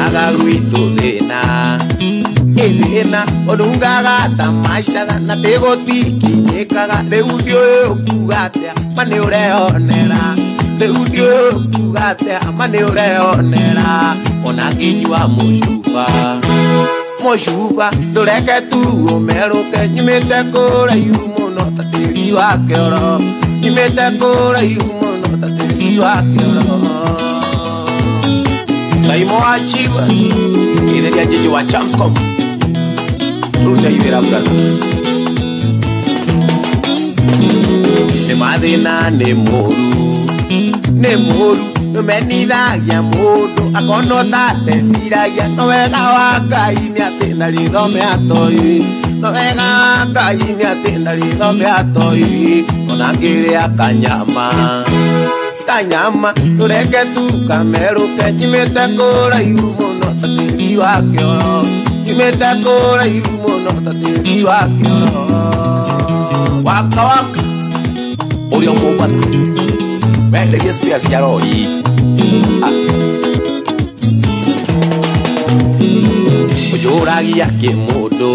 Ũnungaga gwitũ thĩna ĩthĩna ũnungaga ta macatha na tĩgũtikinyĩkaga rĩu ndiũĩ ũkuga atĩa ma nĩ ũreyonera rĩu ndiũĩ ũkuga atĩa ma nĩ ũreyonera ona ngĩnyua mũcuba mũcuba ndũreke tu ũmerũke nyumĩte kũraihu mũno ta tĩri wa kĩoro nyumĩte kũraihu mũno ta tĩri wa kĩoro. Saimo Achievers itheria jiji wa Chamscom rute iwĩra brother. Nĩ mathĩna nĩ mũru nĩ mũru nĩmenithagia mũndũ akonwo ta ndeciragia no wega wa Ngai nĩ atĩ ndarĩthome atoi no wega wa Ngai nĩ atĩ ndarĩthome atoi ona ngĩrĩa kanyama kanyama tũreke tu kamerũke nyumĩte kũraihu mũno ta tĩri wa kĩoro nyumĩte kũraihu mũno ta tĩri wa kĩoro. Waka waka ũrĩa mũmbatha wenderie spare cia rori. Ũnjũragia kĩmũndũ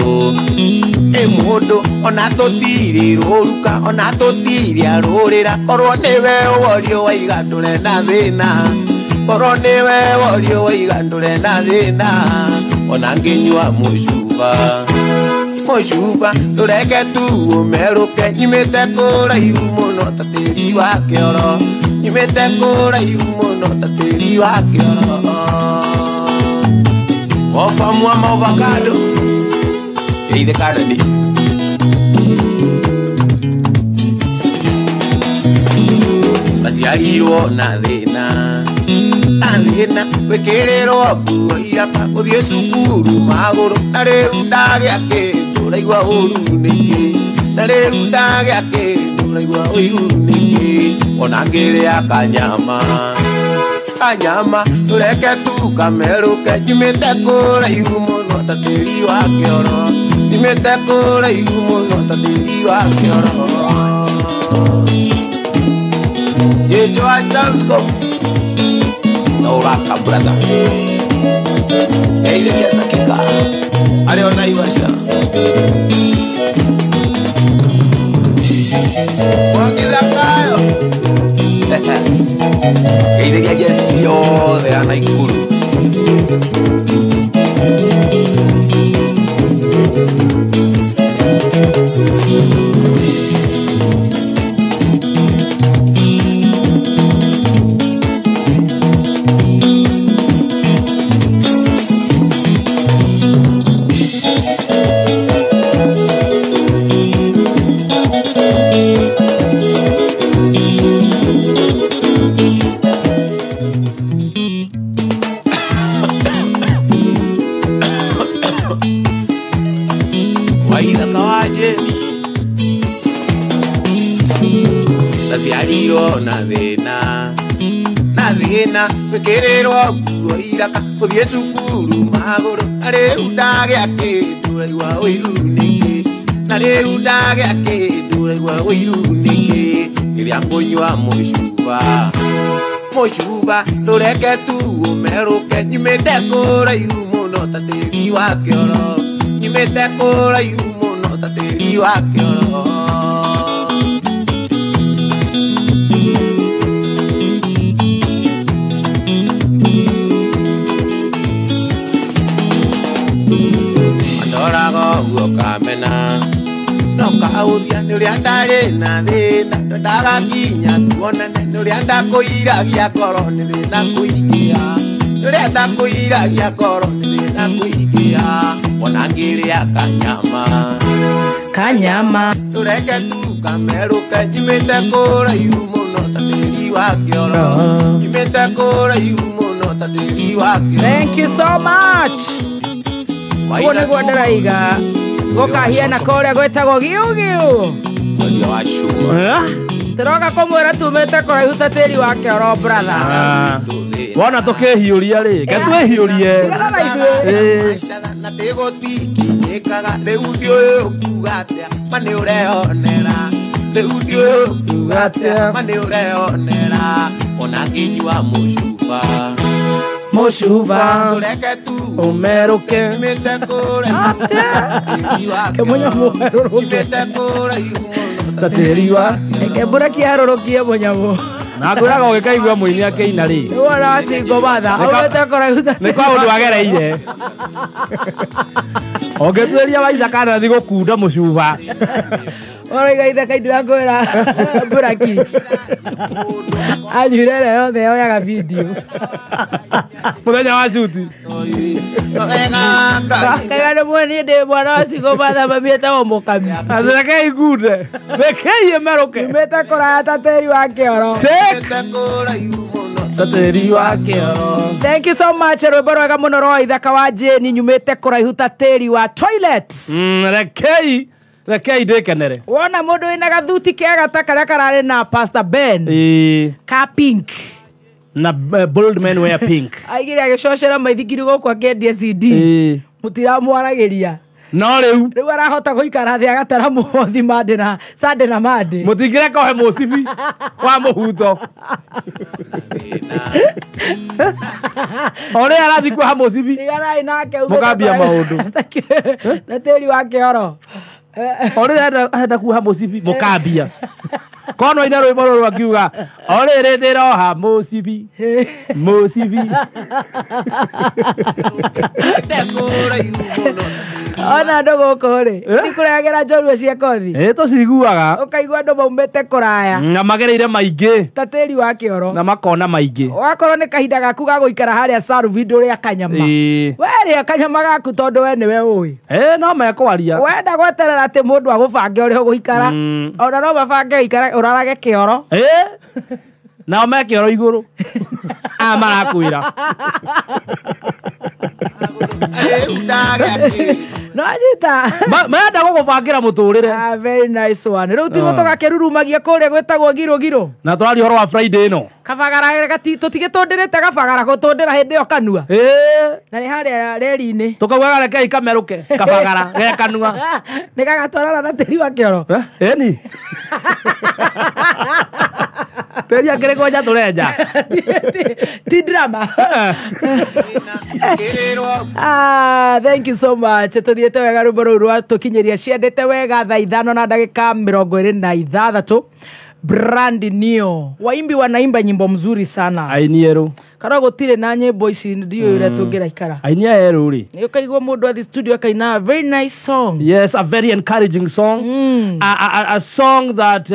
ĩ mũndũ ona tũtirĩ rũruka ona tũtirĩ arũrĩra korwo nĩwe worio waiga ndũre na thĩna korwo nĩwe worio waiga ndũre na thĩna ona ngĩnyua mũcuba mũcuba tũreke tu ũmerũke nyumĩte kũraihu mũno ta tĩri wa kĩoro nyumĩte kũraihu mũno ta tĩri wa kĩoro. Ofa mwama avocado ĩithe kandani ndaciarirwo na thĩna na thĩna gwĩkĩrĩrwo nguo iraka gũthiĩ cukuru magũrũ na rĩu ndagĩa kĩndũ ũraigua ũru nĩkĩ na rĩu ndagĩa kĩndũ ũraigua ũiru nĩkĩ ona ngĩrĩa kanyama kanyama tũreke tu kamerũke nyumĩte kũraihu mũno ta tĩri wa kĩoro nyumĩte kũraihu mũno ta tĩri wa kĩoro. Jejo wa Chamscom na ũraka brother eitheria Sakika arĩa o Naivasha Mwangizakayo eitheria jeci yothe ya Naikuru. Waithaka wa Jemi ndaciarirwo na thĩna na thĩna gwĩkĩrĩrwo nguo iraka gũthiĩ cukuru magũrũ na rĩu ndagĩa kĩndũ ũraigua ũiru nĩkĩ na rĩu ndagĩa kĩndũ ũraigua ũiru nĩkĩ rĩrĩa ngũnyua mũcuba mũcuba tũreke tu ũmerũke nyumĩte kũraihu mũno ta tĩri wa kĩoro nyumĩte kũraihu mũno ta tĩri wa kĩoro. Mandoraga ũguo kamena no kaũthia nĩ ũrĩa ndarĩ na thĩna ndendaga nginya tuonane nĩ ũrĩa ndakũiragia ngoro nĩ thĩna kũingĩha nĩ ũrĩa ndakũiragia ngoro nĩ thĩna kũingĩha ona ngĩrĩa kanyama kanyama tũreke tu kamerũke nyumĩte kũraihu mũno ta tĩri wa kĩoro nyumĩte kũraihu mũno ta tĩri wa kĩoro. Thank you so much. Ũguo nĩguo ndĩraiga gũkahiana kũrĩa gwĩtagwo giugiu mwendia wa cuma tũroka kũmwĩra tumĩte kũraihu ta tĩri wa kĩoro brother. Wona tũkĩhiũria rĩ ke twĩhiũrie tigana na ithuĩ na tĩgũtikinyĩkaga rĩu ndiũĩ ũkuga atĩa ma nĩ ũreyonera rĩu ndiũĩ ũkuga atĩa ma nĩ ũreyonera ona ngĩnyua mũcuba Mũcuba Ũmerũke. Ke mũnyamũ werũrũke. Ta tĩri wa Reke mbũraki arũrũkie mũnyamũ. Na ngwĩraga ũgĩkaigua mũini akĩina rĩ, Wona wacingo matha aumĩte kũraihu ta nĩ kwa ũndũ agereire. Ũngĩtuĩria Waithaka anathi gũkunda mũcuba. Ũraiga ithaka ndirakwĩra mbũraki anyuire ĩrĩa yothe yoyaga video Mũthenya wa cuti. Kaiga nĩ mwene ndĩ mwana wa cingo matha mami etagwo mũkami. Rekei ngunde. Rekei ĩmerũke. Umĩte kũraya ta tĩri wa kĩoro. Ta tĩri wa kĩoro. Thank you so much. Rwĩmbo rwega mũno rwa Ithaka wa Jane, nyumĩte kũraihu ta tĩri wa toilet. Rekei rekei ndĩkenere. Wona mũndũ wĩna gathuti kega ta karĩa kararĩ na Pastor Ben Ĩĩ. ka pink. Na bold men wear pink. Aigire agĩcocera maithikiri gũkũ akĩendia CD. Ĩĩ. Mũtiramwaragĩria. No rĩu Rĩu arahota gũikara thĩ agatara mũhothi Monday na Sunday na Monday. Mũtingĩreka ohe mũcibi wa mũhuto. O rĩrĩa arathiĩ kuoha mũcibi Tiganai nake umĩte Mũkambia kũraihu maũndũ. ta tĩri wa kĩoro. O rĩrĩa arenda kuoha mũcibi mũkambia. Kono aina rwĩmbo rũrũ akiuga o rĩrĩ ndĩroha mũcibi mũcibi. Ona andũ gũkũ rĩ Eh? nĩ kũrehagĩra njorua cia kothi. Ĩ tũciguaga. Ũkaigua andũ maumĩte kũraya Na magereire maingĩ ta tĩri wa kĩoro. na makona maingĩ. Wakorwo nĩ kahinda gaku ga gũikara harĩa Sarubi ndũrĩa kanyama. Ĩĩ. We rĩa kanyama gaku tondũ we nĩwe ũĩ. Ĩ no mekwaria. Wenda gweterera atĩ mũndũ agũbange ũrĩa ũgũikara. Ona no mabange ũikare ũrarage kĩoro. Ĩ nao me kĩoro igũrũ aya marakwĩra. No nyita. Marenda gũgũbangĩra mũtũrĩre. Ah, very nice one. Rĩu tirwo tũgakĩrurumagia kũrĩa gwĩtagwo ngiro ngiro. Na tũraria ũhoro wa Friday ĩno. Kabagara tũtigĩtũndĩrĩte kabagara gũtũndĩra hĩndĩ ĩyo kanua. Ĩ Na nĩ harĩa reri-inĩ. tũkaugaga rekei kamerũke kabagara ge kanua. Nĩ gagatwarana na tĩri wa kĩoro. Ĩni tĩri akĩrĩ kwenja tũrenja. Ti drama. Ah, thank you so much. Tũthiĩte wega rwĩmbo rũu rwa tũkinyĩria ciendete wega thaa 5:26. Brand new. Waimbi wanaimba nyimbo mzuri sana. Aini erũ. Karwa gũtirĩ na nyĩmbo ici ndiũĩ ũrĩa tũngĩraikara. Aini aya erũ rĩ. Nĩ ũkaigua mũndũ athi studio akaina a very nice song. Yes, a very encouraging song. A song that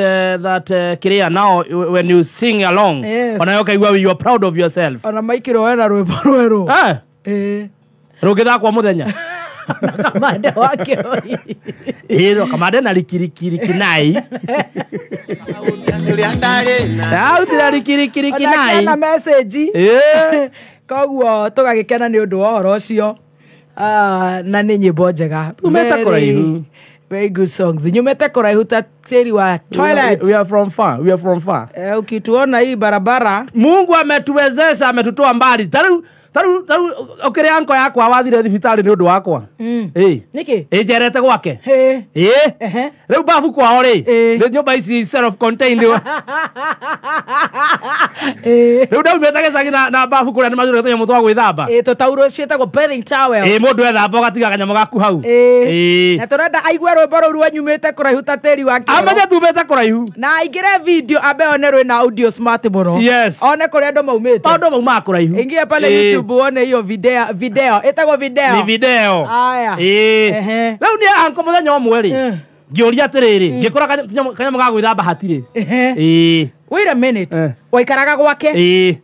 kiria now when you sing along. Yes. Ona ũkaigua you are proud of yourself. Ona maikĩrwo wena rwĩmbo rwerũ. Eh, Eh. rũngĩthakwo mũthenya. Kamande wa kĩoi. Ĩro kamande na rikirikirikinai. Autira rikirikirikinai. Ona message. Ĩ. Koguo tũgagĩkena nĩ ũndũ wa ũhoro ũcio. Na nĩ nyĩmbo njega. Tumĩte kũraihu. Very good songs. Nyumĩte kũraihu ta tĩri wa toilet. We are from far. We are from far. Ukituona hii barabara. Mungu ametuwezesha, ametutoa mbali. Taru taru taru ũkĩrĩ anko yakwa wathire thibitarĩ nĩ ũndũ wakwa. Ĩ. Nĩkĩ? Ĩ njerete gwake. Ĩ. Ĩ. Ehe. Rĩu babu kwao rĩ. Ĩ. Nĩ nyũmba ici self contained. Ĩ. Rĩu ndaumĩte gĩcagi na babu kũrĩa nĩ macũrĩte tũnyamũ twa gwĩthamba. Ĩ tũtaurũ ciĩtagwo bathing towels. Ĩ mũndũ ethamba ũgatiga kanyamũ gaku hau. Ĩ. Ĩ. Na tũrenda aigue rwĩmbo rũu rwanyumĩte kũraihu ta tĩri wa kĩoro. Amenye tumĩte kũraihu. Na aingĩre video ambe one rwĩna audio smart mũno. Yes. One kũrĩa andũ maumĩte. Maũndũ maumaga kũraihu. Ingia pale Ĩ. YouTube uone hiyo video video ĩtagwo video. Ni video. Aya. Ĩ. Ehe. Rĩu niĩ anko mũthenya ũmwe rĩ. Eh. Ngĩũria atĩrĩrĩ, ngĩkora kanyamũ ga gwĩthamba hatirĩ. Ehe. Ĩ. Wait a minute. Eh. Waikaraga gwake. Ĩ.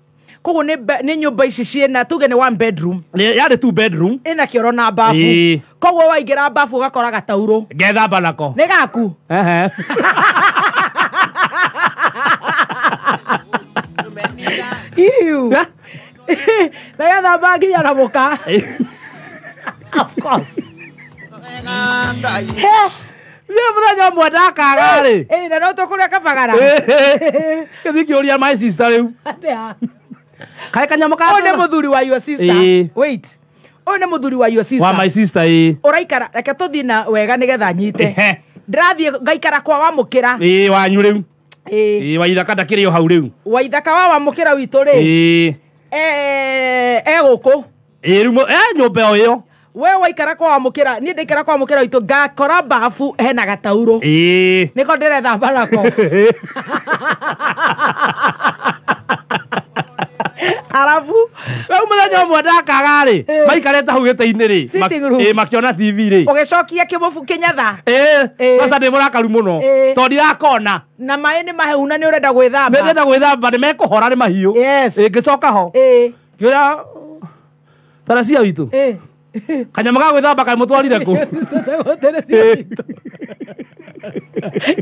Koguo nĩ nyũmba ici ciĩna tuge nĩ one bedroom. Yarĩ two bedroom. Ĩna kĩoro na bafu. Ĩ. Koguo waingĩra bafu ũgakora gataurũ. Ngethamba nako. Nĩ gaku. Ehe. Iu. Eh? Na gethamba nginya na mũka. Of course. Niĩ mũthenya ũmwe ndakaga rĩ. Ĩ na no tũkũrĩa kabagara. Gĩthiĩ ngĩũria my sister rĩu. Atĩa? Kaĩ kanyamũ ka Ũyũ nĩ mũthuri wa your sister. Ĩ. Wait. Ũyũ nĩ mũthuri wa your sister. Wa my sister ĩ. Ũraikara reke tũthiĩ na wega nĩgetha nyite. Ehe. Ndĩrathiĩ ngaikara kwa Wamũkĩra. Ĩ wanyu rĩu. Ĩ. Ĩ Waithaka ndakĩrĩ o hau rĩu. Waithaka wa Wamũkĩra witũ rĩ. Ĩ. Gũkũ. Ĩĩ rĩu nyũmba o ĩyo. We waikara kwa mũkĩra, niĩ ndaikara kwa mũkĩra witũ ngakora bafu hena gatauro. Ĩĩ. Nĩko ndĩrethamba nako. Arabu rĩu mũthenya ũmwe ndakaga rĩ, maikarĩte hau gĩtĩ-inĩ rĩ, Sitting room. Makĩona TV rĩ. Ũgĩcokia kĩmũbu kĩnyatha. Ĩĩ, kwanza ndĩ mũrakaru mũno tondũ ndirakona. Na maĩ nĩ mahehu na nĩ ũrenda gwĩthamba. Nĩ ndĩrenda gwĩthamba, nĩ mekũhora nĩ mahiũ. Yes. Ĩĩ, ngĩcoka ho. Ngĩũra Teresia witũ. Kanyamũ ga gwĩthamba kaĩ mũtwarire kũ?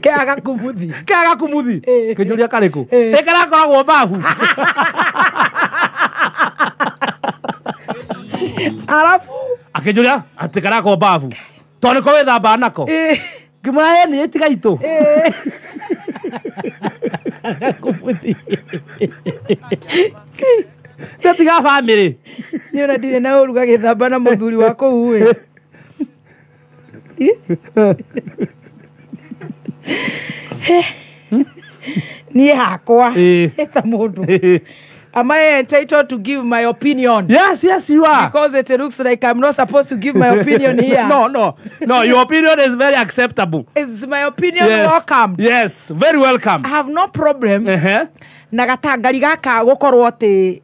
Kea gakumuthi. Kea gakumuthi. Kĩnjũria karĩ kũ? Ĩ karakoragwo babu. Arabu akĩnjũria atĩ karakoragwo babu. Tondũ nĩko wĩthambaga nako. Ngĩmwĩra ĩ nĩ tiga itũ. Gakumuthi. Nĩ tiga bamĩrĩ. Niĩ ona ndirĩ na ũru gagĩthamba na mũthuri wa kũu ĩ. Niĩ hakwa ta mũndũ. Am I entitled to give my opinion? Yes, yes, you are. Because it looks like I'm not supposed to give my opinion here. No, no. No, your opinion is very acceptable. Is my opinion yes. Welcome? Yes, very welcome. I have no problem. Na gatangari gaka gukorwo ati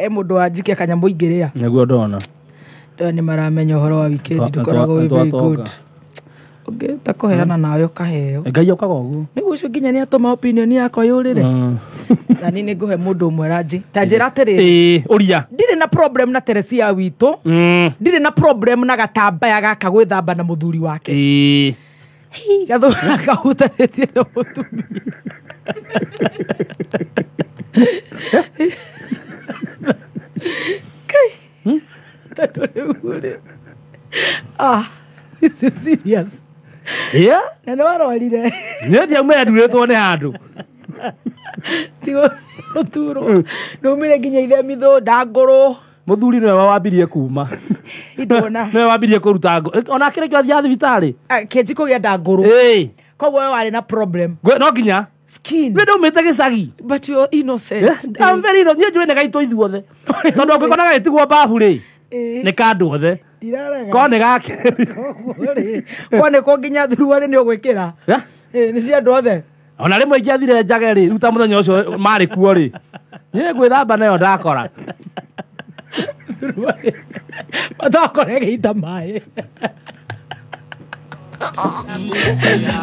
mundu wa njikia kanyamũ ingĩrĩa. Nĩguo ndona. Ndona nĩ maramenya ũhoro wa weekend ndũkoragwo wĩ very good. Ũngĩhota kũheana nawe ũkaheo. Ngai okaga ũguo. Nĩguo ũcio nginya nĩ atũma opinion yakwa yũrĩre. Na niĩ nĩngũhe mũndũ ũmwe ranji. Ta njĩra atĩrĩrĩ. Ĩĩ, ũria. Ndirĩ na problem na Teresia witũ. Ndirĩ na problem na gatambaya gaka gwĩthamba na mũthuri wake. Ĩĩ. Gathũra kahutanĩtie na mũtumia. Kai. Tondũ rĩu rĩ. Ah, this is serious. Yeah? Na nĩ warwarire. Niĩ ndiaumire ndurĩtwo nĩ handũ. Tigo ũturwo. Ndaumire nginya ithemithũ, ndangũrũ. Mũthuri nĩwe wambirie kuma. Indona. Nĩwe wambirie kũruta ngũ. Ona kĩrĩ kĩo athiaga thibitarĩ. Kĩanji kũgĩa ndangũrũ. Ĩĩ. Koguo we warĩ na problem. No nginya. Skin. Nĩ ndaumĩte gĩcagi. But you're innocent. I'm very innocent. Niĩ njũĩ nĩ gaitũ ithuothe. Tondũ angĩkorwo gagĩtigwo babu rĩ, nĩ ka andũ othe. Ndirarega. Korwo nĩ gake. Korwo nĩ kũ nginya thuruarĩ nĩ ũgwĩkĩra. Nĩ cia andũ othe. Ona rĩmwe ingĩathire njage rĩ, rĩu ta mũthenya ũcio marĩ kuo rĩ, niĩ ngwĩthamba nayo ndakora. Matakora ĩgĩita maĩ.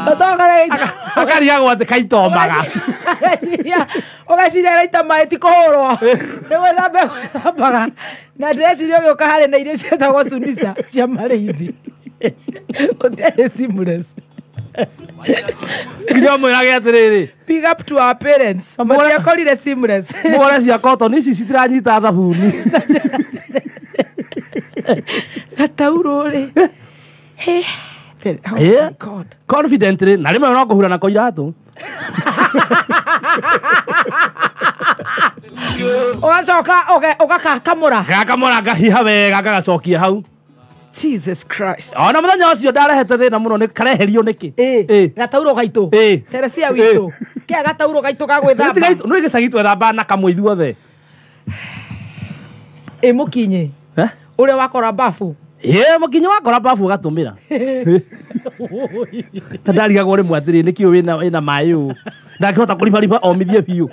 Matakora ĩgĩita. Akarigagwo atĩ kaitomaga. Ũgeciria ĩraita maĩ ti kũhũrwo. Nĩ gwĩthamba gwĩthambaga. Na ndĩreciria ũgĩũka harĩ na irio ciĩtagwo sunisa cia marĩithi. Ũtiarĩ seamless. Nginya ũmwĩrage atĩrĩrĩ. Big up to our parents. Matiakorire seamless. Mũgũre cia cotton ici citiranyita thabuni. Gataurũ rĩ. Oh my God. Confidently, na rĩmwe no kũhura nako iratũ. Ũgacoka ũgakakamũra. Gakamũra ngahiha wega ngagacokia hau. Jesus Christ. Ona mũthenya ũcio ndarehete thĩna mũno nĩ kareherio nĩkĩ? Gataurũ gaitũ. Teresia witũ. Kĩa gataurũ gaitũ ga gwĩthamba. Nĩ gĩcagi twethambaga na kamwe ithuothe. Ĩ mũkinyi. Ũrĩa wakora babu. Ĩ mũkinyi wakora babu ũgatũmĩra. Ta ndarigagwo rĩmwe atĩrĩ nĩkĩ ũyũ wĩna maĩ ũũ. Ndangĩhota kũribariba omithie biũ.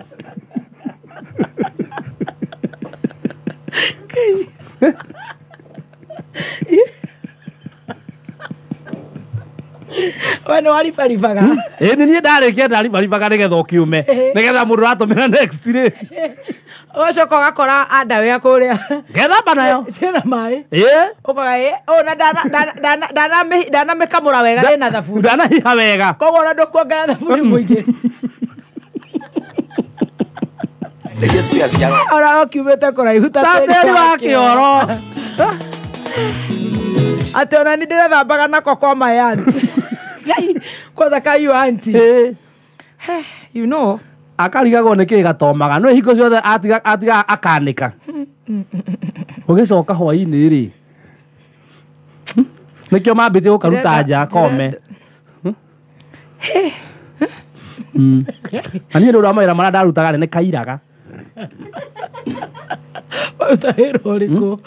We nĩ waribaribaga. Ĩ nĩ niĩ ndarĩkia ndaribaribaga nĩgetha ũkĩũme. Nĩgetha mũndũ ũratũmĩra next rĩ. Ũgacoka ũgakora underwear kũrĩa. Ngethamba nayo. Ciĩna maĩ. Ĩ. Ũkoga ĩ, na ndanamĩkamũra wega ĩna thabuni. Ndanahiha wega. Koguo ona ndũkuongerera thabuni mũingĩ. Ona ũkiumĩte kũraihu ta tĩri wa kĩoro. Atĩ ona nĩ ndĩrethambaga nako kwa my aunt. Kwanza ka your auntie. You know. Akarigagwo nĩ kĩ gatomaga. No hingo ciothe atiga akanĩka. Ũgĩcoka hwaĩ-inĩ rĩ. Nĩkĩo mambĩtie gũkaruta nja kome. Na niĩ nĩ ũndũ wa mawĩra marĩa ndarutaga rĩ, nĩ kairaga. Ũraruta wĩra ũrĩkũ?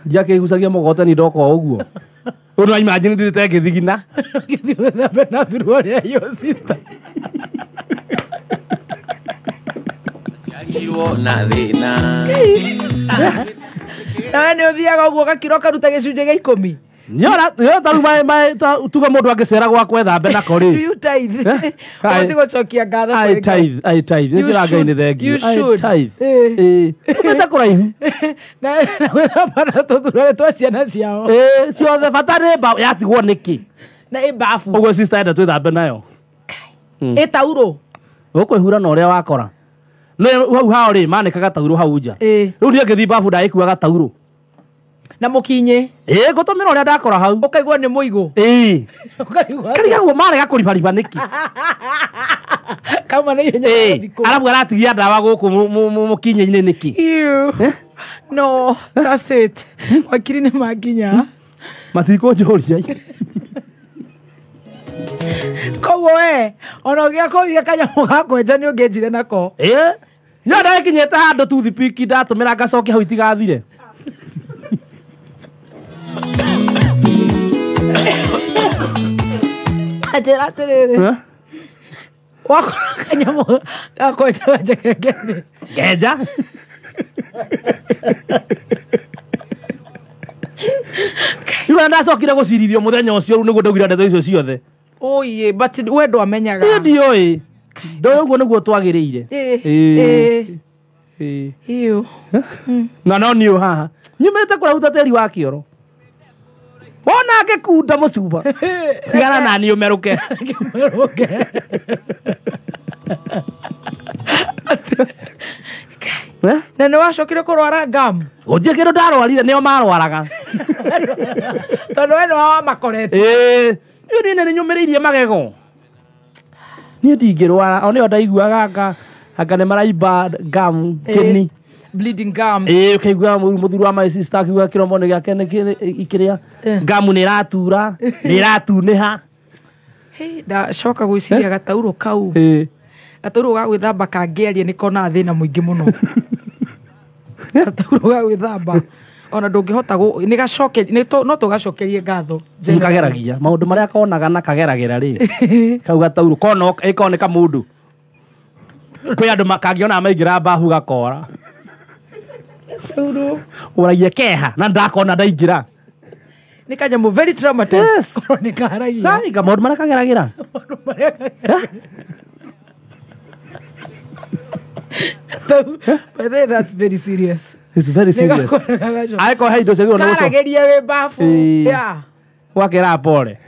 Ndiakĩgucagia mũgogoteni ndoka o ũguo. Rĩu no imagine ndĩrĩte ngĩthigina. Ũgĩthiĩ wĩthambe na thuruarĩ ya your sister. Ciarirwo na thĩna. Nawe nĩ ũthiaga ũguo ũgakira ũkaruta gĩcunjĩ gĩa ikũmi. Nyora ta rĩu tuge mũndũ angĩcera gwakwa ethambe nako Do rĩ. you tithe? Eh? Ũbatiĩ gũcokia ngatho I kũrĩ Ngai. tithe, I tithe. You Njĩra Ngai nĩ should, thengiũ. you I should. tithe. Eh. Ĩĩ. Umĩte kũraihu. Na gwĩthamba na tũthuruarĩ twa ciana ciao. Ĩĩ, ciothe bata nĩ mbaũ yatigwo nĩkĩ? Na ĩ bafu. Ũguo sister enda twĩthambe nayo. Ĩ taurũ. Ũkwĩhura na ũrĩa wakora. No hau hao rĩ manĩkaga taurũ hau nja. Ĩĩ. Rĩu niĩ ngĩthiĩ babu ndagĩkuaga taurũ. Na mũkinyĩ. Ĩĩ ngũtũmĩra ũrĩa ndakora hau. Ũkaigua nĩ mũigũ. Ĩĩ. Ũkaigua Karigagwo marega kũribariba nĩkĩ? kauma na ihenya Ĩĩ. thikũ. Arabu aratigia ndawa gũkũ mũkinyĩ-inĩ nĩkĩ? Ew. No, that's it. Wakiri nĩ makinya. Matikũnjũria. Koguo we, ona ũngĩakũrire kanyamũ ga kwenja nĩ ũngĩenjire nako. Ĩĩ. Nyo ndakinyĩte handũ toothpick ndatũmĩra ngacokia hau itigathire. Anjĩra atĩrĩrĩ, Eh? wakora kanyamũ ga kwenja wenje kengeni. Ngenja. Rĩu ndacokire gũcirithio mũthenya ũcio rĩu nĩguo ndaugire ndeto icio ciothe. Oye, but we ndwamenyaga. Niĩ ndiũĩ. Ndoĩ ũguo nĩguo twagĩrĩire. Ĩĩ, Ĩĩ. ĩĩ. Ĩĩ. Ew. Na no niĩ haha. Nyumĩte kũraihu ta tĩri wa kĩoro. Wona ngĩkunda mũcuba. Tigana na niĩ ũmerũke. Kĩmerũke. Eh? Na nĩ wacokire kũrwara gum. Gũtirĩ kĩndũ ndarwarire nĩo marwaraga. Tondũ we nĩwe wamakorete. Ĩĩ. Niĩ niĩ nĩ nyũmĩrĩirie magego. Niĩ ndingĩrwara o nĩo ndaiguaga anga nĩ maraimba gum kĩni. Bleeding gums. Ĩĩ ũkaigua mũthuri wa my sister akiuga kĩromo-inĩ gĩake nĩ kĩrĩa ngamu nĩ ĩratura nĩ ĩratunĩha. Hey, ndacoka gwĩciria gataurũ kau. Ĩĩ. Gataurũ ga gwĩthamba kangĩaria nĩ konaga thĩna mũingĩ mũno. Gataurũ ga gwĩthamba ona ndũngĩhota nĩ gacoke no tũgacokerie ngatho. Nĩkageragia maũndũ marĩa konaga na kageragĩra rĩ kau gataurũ kona ĩkoneka mũndũ kwĩ andũ kangĩona maingĩra bahu gakora. Gataurũ Ũragia keha na ndakona ndaingĩra. Nĩ kanyamũ very traumatized. Yes. Korwo nĩ karagia. Kai maũndũ marĩa kageragĩra. Maũndũ marĩa kageragĩra. But then that's very serious. It's very serious. Angĩkorwo he indo ciagĩrĩirwo nĩ gũcoka. Karagĩria wĩ babu. Ĩĩ. Yeah. Gwakĩra pole.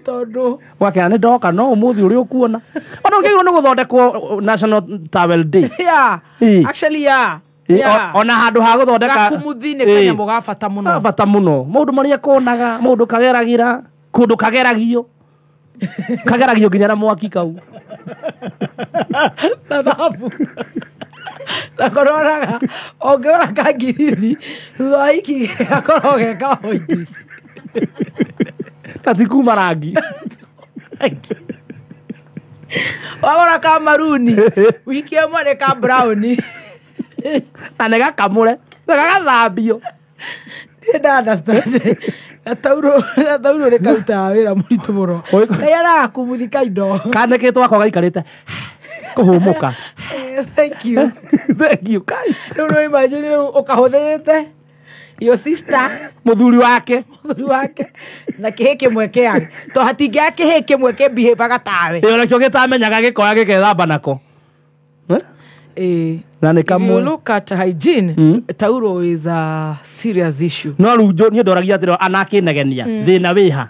Tondũ Gwakĩra nĩ ndoka no ũmũthĩ ũrĩa ũkuona. Ona ũngĩagĩrĩirwo nĩ gũthondekwo National Towel Day. yeah. Ĩĩ. Actually yeah. Ĩĩ, Yeah. ona handũ ha gũthondeka Gakumuthi nĩ Ĩĩ. kanyamũ ga bata mũno. Ga bata mũno. Maũndũ marĩa konaga, maũndũ kageragĩra, kũndũ kageragio. Kageragio nginya na mwaki kau. Na thabu. Na kororaga ũngĩgũra kangiriri thutha wa iki gakorwo ge kahoiti. Na ti kuma rangi. Wagũra ka maruni wiki ĩmwe nĩ ka brown. Na nĩ gakamũre na gagathambio. Ndĩ understand. Gataurũ nĩ karutaga wĩra mũritũ mũno. Ngai aragakumuthi ka indo. Kanĩkĩtwo gakwa gaikarĩte kũhũmũka. Thank you. Thank you. Kai. Rĩu no imagine rĩu ũkahũthĩrĩte your sister Mũthuri wake. mũthuri wake na kĩhĩ kĩmwe kĩa to hatingĩaga kĩhĩ kĩmwe kĩmbihĩbaga tawe. Ĩĩ onakĩo gĩtamenyaga gĩkoya gĩkethamba nako. Eh, Na nĩ if you kamwe. look at hygiene, tauro is a serious issue. No rĩu niĩ ndoragia atĩrĩ anakĩnegenia thĩna wĩha.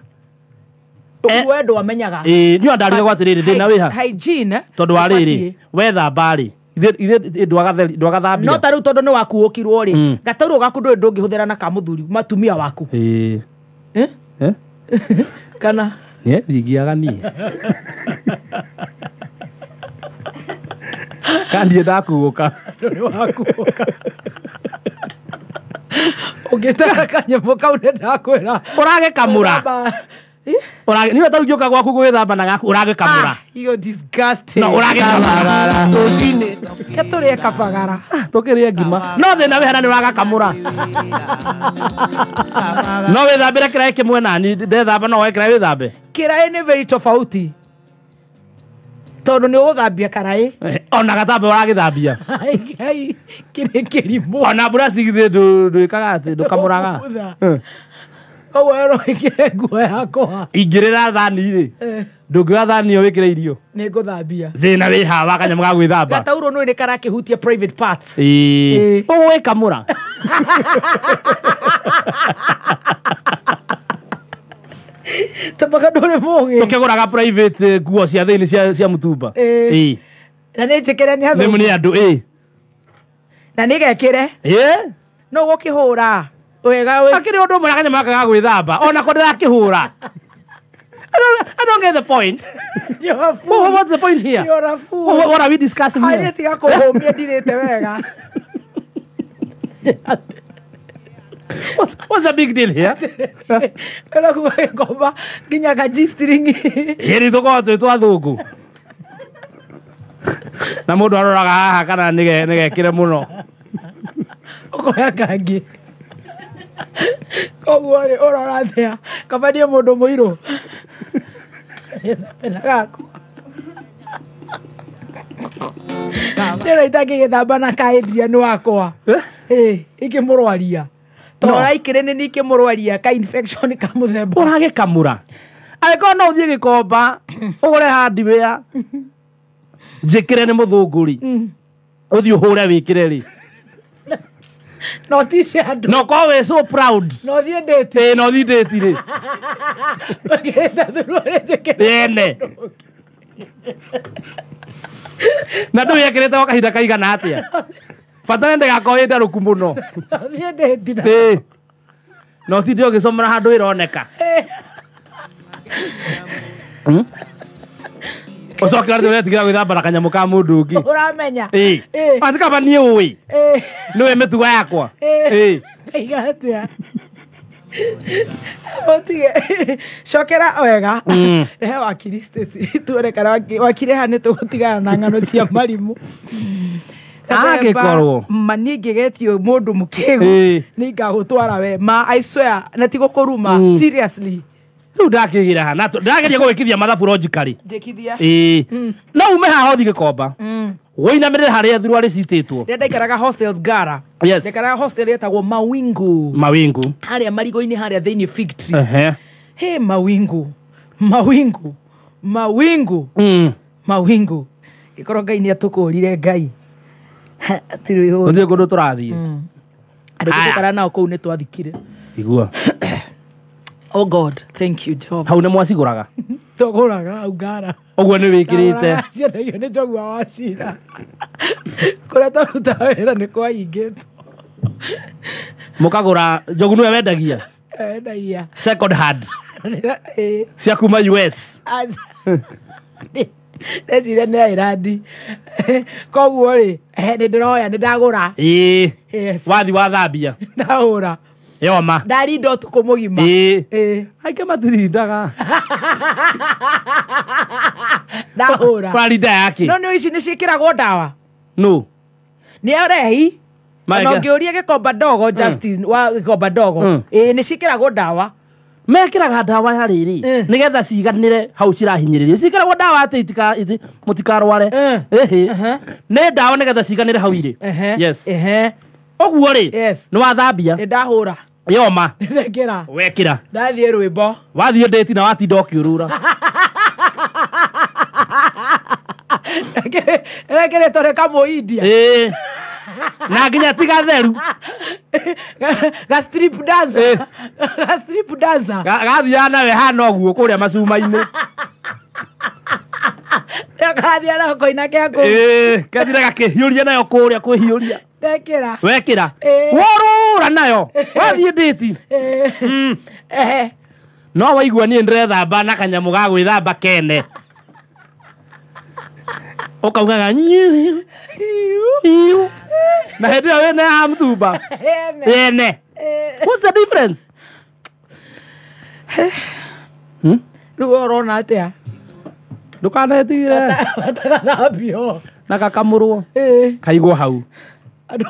Ũguo we ndwamenyaga. Ĩĩ niĩ ndarigagwo atĩrĩrĩ thĩna wĩha. Hygiene Tondũ wa rĩrĩ wethamba rĩ ithe ndwagathambia. No ta rĩu tondũ nĩ wakuũkirwo rĩ gataurũ gaku ndũĩ ndũngĩhũthĩra na ka mũthuri matumia waku. Ĩĩ. Eh? Eh? Kana Nĩ ndingiaga niĩ. Kandiĩ ndakuũka. Nĩ wakuũka. Ũngĩtara kanyamũ kau nĩ ndakwĩra. Ũragĩkamũra. Niwe ta rĩu ngĩũka gwaku gwĩthamba na gaku ũragĩkamũra. You're disgusting. No ũragĩkamũra. Kamagara rũcinĩ. Ke tũrĩe kabagara. Tũkĩrĩe ngima. No thĩna wĩ hana nĩ ũragakamũra. No wĩthambĩre kĩraĩ kĩmwe nani ndethamba no woe kĩraĩ wĩthambe. Kĩraĩ nĩ very tofauti. Tondũ nĩ ũgũthambia karaĩ. Ona gatambe ũragĩthambia. Ai kĩrĩ kĩrimũ. Ona mbura cigithĩ ndwĩkaga atĩ ndũkamũraga. Koguo we no wĩkĩre nguo yakwa. Ingĩrĩra thani rĩ. Ndũngĩoya thani ĩyo wĩkĩre irio. Nĩ ngũthambia. Thĩna wĩ haha wa kanyamũ ga gwĩthamba. Gataurũ nĩ karakĩhutia private parts. Ĩĩ. Ũgwĩkamũra. Tamaka ndũrĩ mũgĩ. Tũkĩgũraga private nguo cia thĩinĩ cia mũtumba. Ĩĩ. Na nĩ njĩkĩre nĩ athũngũ. Nĩ andũ ĩĩ. Na nĩ gekĩre. Ĩĩ. No ũgũkĩhũra. Wega wĩ. Akĩrĩ ũndũ ũmwe na kanyamũ gaka ga gwĩthamba. Ona ko ndĩrakĩhũra. I don't get the point. You're a fool. What's the point here? You're a fool. What are we discussing here? I tiga kũhũmia ndirĩte wega. What's the big deal here? Ĩno kuma gĩkomba nginya ka G-string. Ĩĩ tũkoragwo twĩ twa thũngũ. Na mũndũ aroraga haha kana nĩgekĩre mũno. Ũkoya kangĩ. Koguo rĩ ũrora atĩa? Kaba niĩ mũndũ mũirũ. Ndĩra itangĩgĩthamba na ka Adrian wakwa. Ikĩmũrwaria. Tondũ ikĩrĩ nĩ ikĩmũrwaria ka infection ka mũthemba. Ũragĩkamũra. Angĩkorwo no ũthiĩ gĩkomba ũgũre hardware njĩkĩre nĩ mũthũngũ rĩ. Ũthiĩ ũhũre wĩkĩre rĩ. No tice andũ. No korwo wĩ so proud. No thiĩ date. Ĩĩ no thiĩ date rĩ. Ũkĩenda thuruarĩ njĩkĩre. Ene. Na ndũgĩkĩrĩte gwa kahinda kaigana atĩa? Bata nĩ ndĩgakorwo ĩ ndarũku mũno. No thiĩ date na. Ĩĩ. No tinde ũgĩcomora handũ ĩroneka. Ũcoke ũrĩa ũretigĩra gwĩthamba na kanyamũ ka mũndũ ũngĩ. Ũramenya. Ĩĩ. Atĩ kaba niĩ ũĩ. Nĩwe mĩtugo yakwa. Ĩĩ. Ngaiga atĩa? Ũtige. Cokera wega. Rehe wakiri Stacy. Tuone kana wakiri haha nĩ tũgũtigana na ng'ano cia marimũ. Angĩkorwo. Ma niĩ ingĩgetio mũndũ mũkĩgu nĩ ingagũtwara we. Ma I swear na ti gũkũruma. Seriously. Rĩu ndakĩgĩra haha. Na ndĩrageria gũgĩkithia mathabu logically. Njĩkithia. Ĩĩ. No ume haha ũthiĩ gĩkomba. Wĩinamĩrĩre harĩa thuruarĩ citĩtwo. Rĩrĩa ndaikaraga hostels Ngara. Yes. Ndaikaraga hostel yetagwo Mawingu. Mawingu. Harĩa marigo-inĩ harĩa thĩinĩ Fig Tree. He Mawingu. Mawingu. Mawingu. Mawingu. Gĩkorwo Ngai nĩ atũkũrire Ngai. Gũtirĩ kũndũ tũrathiĩ. Andũ tũikara nao kũu nĩ twathikire. Igua. Oh God, thank you Jehovah. Hau nĩ mwacigũraga? Tũgũraga hau Ngara. Ũguo nĩ wĩkĩrĩte. Ciendagio nĩ Njogua wa Cira. Kũrĩa twarutaga wĩra nĩ kwahingĩtwo. Mũkagũra Njogu nĩwe wendagia? Wendagia. Second hand. Cia kuma US. Ndeciria nĩ Ireland. Koguo rĩ, nĩ ndĩroya nĩ ndagũra. Ĩĩ. Wathi wathambia. Ndahũra. Yoma. Ndarinda ũtukũ mũgima. Ĩĩ. Aingĩ matirindaga. Ndahũra. Ũrarinda yakĩ? No nĩ ici nĩ ciĩkĩragwo ndawa? No. Nĩ arehi. Ona ũngĩũria gĩkomba ndogo Justin wa gĩkomba ndogo. Ĩĩ nĩ ciĩkĩragwo ndawa. Mekĩraga ndawa ya rĩrĩ nĩgetha ciganĩre hau cirahinyĩrĩrio. Ciĩkĩragwo ndawa atĩ mũtikarware. Ĩhĩ. Nĩ ndawa nĩgetha ciganĩre hau irĩ. Yes. Ũguo rĩ, nĩ wathambia. Nĩ ndahũra. Yoma. Ndekĩra. Wekĩra. Ndathiĩ rwĩmbo. Wathiĩ ndĩti na watinda ũkĩũrũra. Rekĩrĩtwo nĩ kamũindia. Ĩĩ. Na nginya ti gatheru. Ga strip dancer. Ga strip dancer. Gathiaga nawe hana ũguo kũrĩa macuma-inĩ. Gathiaga nako koina kĩa kũu. Ĩĩ, gathire gakĩhiũria nayo kũrĩa kwĩhiũria. Ndekĩra. Wekĩra. Worũra nayo. Wathiĩ ndĩti. No waigua niĩ ndĩrethamba na kanyamũ ga gwĩthamba kene. Ũkaugaga nyiu. Iu. Na hĩndĩ ĩyo wĩna ya mũtumba. Ene. What's the difference? Rĩu ũrona atĩa? Ndũkanetigĩre. Batagathambio. Na gakamũrwo kaigwo hau.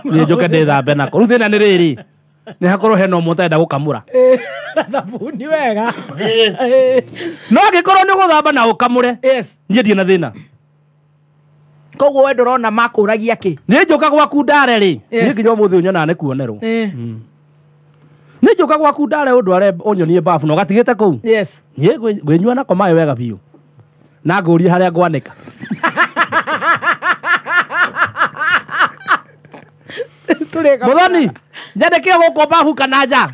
Niĩ njoke ndĩthambe nako. Rĩu thĩna nĩ rĩrĩ, nĩ hakorwo hena ũmwe ũtarenda gũkamũra. Thabuni wega. No angĩkorwo nĩ gũthamba na ũkamũre, Yes. niĩ ndirĩ na thĩna. Koguo we ndũrona makũragia kĩ? Niĩ njũka gwaku ndare rĩ, Yes. niĩ nginya ũmũthĩ ũnyonaga nĩ kuonerwo. Niĩ njũka gwaku ndare ũndware ũnyonie bafu na ũgatigĩte kũu. Yes. Niĩ ngwĩnyua nako maĩ wega biũ. Na ngũrie harĩa ngwanĩka. Mũthoni, nyandĩkĩre gũkũ bafu kana nja.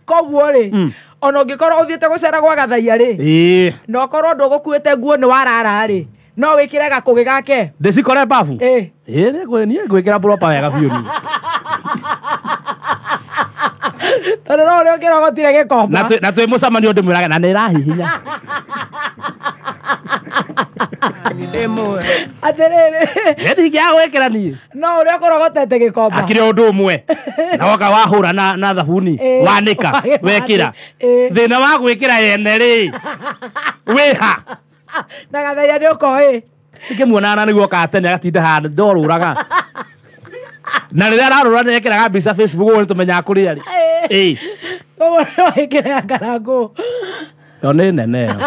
Koguo rĩ, ona ũngĩkorwo ũthiĩte gũcera gwa Gathaia rĩ, na ũkorwo ndũgũkuĩte nguo nĩ warara rĩ, no wĩkĩre gakũgĩ gake. Ndĩcikore bafu? Ĩĩ, niĩ ngwĩkĩra proper wega biũ niĩ. Tondũ no ũrĩa ũngĩrogotire gĩkomba. Na twĩ mũcemanio ndĩmwĩraga na nĩ ĩrahihinya. Atĩrĩrĩ. Niĩ ndingĩaga gwĩkĩra niĩ. No ũrĩa ũkũrogotete gĩkomba. Akĩrĩ ũndũ ũmwe. Na woka wahũra na thabuni, wanĩka, wekĩra. Thĩna wa gwĩkĩra yene rĩ, wĩha. Na Gathaia nĩ ũkoĩ. Ngĩmuonaga na nĩguo okaga tene agatinda haha ndorũraga. Na rĩrĩa ararũra nĩ ekĩraga mbica Facebook ũguo nĩtũmenyaga kũrĩa arĩ. Ĩĩ. Koguo no wĩkĩre ya Karangũ. Ĩyo nĩ nene ĩyo.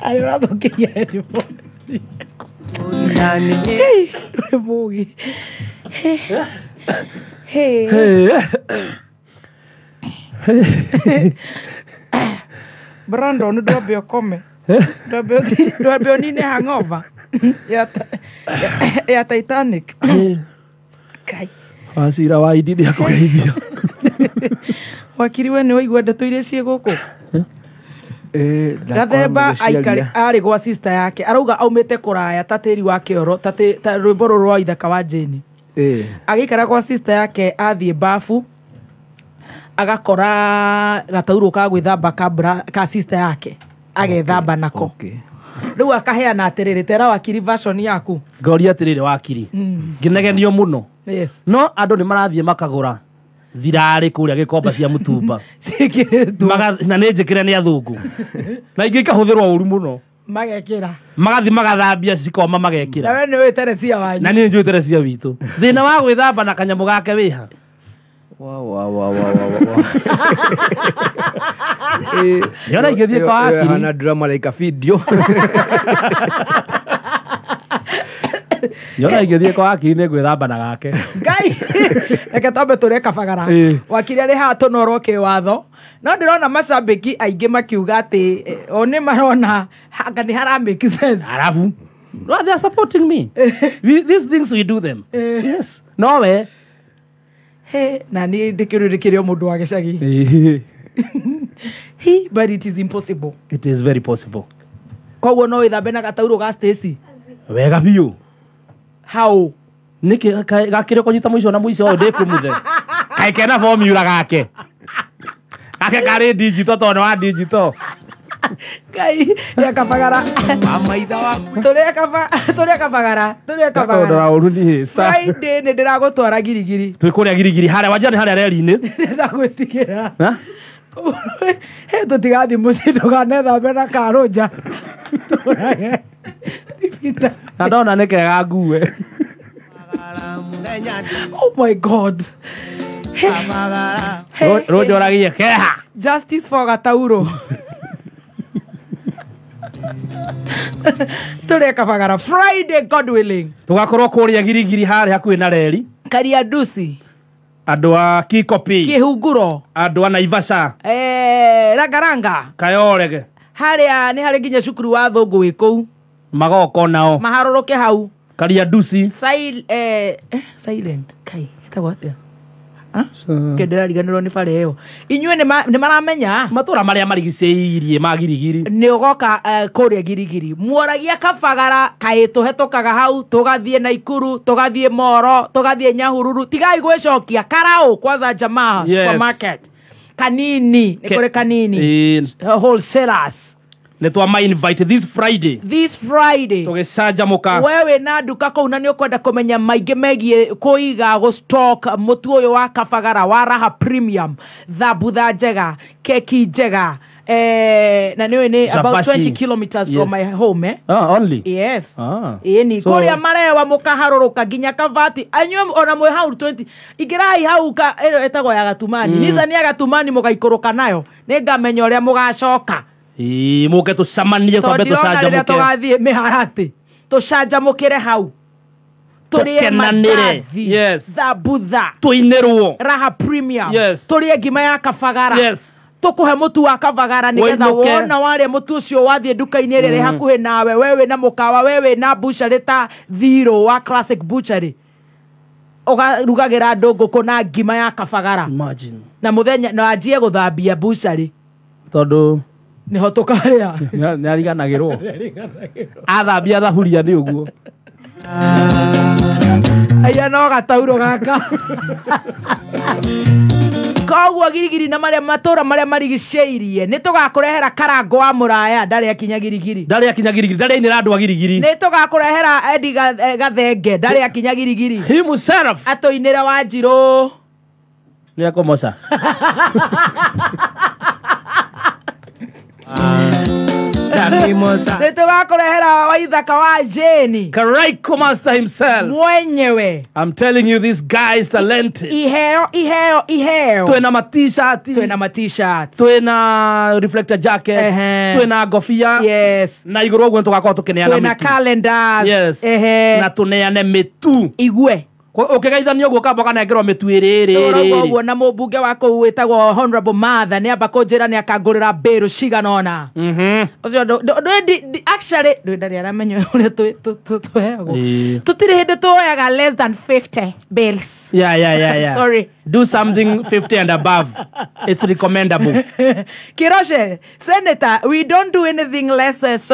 Arĩ ũrathũkĩria headphone. Ndũrĩ mũgĩ. Brandon, ndwambe ũkome. Ndwambe ũnine hangover ya Titanic. Kai. Wacira wa idi nĩ akũgeithia. Wakiri we nĩ waigua ndeto iria ciĩ gũkũ? Gathemba arĩ gwa sister yake arauga aumĩte kũraya ta tĩri wa kĩoro ta rwĩmbo rũrũ rwa ithaka wa Jane. Agĩikara gwa sister yake athiĩ bafu agakora gataurũ ka gwĩthamba ka sister yake agethamba nako. Rĩu akaheana atĩrĩrĩ, tera wakiri version yaku. Ngoria atĩrĩrĩ wakiri, ngĩnegenio mũno. Yes. No andũ nĩ marathiĩ makagũra thirarĩ kũrĩa gĩkomba cia mũtumba. Ciĩkĩrĩtwo. Na nĩ njĩkĩre nĩ athũngũ. Na ingĩ ikahũthĩrwo ũru mũno. Magekĩra. Magathi magathambia cikoma magekĩra. Na we nĩ ũĩ Teresia wanyu. Na niĩ njũĩ Teresia witũ. Thĩna wa gwĩthamba na kanyamũ gake wĩha. Wa wa wa wa wa wa. Yona ingĩthiĩ kwa wakiri. Hana drama like a video. Yona ingĩthiĩ kwa wakiri nĩ ngwĩthamba na gake. Ngai. Reke twambe tũrĩe kabagara. Wakiri arĩ haha tũnorwo kĩwatho. No ndĩrona macambĩki aingĩ makiuga atĩ o nĩ marona anga nĩ hara make sense. Arabu. No, they are supporting me. These things we do them. Yes. No we. He, na niĩ ndĩkĩrĩ ndĩkĩrĩ o mũndũ wa gĩcagi. He, but it is impossible. It is very possible. Koguo no wĩthambe na gataurũ ga Stacy. Wega biũ. How? Nĩkĩ gakĩrĩ kũnyita mũico na mũico ũyũ ndĩkũmuthe. Kaĩ kena formula gake. Gake karĩ digital tondũ nĩ wa digital. Ngai, ya kabagara. Tũrĩa kabagara. Tũrĩa kabagara. Friday nĩ ndĩragũtwara Girigiri. Twĩ kũrĩa Girigiri harĩa wanja nĩ harĩa reri-inĩ. Ndĩragwĩtigĩra. He tũtigathiĩ mũciĩ ndũkanethambe na karũnja. Tũrage. Na ndona nĩ kega ngue. Oh my God. Rũnjoragie keha. Justice for Gatauro. Tũrĩa kabagara Friday God willing. Tũgakorwo kũrĩa Girigiri harĩa hakuhĩ na reri. Kariandusi. Andũ a Kikopi. Kĩhunguro. Andũ a Naivasha. Rangaranga. Kayore. Harĩa nĩ harĩ nginya cukuru wa thũngũ wĩ kũu. Magoko nao. Maharũrũke hau. Kariandusi. Silent. Kai, ĩtagwo atĩa? Ndĩrariganĩrwo nĩ bara ĩyo. Inyuĩ nĩ maramenya matũra marĩa marigicĩirie ma Girigiri. Nĩ ũgoka kũrĩa Girigiri. Muoragia kabagara kaĩ tũhetũkaga hau tũgathiĩ Naikuru, tũgathiĩ Moro, tũgathiĩ Nyahururu. Tigai gwĩcokia Karau kwanza jamaa supermarket. Kanini, nĩ kũrĩ Kanini. Wholesalers. Nĩ twa invite this Friday. This Friday. Tũgĩcanjamũka. Wewe na nduka kũu na nĩ ũkwenda kũmenya maingĩ megiĩ kũiga gũ stock mũtu ũyũ wa Kabagara wa Raha Premium, thambutha njega, keki njega, na nĩ nĩ about 20 kilometers from my home, eh? Ah, only? Yes. Ah. Ĩni so, kũrĩa marewa mũkaharũrũka nginya Kavati anyue ona mwĩ hau 20 ingĩrai hau ka ĩno ĩtagwo ya Gatumani. Nissan ya Gatumani mũgaikũrũka nayo nĩngamenya ũrĩa mũgacoka. Ĩĩ mũke tũcemanie twambe tũcanjamũke. Tũgathiĩ mĩharatĩ tũcanjamũkĩre hau tũrĩe mandathi, yes, thambutha, tũinĩrwo Raha Premium, yes, tũrĩe ngima ya Kabagara, yes, tũkũhe mũtu wa Kabagara nĩgetha wona warĩa mũtu ũcio wathiĩ nduka-inĩ ĩrĩa ĩrĩ hakuhĩ nawe, wewe na mũkawa, wewe na butchery ta Thiro wa Classic Butchery, ũkarugagĩra andũ ngũkũ na ngima ya Kabagara. Imagine. Na mũthenya na anjie gũthambia butchery tondũ nĩho tũkarĩa. Nĩ ariganagĩrwo. Athambia thaburia nĩ ũguo. Aya no gatauro gaka. Koguo Girigiri na marĩa matũra marĩa marigicĩirie nĩ tũgakũrehera Karango wa Mũraya ndarĩ akinya Girigiri. Ndarĩ akinya Girigiri, ndarĩ ainĩra andũ a Girigiri. Nĩ tũgakũrehera Eddie Gathenge ndarĩ akinya Girigiri. Himself atũinĩre Wanjirũ. Nĩ akomoca. Nĩ tũgakũrehera Waithaka wa Jane. Karaiko Master himself. Mwenyewe. I'm telling you, this guy is talented. Iheo, iheo, iheo. Twena ma t-shirt. Twena ma t-shirt. Twena reflector jackets. Twena ngobia. Yes. Na igũrũ ũguo tũgakorwo tũkĩneana mĩtu. Twena calendars. Yes. Na tũneane mĩtu. Igue. Ũkĩgeithania ũguo kamba ũkanengerwo mĩtu ĩrĩ ĩrĩ ĩrĩ. Ũguo na mũmbunge wa kũu wĩtagwo Honorable Martha nĩ amba kũnjĩra nĩ akangũrĩra mbĩrũ cigana ũna. Ũcio actually ndarĩ aramenya ũrĩa tũheagwo. Tũtirĩ hĩndĩ tuoyaga less than 50 bills. Yeah. Sorry. Do something 50 and above. It's recommendable. Kiroshe, Senator, we don't do anything less, less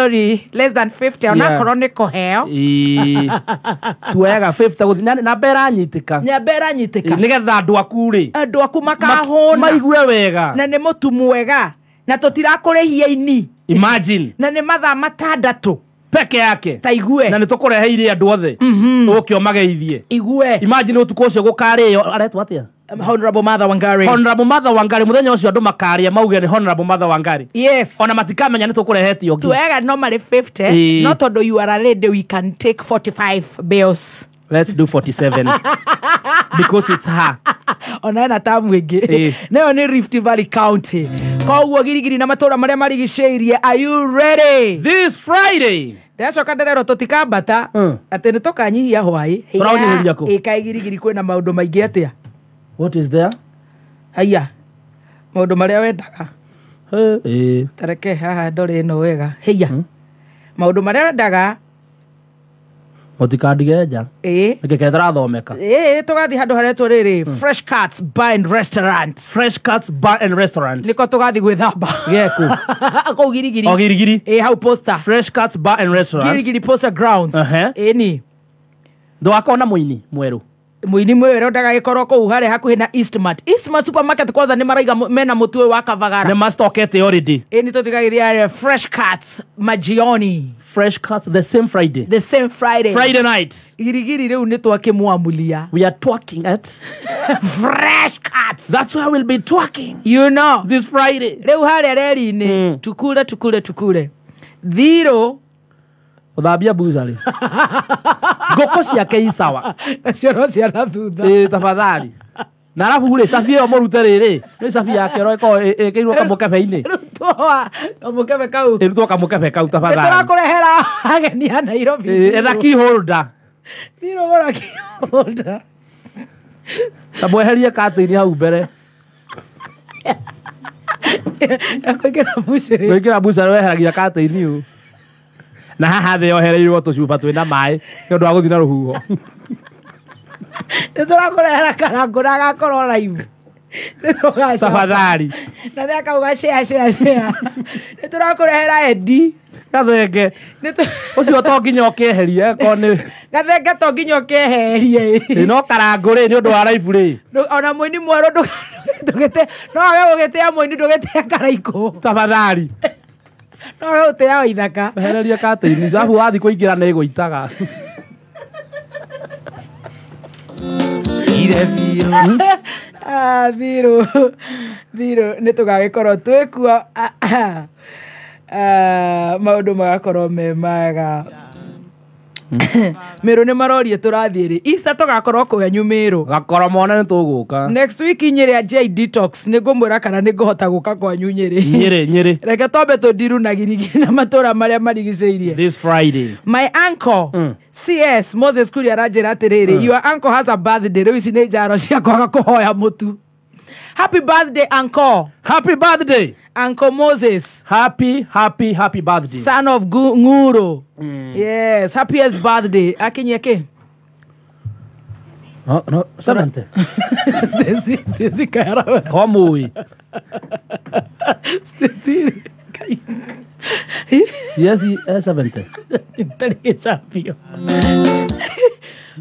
than 50. Onakorwo nĩ kũheo. Tuoyaga 50 na mbera nyitĩka. Nyambera nyitĩka. Nĩgetha andũ aku rĩ. Andũ aku makahũna. Maigue wega. Na nĩ mũtu mwega. Na tũtirakũrĩhia ini. Imagine. Na nĩ mathaa matandatũ. Peke yake. Ta igue. Na nĩ tũkũreheire andũ othe. Ũke ũmageithie. Igue. Imagine ũtukũ ũcio gũkarĩo aretwo atĩa? Honorable Martha Wangari. Honorable Martha Wangari mũthenya ũcio andũ makarĩa mauge nĩ Honorable Martha Wangari. Yes. Ona matikamenya nĩ tũkũrehete ũngĩ. Tuega normally 50. No tondũ you are a lady we can take 45 bills. Let's do 47 because it's her. Ona ena tamu ĩngĩ. Nayo nĩ Rift Valley County. Koguo Girigiri na matũra marĩa marigicĩirie, are you ready? This Friday. Ndĩracoka ndĩrerwo tũtikambata atĩ nĩ tũkanyihia hwaĩ. Tũraũnyihĩria kũ? Ĩkaĩ Girigiri kwĩna maũndũ maingĩ atĩa? What is there? Haiya. Maũndũ marĩa wendaga. Tareke haha ndore ĩno wega. Haiya. Maũndũ marĩa wendaga mũtikandige nja. Nĩkĩ tũrathomeka? Tũgathiĩ handũ haretwo rĩrĩ Fresh Cuts Bar and Restaurant. Fresh Cuts Bar and Restaurant. Nĩko tũgathiĩ gwĩthamba. Gĩkũ? Kũu Girigiri. O Girigiri. Hau Posta. Fresh Cuts Bar and Restaurant. Girigiri Posta Grounds. Ĩni. Ndũgakona mũini mwerũ. Mũini mwerũ ndagagĩkorwo kũu harĩa hakuhĩ na Eastmart. Eastmart supermarket kwanza nĩ maraiga mena mũtu ũyũ wa Kabagara. Nĩ mastokete already. Ĩni tũtigagĩria Fresh Cuts majioni. Fresh Cuts the same Friday. The same Friday. Friday night. Girigiri rĩu nĩ twakĩmwamulia. We are talking at Fresh Cuts. That's where we'll be talking. You know. This Friday. Rĩu harĩa reri-inĩ tukure tukure tukure. Thiro ũthambia bucarĩ. Ngũkũ ciake i sawa. Nacio no ciana thutha. Tafadhali. Na arabu rĩ cabi ĩyo mũrute rĩrĩ nĩ cabi yake ĩro ĩkorwo ĩkĩirwo kamũkebe-inĩ. Kamũkebe kau. Ĩrutwo kamũkebe kau tafadhali. Nĩ tũrakũrehera ageni a Nairobi. Etha key holder. Thiro gũra key holder. Ta mweherie katĩini hau mbere. Na kũingĩra bucarĩ. Kũingĩra bucarĩ weheragia katĩini ũũ. Na haha thĩ yohereirwo tũcuba twĩna maĩ nĩ ũndũ wa gũthiĩ na rũhuho. Nĩ tũrakũrehera Karangũ na agakorwo live. Tafadhali. Na nĩ akauga share share share. Nĩ tũrakũrehera Eddie Gathenge. Ũcio to nginya ũkĩeherie ko nĩ Gathenge to nginya ũkĩeherie. No Karangũ rĩ nĩ ũndũ wa live rĩ. Ona mũini mwerũ ndũgĩte no wage gũgĩtĩa mũini ndũgĩtĩa Karaikũ. Tafadhali. No we ũteaga ithaka. Wehererie curtain icio arabu wathiĩ kũingĩra nĩ ĩgũitaga. Ah, thirũ thirũ nĩ tũgagĩkorwo twĩkuo maũndũ magakorwo me mega. Mĩrũ nĩ marorie tũrathiĩ rĩ Easter tũgakorwo kwenyu Mĩrũ. Gakora mona nĩ tũgũka. Next week Nyĩrĩ anjia detox nĩ ngũmwĩra kana nĩ ngũhota gũka kwanyu Nyĩrĩ. Nyĩrĩ Nyĩrĩ. Reke twambe tũndiru na Girigiri na matũra marĩa marigicĩirie. This Friday. My uncle CS Moses Kuria aranjĩra atĩrĩrĩ, your uncle has a birthday. Rĩu ici nĩ njaro cia kwaga kũhoya mũtu. Happy birthday uncle. Happy birthday Uncle Moses. Happy happy happy birthday. Son of Nguro. Yes, happiest birthday. Akinyie kĩ? No, no, 70. Stacy, Stacy Kayara. Komui. Stacy. Kai. Yes, 70.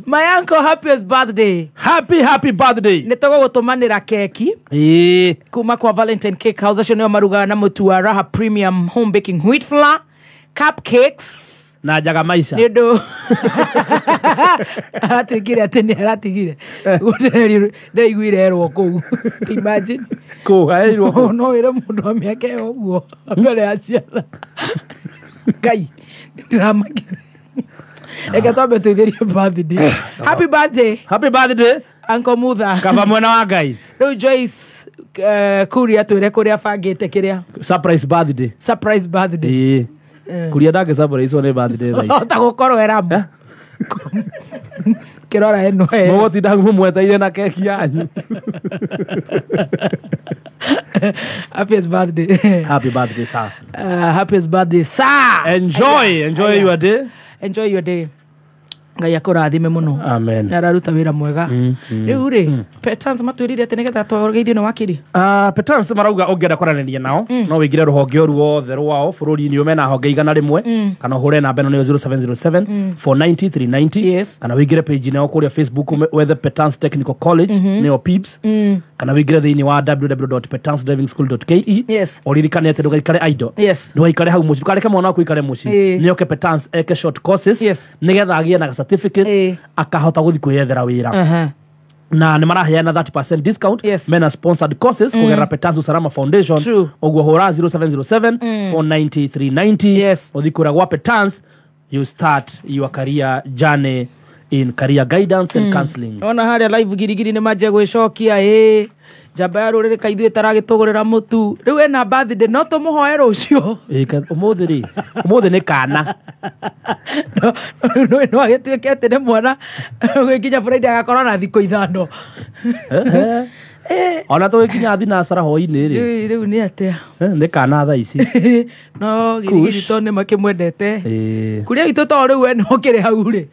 My uncle, happiest birthday. Happy happy birthday. Nĩ tũgũgũtũmanĩra keki Ĩĩ. kuma kwa Valentine Cake House acio nĩo marugaga na mũtu wa Raha Premium Home Baking Wheat Flour, cupcakes Na njaga maica. nĩ ũndũ aratuĩkire atĩ nĩ aratigire ndĩraiguire erwo kũu. Imagine. Kũ aheirwo. No wĩre mũndũ wa mĩaka ĩyo ũguo mbere ya ciana. Ngai ndĩramakire. Reke twambe tũithĩrie birthday. Happy birthday Happy birthday. Uncle Mutha. Kaba mwena wa Ngai. Rĩu Joyce Kuria twĩre kũrĩa bangĩte kĩrĩa. Surprise birthday. Surprise birthday. Ĩĩ. Kuria ndangĩ surprise nĩ birthday thaa ici. Hota gũkorwo eramu. Kĩrora ĩno S. Mũgũtinda mũmweteire na keki yanyu. Happiest birthday. Happy birthday sir. Happiest birthday sir. Enjoy, enjoy your day. Enjoy your day. Ngai akũrathime mũno. Amen. Nĩ araruta wĩra mwega. Rĩu rĩ, Petans matwĩrire atĩ nĩgetha twageithio nĩ wakiri. Petans marauga ũngĩenda kwaranĩria nao no wĩingĩre rũhonge o ruothe rwao bũrũri-inĩ ũyũ mena honge 100 kana ũhũre namba ĩno nĩyo 0707 490 390. Yes. Kana wĩingĩre page yao kũrĩa Facebook wethe Petans Technical College nĩyo PIPS kana wĩingĩre thĩinĩ wa www.petansdrivingschool.ke. Yes. Ũririkane atĩ ndũgaikare idle. Yes. Ndũgaikare hau mũciĩ, ndũkareke mwana waku aikare mũciĩ. Ĩĩ. Nĩoke Petans eke short courses Yes. nĩgetha agĩe na certificate Ĩĩ. akahota gũthiĩ kwĩyethera wĩra. Na nĩ maraheana 30% discount. Yes. Mena sponsored courses kũgerera Petans Usalama Foundation. True. Ũguo hũra 0707 490 390. Yes. Ũthiĩ kũrĩa gwa Petans, you start your career journey in career guidance and counseling. Ona harĩa live Girigiri nĩ manjia gwĩcokia ĩ njamba ya rũrĩrĩ kaithuĩ taragĩtũgũrĩra mũtu rĩu ena birthday no tũmũhoe rũciũ. Ũmũthĩ rĩ, ũmũthĩ nĩ kana. No no agĩtuĩke atĩ nĩ mwana gũgĩkinya Friday agakorwo na thikũ 5. Ona tũgĩkinya thinacara hwaĩ-inĩ rĩ. Rĩu nĩ atĩa? Nĩ kana thaa ici. No Girigiri to nĩ makĩmwendete. Kuria witũ to rĩu we no kĩrĩ hau rĩ.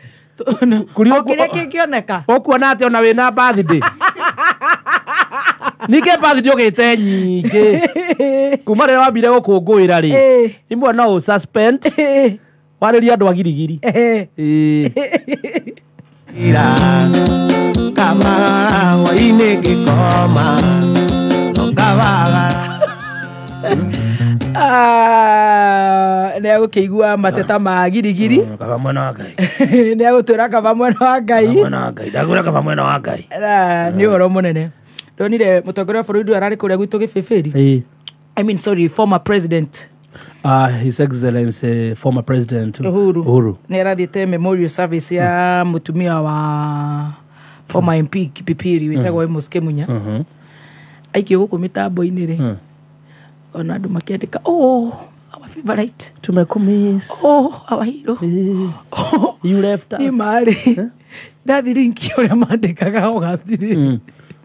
Kuria O kĩrĩa kĩngĩoneka. Ũkuona atĩ ona wĩna birthday. Ningĩ birthday ũgĩte nyingĩ. Kuma rĩrĩa wambire gũkũngũĩra rĩ. Imwe no ũ suspend. Warĩrie andũ a Girigiri. Ĩĩ. Kamara hwaĩ-inĩ ngĩkoma no kabagara. Nĩ agũkĩigua mateta ma Girigiri. Kaba mwena wa Ngai. Nĩ agũtwĩra kaba mwena wa Ngai. Mwena wa Ngai. Ndagwĩra kaba mwena wa Ngai. Nĩ ũhoro mũnene. Ndonire mũtongoria wa bũrũri ararĩ kũrĩa gwitũ Gĩbĩbĩri. I mean sorry, former president. His Excellency former President Uhuru. Uhuru. Nĩ arathiĩte memorial service ya mũtumia wa former MP Kipipiri wĩtagwo Amos Kĩmunya. Aikio gũkũ mĩtambo-inĩ rĩ. Ona andũ makĩandĩka, oh, our favorite. Tumekumiss. Oh, our hero. You left us. Nĩ marĩ. Ndathi rinki ũrĩa mandĩkaga August rĩ.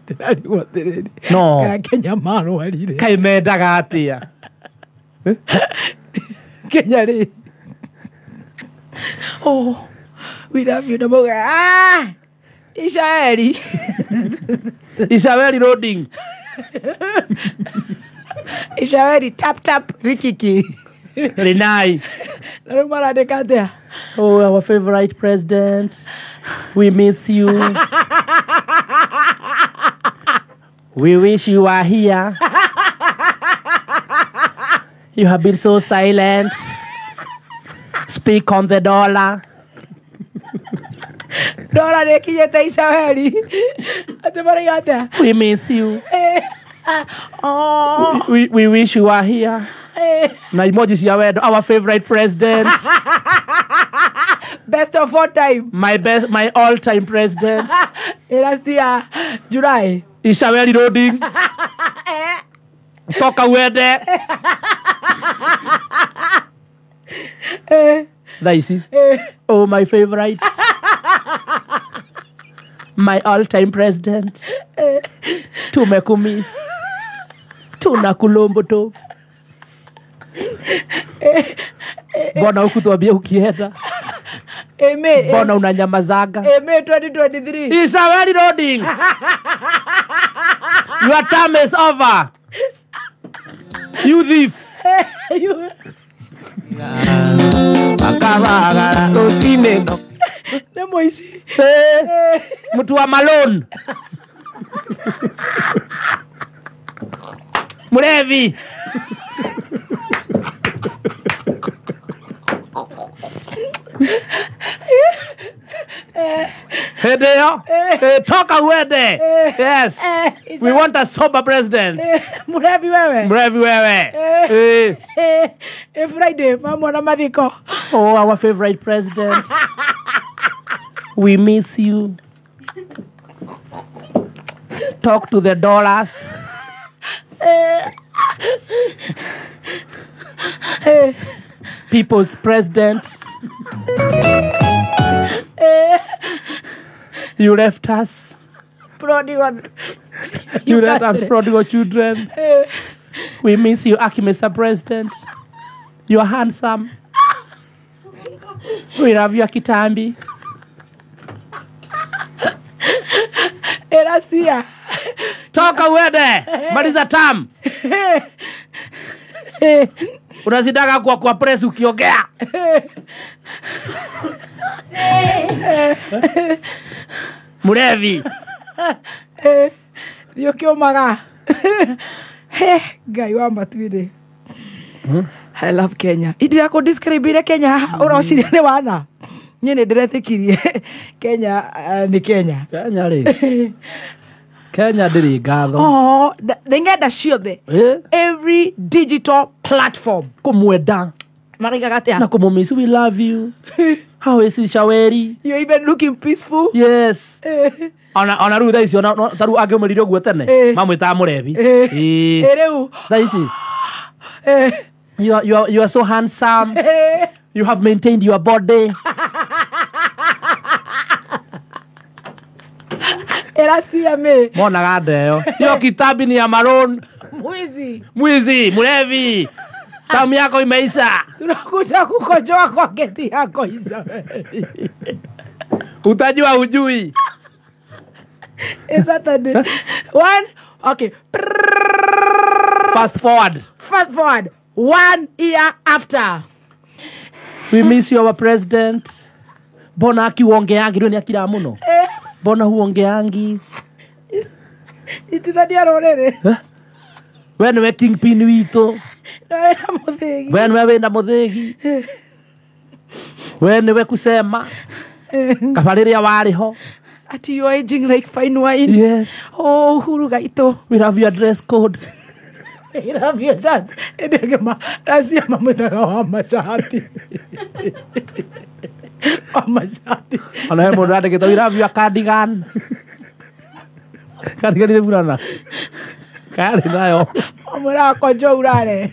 Ndĩrarigwo atĩrĩrĩ. No. Kana Kenya marwarire. Kaĩ mendaga atĩa? Kenya rĩ. Oh, we love you. Na mauga, ah, Ishaeli. Ishaeli loading. Ishaeli tap tap rikiki. Rinai. Na rĩu marandĩka atĩa? Oh, our favorite president. We miss you. We wish you were here. You have been so silent. Speak on the dollar. Dollar nĩĩkinyĩte Isabeli. Atĩ marauga atĩa? We miss you. Oh. We wish you were here. Na emoji cia wendo. Our favorite president. Best of all time. My best, my all time president. Ĩracia July. Isabeli loading. Toka uende. Thaa ici. Oh, my favorite. My all-time president. Tumekumiss. Tunakulombo tu. Mbona hukutuambia ukienda? Mbona unanyamazaga? May 2023. Isabeli loading. Your time is over. You thief. Akabagara rũcinĩ. Nĩ mũici. Mtu wa Malone. Murevi. Hĩndĩ ĩyo, toka uende. Yes. We want a sober president. Murevi wewe. Murevi wewe. Friday, mamona mathiko. Oh, our favorite president. We miss you. Talk to the dollars. People's president. You left us. Prodigal. You left us prodigal children. We miss you, Aki, Mr. President. You are handsome. We love you, Akitambi. Erasia. Toka uende. Maliza tam. Unazidaga kwa press ukiongea. Murevi. Thiĩ ũkĩũmaga. Ngai wa matu-inĩ. I love Kenya. Indirakũ describe Kenya ũrociria nĩ wana. Niĩ nĩ ndĩretĩkirie Kenya nĩ Kenya. Kenya rĩ. Kenya ndĩrĩ ngatho. Oh, nĩ ng'enda ciothe. Every digital platform. Kũmwenda. Maraigaga atĩa? Na kũmũmiss, we love you. How is Shaweri? You're even looking peaceful. Yes. Ona rĩu thaa ici ona ta rĩu angĩumĩrire ũguo tene mamwĩtaga mũrebi. Rĩu thaa ici. You are so handsome. You have maintained your body. Eracia me. Monaga ndeo. Hiyo kitabi ni ya maroon. Mwizi. Mwizi, mlevi. Tamu yako imeisha. Tunakuja kukojoa kwa geti yako Isabeli. Utajua hujui. It's Saturday. One, okay. Fast forward. Fast forward. 1 year after. We miss you, our president. Mbona akiuongeangi rĩu nĩ akira mũno. Mbona huongeangi? Itithania rũrĩrĩ. We nĩwe kingpin witũ. Wĩna mũthĩgi. We nĩwe wĩna mũthĩgi. We nĩwe kusema. Kaba rĩrĩa warĩ ho. Ati you are aging like fine wine. Yes. Oh, Uhuru gaitũ. We love your dress code. We love your shirt. Ĩndĩ racia mamwĩtaga wa macati. Wa macati. Ona he mũndũ andĩkĩte we love your cardigan. Cardigan nĩ burana. Karĩ nayo. Amwĩraga konjo urare.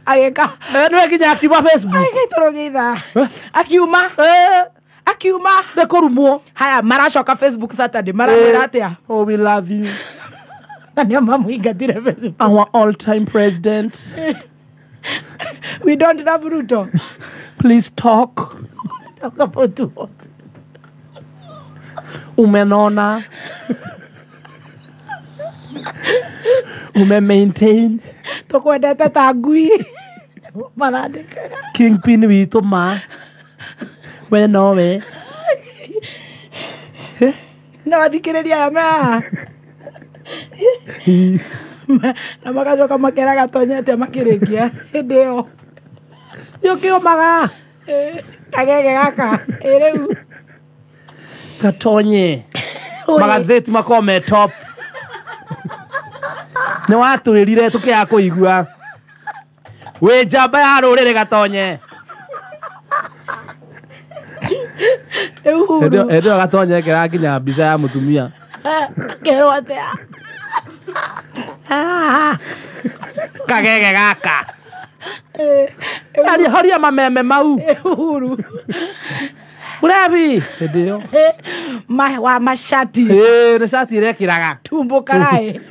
Agĩka. Nĩwe nginya akiuma Facebook. Agĩka gĩthaa. Akiuma. Akiuma. Nĩ kũrumwo. Haya maracoka Facebook Saturday. Maramwĩra atĩa? Oh, we love you. Na nĩo mamũingatire Facebook. Our all-time president. We don't love Ruto. Please talk. Talk about what? Umenona. Ume maintain. Tũkwendete ta ngui. Marandĩkaga. Kingpin witũ ma. We nowe. No athikĩrĩria aya me haha. Na magacoka makera Gatonye atĩa makĩrĩkia hĩndĩ ĩyo. Nĩũkĩũmaga. Kagege gaka. Ĩ rĩu. Gatonye. Magathĩti makorwo me top. Nĩ watwĩrire tũkĩaga kũigua. Wĩ njamba ya rũrĩrĩ Gatonye. Hĩndĩ ĩyo Gatonye ekĩraga nginya mbica ya mũtumia. Kerwo atĩa? Kagege gaka. Aria horia mameme mau. Uhuru. Mũrebi. Hĩndĩ ĩyo. Wa mashati. Nĩ shati ĩrekĩraga. Tumbo karai.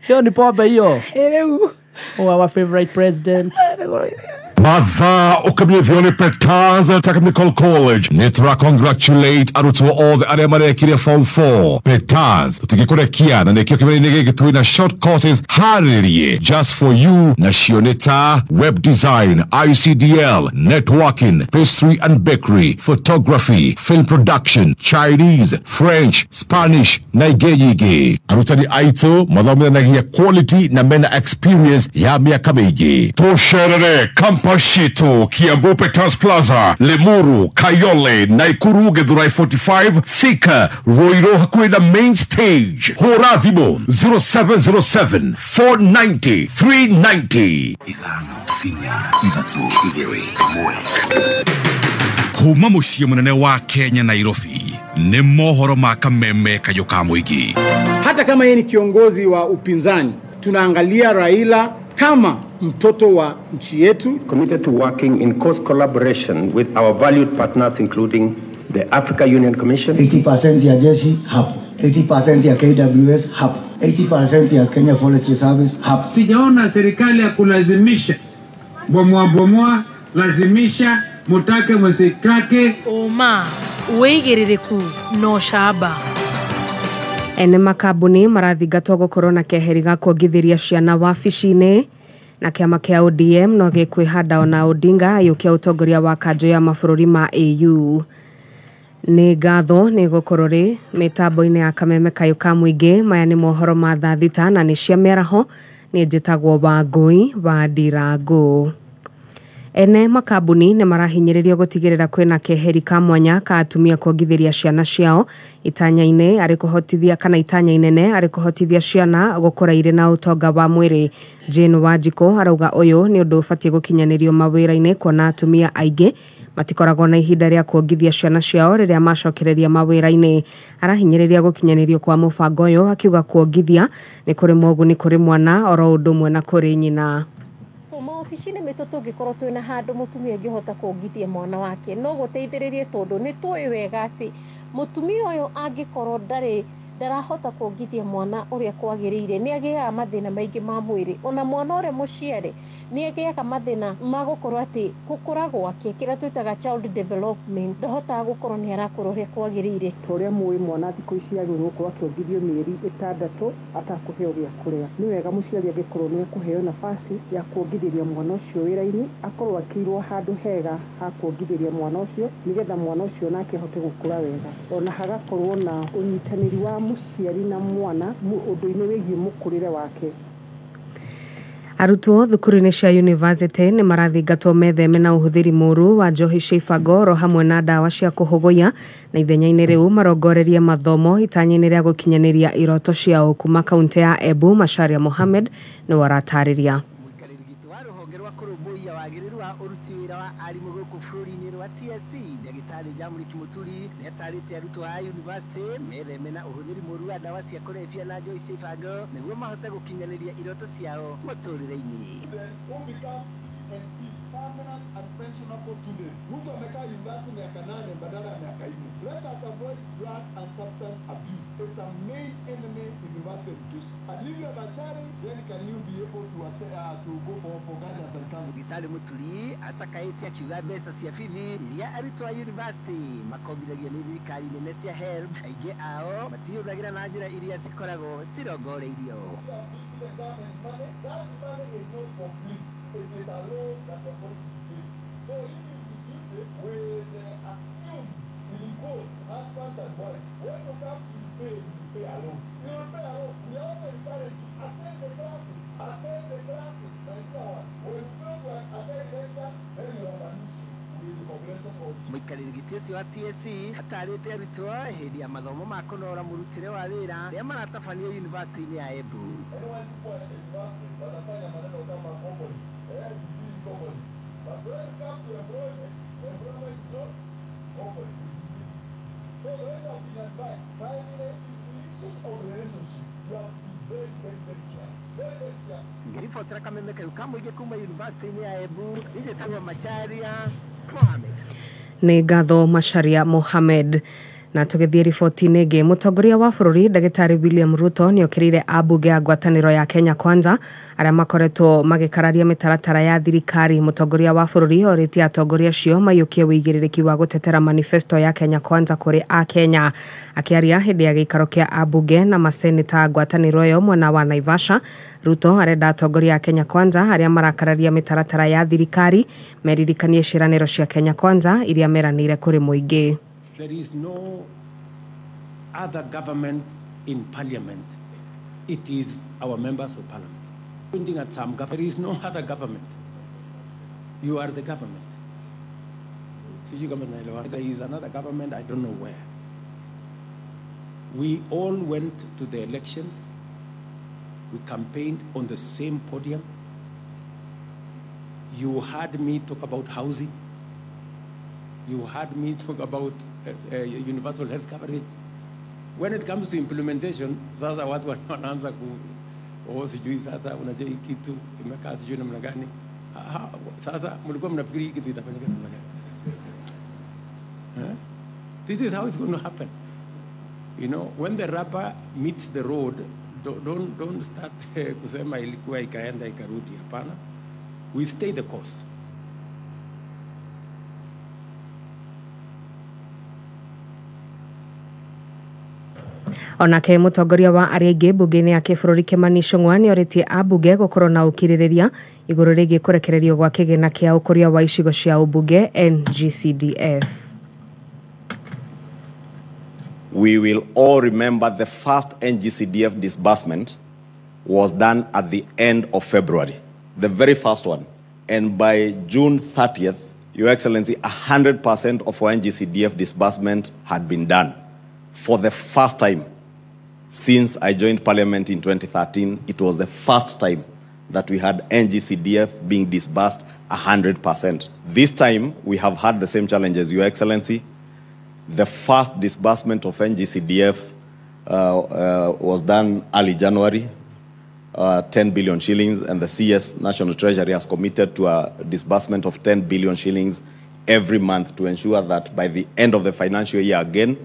Hiyo ni pombe hiyo. Rĩu. Oh, our favorite president. Mathaa ũkamie nĩ Petaz Technical College nĩ tũra congratulate arutwo othe arĩa marekire form 4. Petaz tũtingĩkũrekia na nĩkĩo kĩmera-inĩ gĩkĩ twĩna short courses harĩrie just for you, nacio nĩ ta web design, ICDL, networking, pastry and bakery, photography, film production, Chinese, French, Spanish na ingĩ nyingĩ. Arutani aitũ mathomithanagia quality na mena experience ya mĩaka mĩingĩ. Tũcerere campus citũ Kiambu Peters Plaza, Limuru, Kayole, Naikuru, Githurai 45, Thika, Ruiru hakuhĩ na main stage. Hũra thimũ 0707 490 390. 5 4 3 2 1. Kuma mũciĩ mũnene wa Kenya Nairobi nĩ mohoro ma kameme kayũ ka mũingĩ. Hata kama yeye ni kiongozi wa upinzani, tunaangalia Raila kama mtoto wa nchi yetu. Committed to working in close collaboration with our valued partners including the Africa Union Commission. 80% ya jeshi hapo, 80% ya KWS hapo, 80% ya Kenya Forestry Service hapo. Sijaona serikali ya kulazimisha bomoa bomoa, lazimisha mutake musitake. Uma wĩigĩrĩrĩku na ũcamba. Ene makambuni marathingatwo gũkorwo na keheri ga kuongithĩria ciana wabici-inĩ. Na kĩama kĩa ODM no gĩkwĩhanda ona Odinga ayũkia ũtongoria wa kanjũ ya mabũrũri ma AU. Nĩ ngatho nĩ gũkorwo rĩ mĩtambo-inĩ ya kameme kayũ ka mũingĩ. Maya nĩ mohoro ma thaa thita na nĩ cia mĩaraho. Nĩ njĩtagwo Wangũi wa Ndirangũ. Ene makambuni nĩ marahinyĩrĩrio gũtigĩrĩra kwĩna keheri ka mwanya ka atumia kuongithĩria ciana ciao itanya-inĩ arĩ kũhotithia kana itanya inene arĩ kũhotithia ciana gũkũra irĩ na ũtonga wa mwĩrĩ. Jane Wanjikũ arauga ũyũ nĩ ũndũ ũbatiĩ gũkinyanĩrio mawĩra-inĩ kuona atumia aingĩ matikoragwo na ihinda rĩa kuongithia ciana ciao rĩrĩa macokereria mawĩra-inĩ. Arahinyĩrĩria gũkinyanĩrio kwa mũbango ũyũ akiuga kuongithia nĩ kũrĩ moguni kũrĩ mwana oro ũndũ ũmwe na kũrĩ nyina. So maobici-inĩ maitũ tũngĩkorwo twĩna handũ mũtumia angĩhota kuongithia mwana wake no gũteithĩrĩrie, tondũ nĩ tũĩ wega atĩ mũtumia ũyũ angĩkorwo ndarĩ ndarahota kuongithia mwana ũrĩa kwagĩrĩire nĩ agĩaga mathĩna maingĩ ma mwĩrĩ. Ona mwana ũrĩa mũciare nĩ agĩaga mathĩna ma gũkorwo atĩ gũkũra gwake kĩrĩa twĩtaga child development ndahotaga gũkorwo nĩ arakũra ũrĩa kwagĩrĩire. Ta ũrĩa mũĩ mwana thikũ ici agĩrĩirwo gũkorwo akĩongithio mĩeri 6 atakũheo gĩa kũrĩa. Nĩ wega mũciari angĩkorwo nĩ ekũheo nafasi ya kuongithĩria mwana ũcio wĩra-inĩ, akorwo akĩirwo handũ hega ha kuongithĩria mwana ũcio nĩgetha mwana ũcio nake ahote gũkũra wega. Ona hagakorwo na ũnyitanĩri wa mũciari na mwana ũndũ-inĩ wĩgiĩ mũkũrĩre wake. Arutwo thukuru-inĩ cia university nĩ marathingatwo metheme na ũhũthĩri mũru wa njohi cia ibango oro hamwe na ndawa cia kũhũgũya, na ithenya-inĩ rĩu marongorerie mathomo itanya-inĩ rĩa gũkinyanĩria iroto ciao. Kuma kaunti ya Embu, Macharia Mohamed nĩwe aratarĩria. Ũruti wĩra wa arimũ gũkũ bũrũri-inĩ rwa TSC ndagĩtarĩ Jamũri Kĩmũturi nĩatarĩte arutwo a university metheme na ũhũthĩri mũru wa ndawa cia kũrebia na njohi cia ibango nĩguo mahote gũkinyanĩria iroto ciao mũtũrĩre-inĩ. Mtu amekaa university miaka 8 badala ya miaka 4. Let us avoid drug and substance abuse. It's a main enemy in university education. And if you have a challenge, then can you be able to go for guidance and counseling? Ndagĩtarĩ Mũturi acakaĩte akiuga mbeca cia bithi iria arutwo a university makombithagio nĩ thirikari nene cia HELB aingĩ ao matihũthagĩra na njĩra iria cikoragwo cirongoreirio. That money is not complete. It is a loan that you're going to pay. So if you reduce it with assumed, in quotes, husband and wife, when you come to pay, you pay alone. You will pay alone. We also encourage you attend the classes. Mũikarĩri gĩtĩ ũcio wa TSC atarĩte arutwo hĩndĩ ya mathomo ma kũnora mũrutĩre wa wĩra rĩa maratabanio yunivasĩtĩ-inĩ ya Embu. Ngĩribotera kameme kau ka mũingĩ kuma yunivasĩtĩ-inĩ ya Embu, njĩtagwo Macharia Mohamed. Nĩ ngatho Macharia Mohamed. Na tũgĩthiĩ riboti-inĩ ĩngĩ, mũtongoria wa bũrũri ndagĩtarĩ William Ruto nĩ okĩrĩire ambunge ya ngwatanĩro ya Kenya Kwanza arĩa makoretwo magĩkararia mĩtaratara ya thirikari. Mũtongoria wa bũrũri orĩtie atongoria acio maiyũkie wĩigĩrĩrĩki wa gũtetera manifesto ya Kenya Kwanza kũrĩ akenya. Akĩaria hĩndĩ ya gĩikaro kĩa ambunge na maseneta ngwatanĩro ĩyo mwena wa Naivasha, Ruto arenda atongoria a Kenya Kwanza arĩa marakararia mĩtaratara ya thirikari meririkanie ciĩranĩro cia Kenya Kwanza iria meranĩire kũrĩ mũingĩ. There is no other government in parliament. It is our members of parliament. Pointing at some government, there is no other government. You are the government. There is another government, I don't know where. We all went to the elections. We campaigned on the same podium. You heard me talk about housing. You heard me talk about universal health coverage. When it comes to implementation, sasa watu wanaanza ku oh, sijui sasa unajua hii kitu imekaa sijui namna gani. Sasa mlikuwa mnafikiri hii kitu itafanyika namna gani? This is how it's going to happen. You know, when the rubber meets the road, don't start kusema ilikuwa ikaenda ikarudi. Hapana. We stay the course. Onake mũtongoria wa arĩa aingĩ mbunge-inĩ ya kĩbũrũri Kimani Ichung'wa nĩorĩtie ambunge gũkorwo na ũkirĩrĩria igũrũ rĩgiĩ kũrekererio gwa kĩgĩna kĩa ũkũria wa icigo cia ũmbunge NGCDF. We will all remember the first NGCDF disbursement was done at the end of February, the very first one. And by June 30th, Your Excellency, 100% of our NGCDF disbursement had been done. For the first time since I joined Parliament in 2013, it was the first time that we had NGCDF being disbursed 100%. This time, we have had the same challenges, Your Excellency. The first disbursement of NGCDF was done early January, 10 billion shillings, and the CS National Treasury has committed to a disbursement of 10 billion shillings every month to ensure that by the end of the financial year again,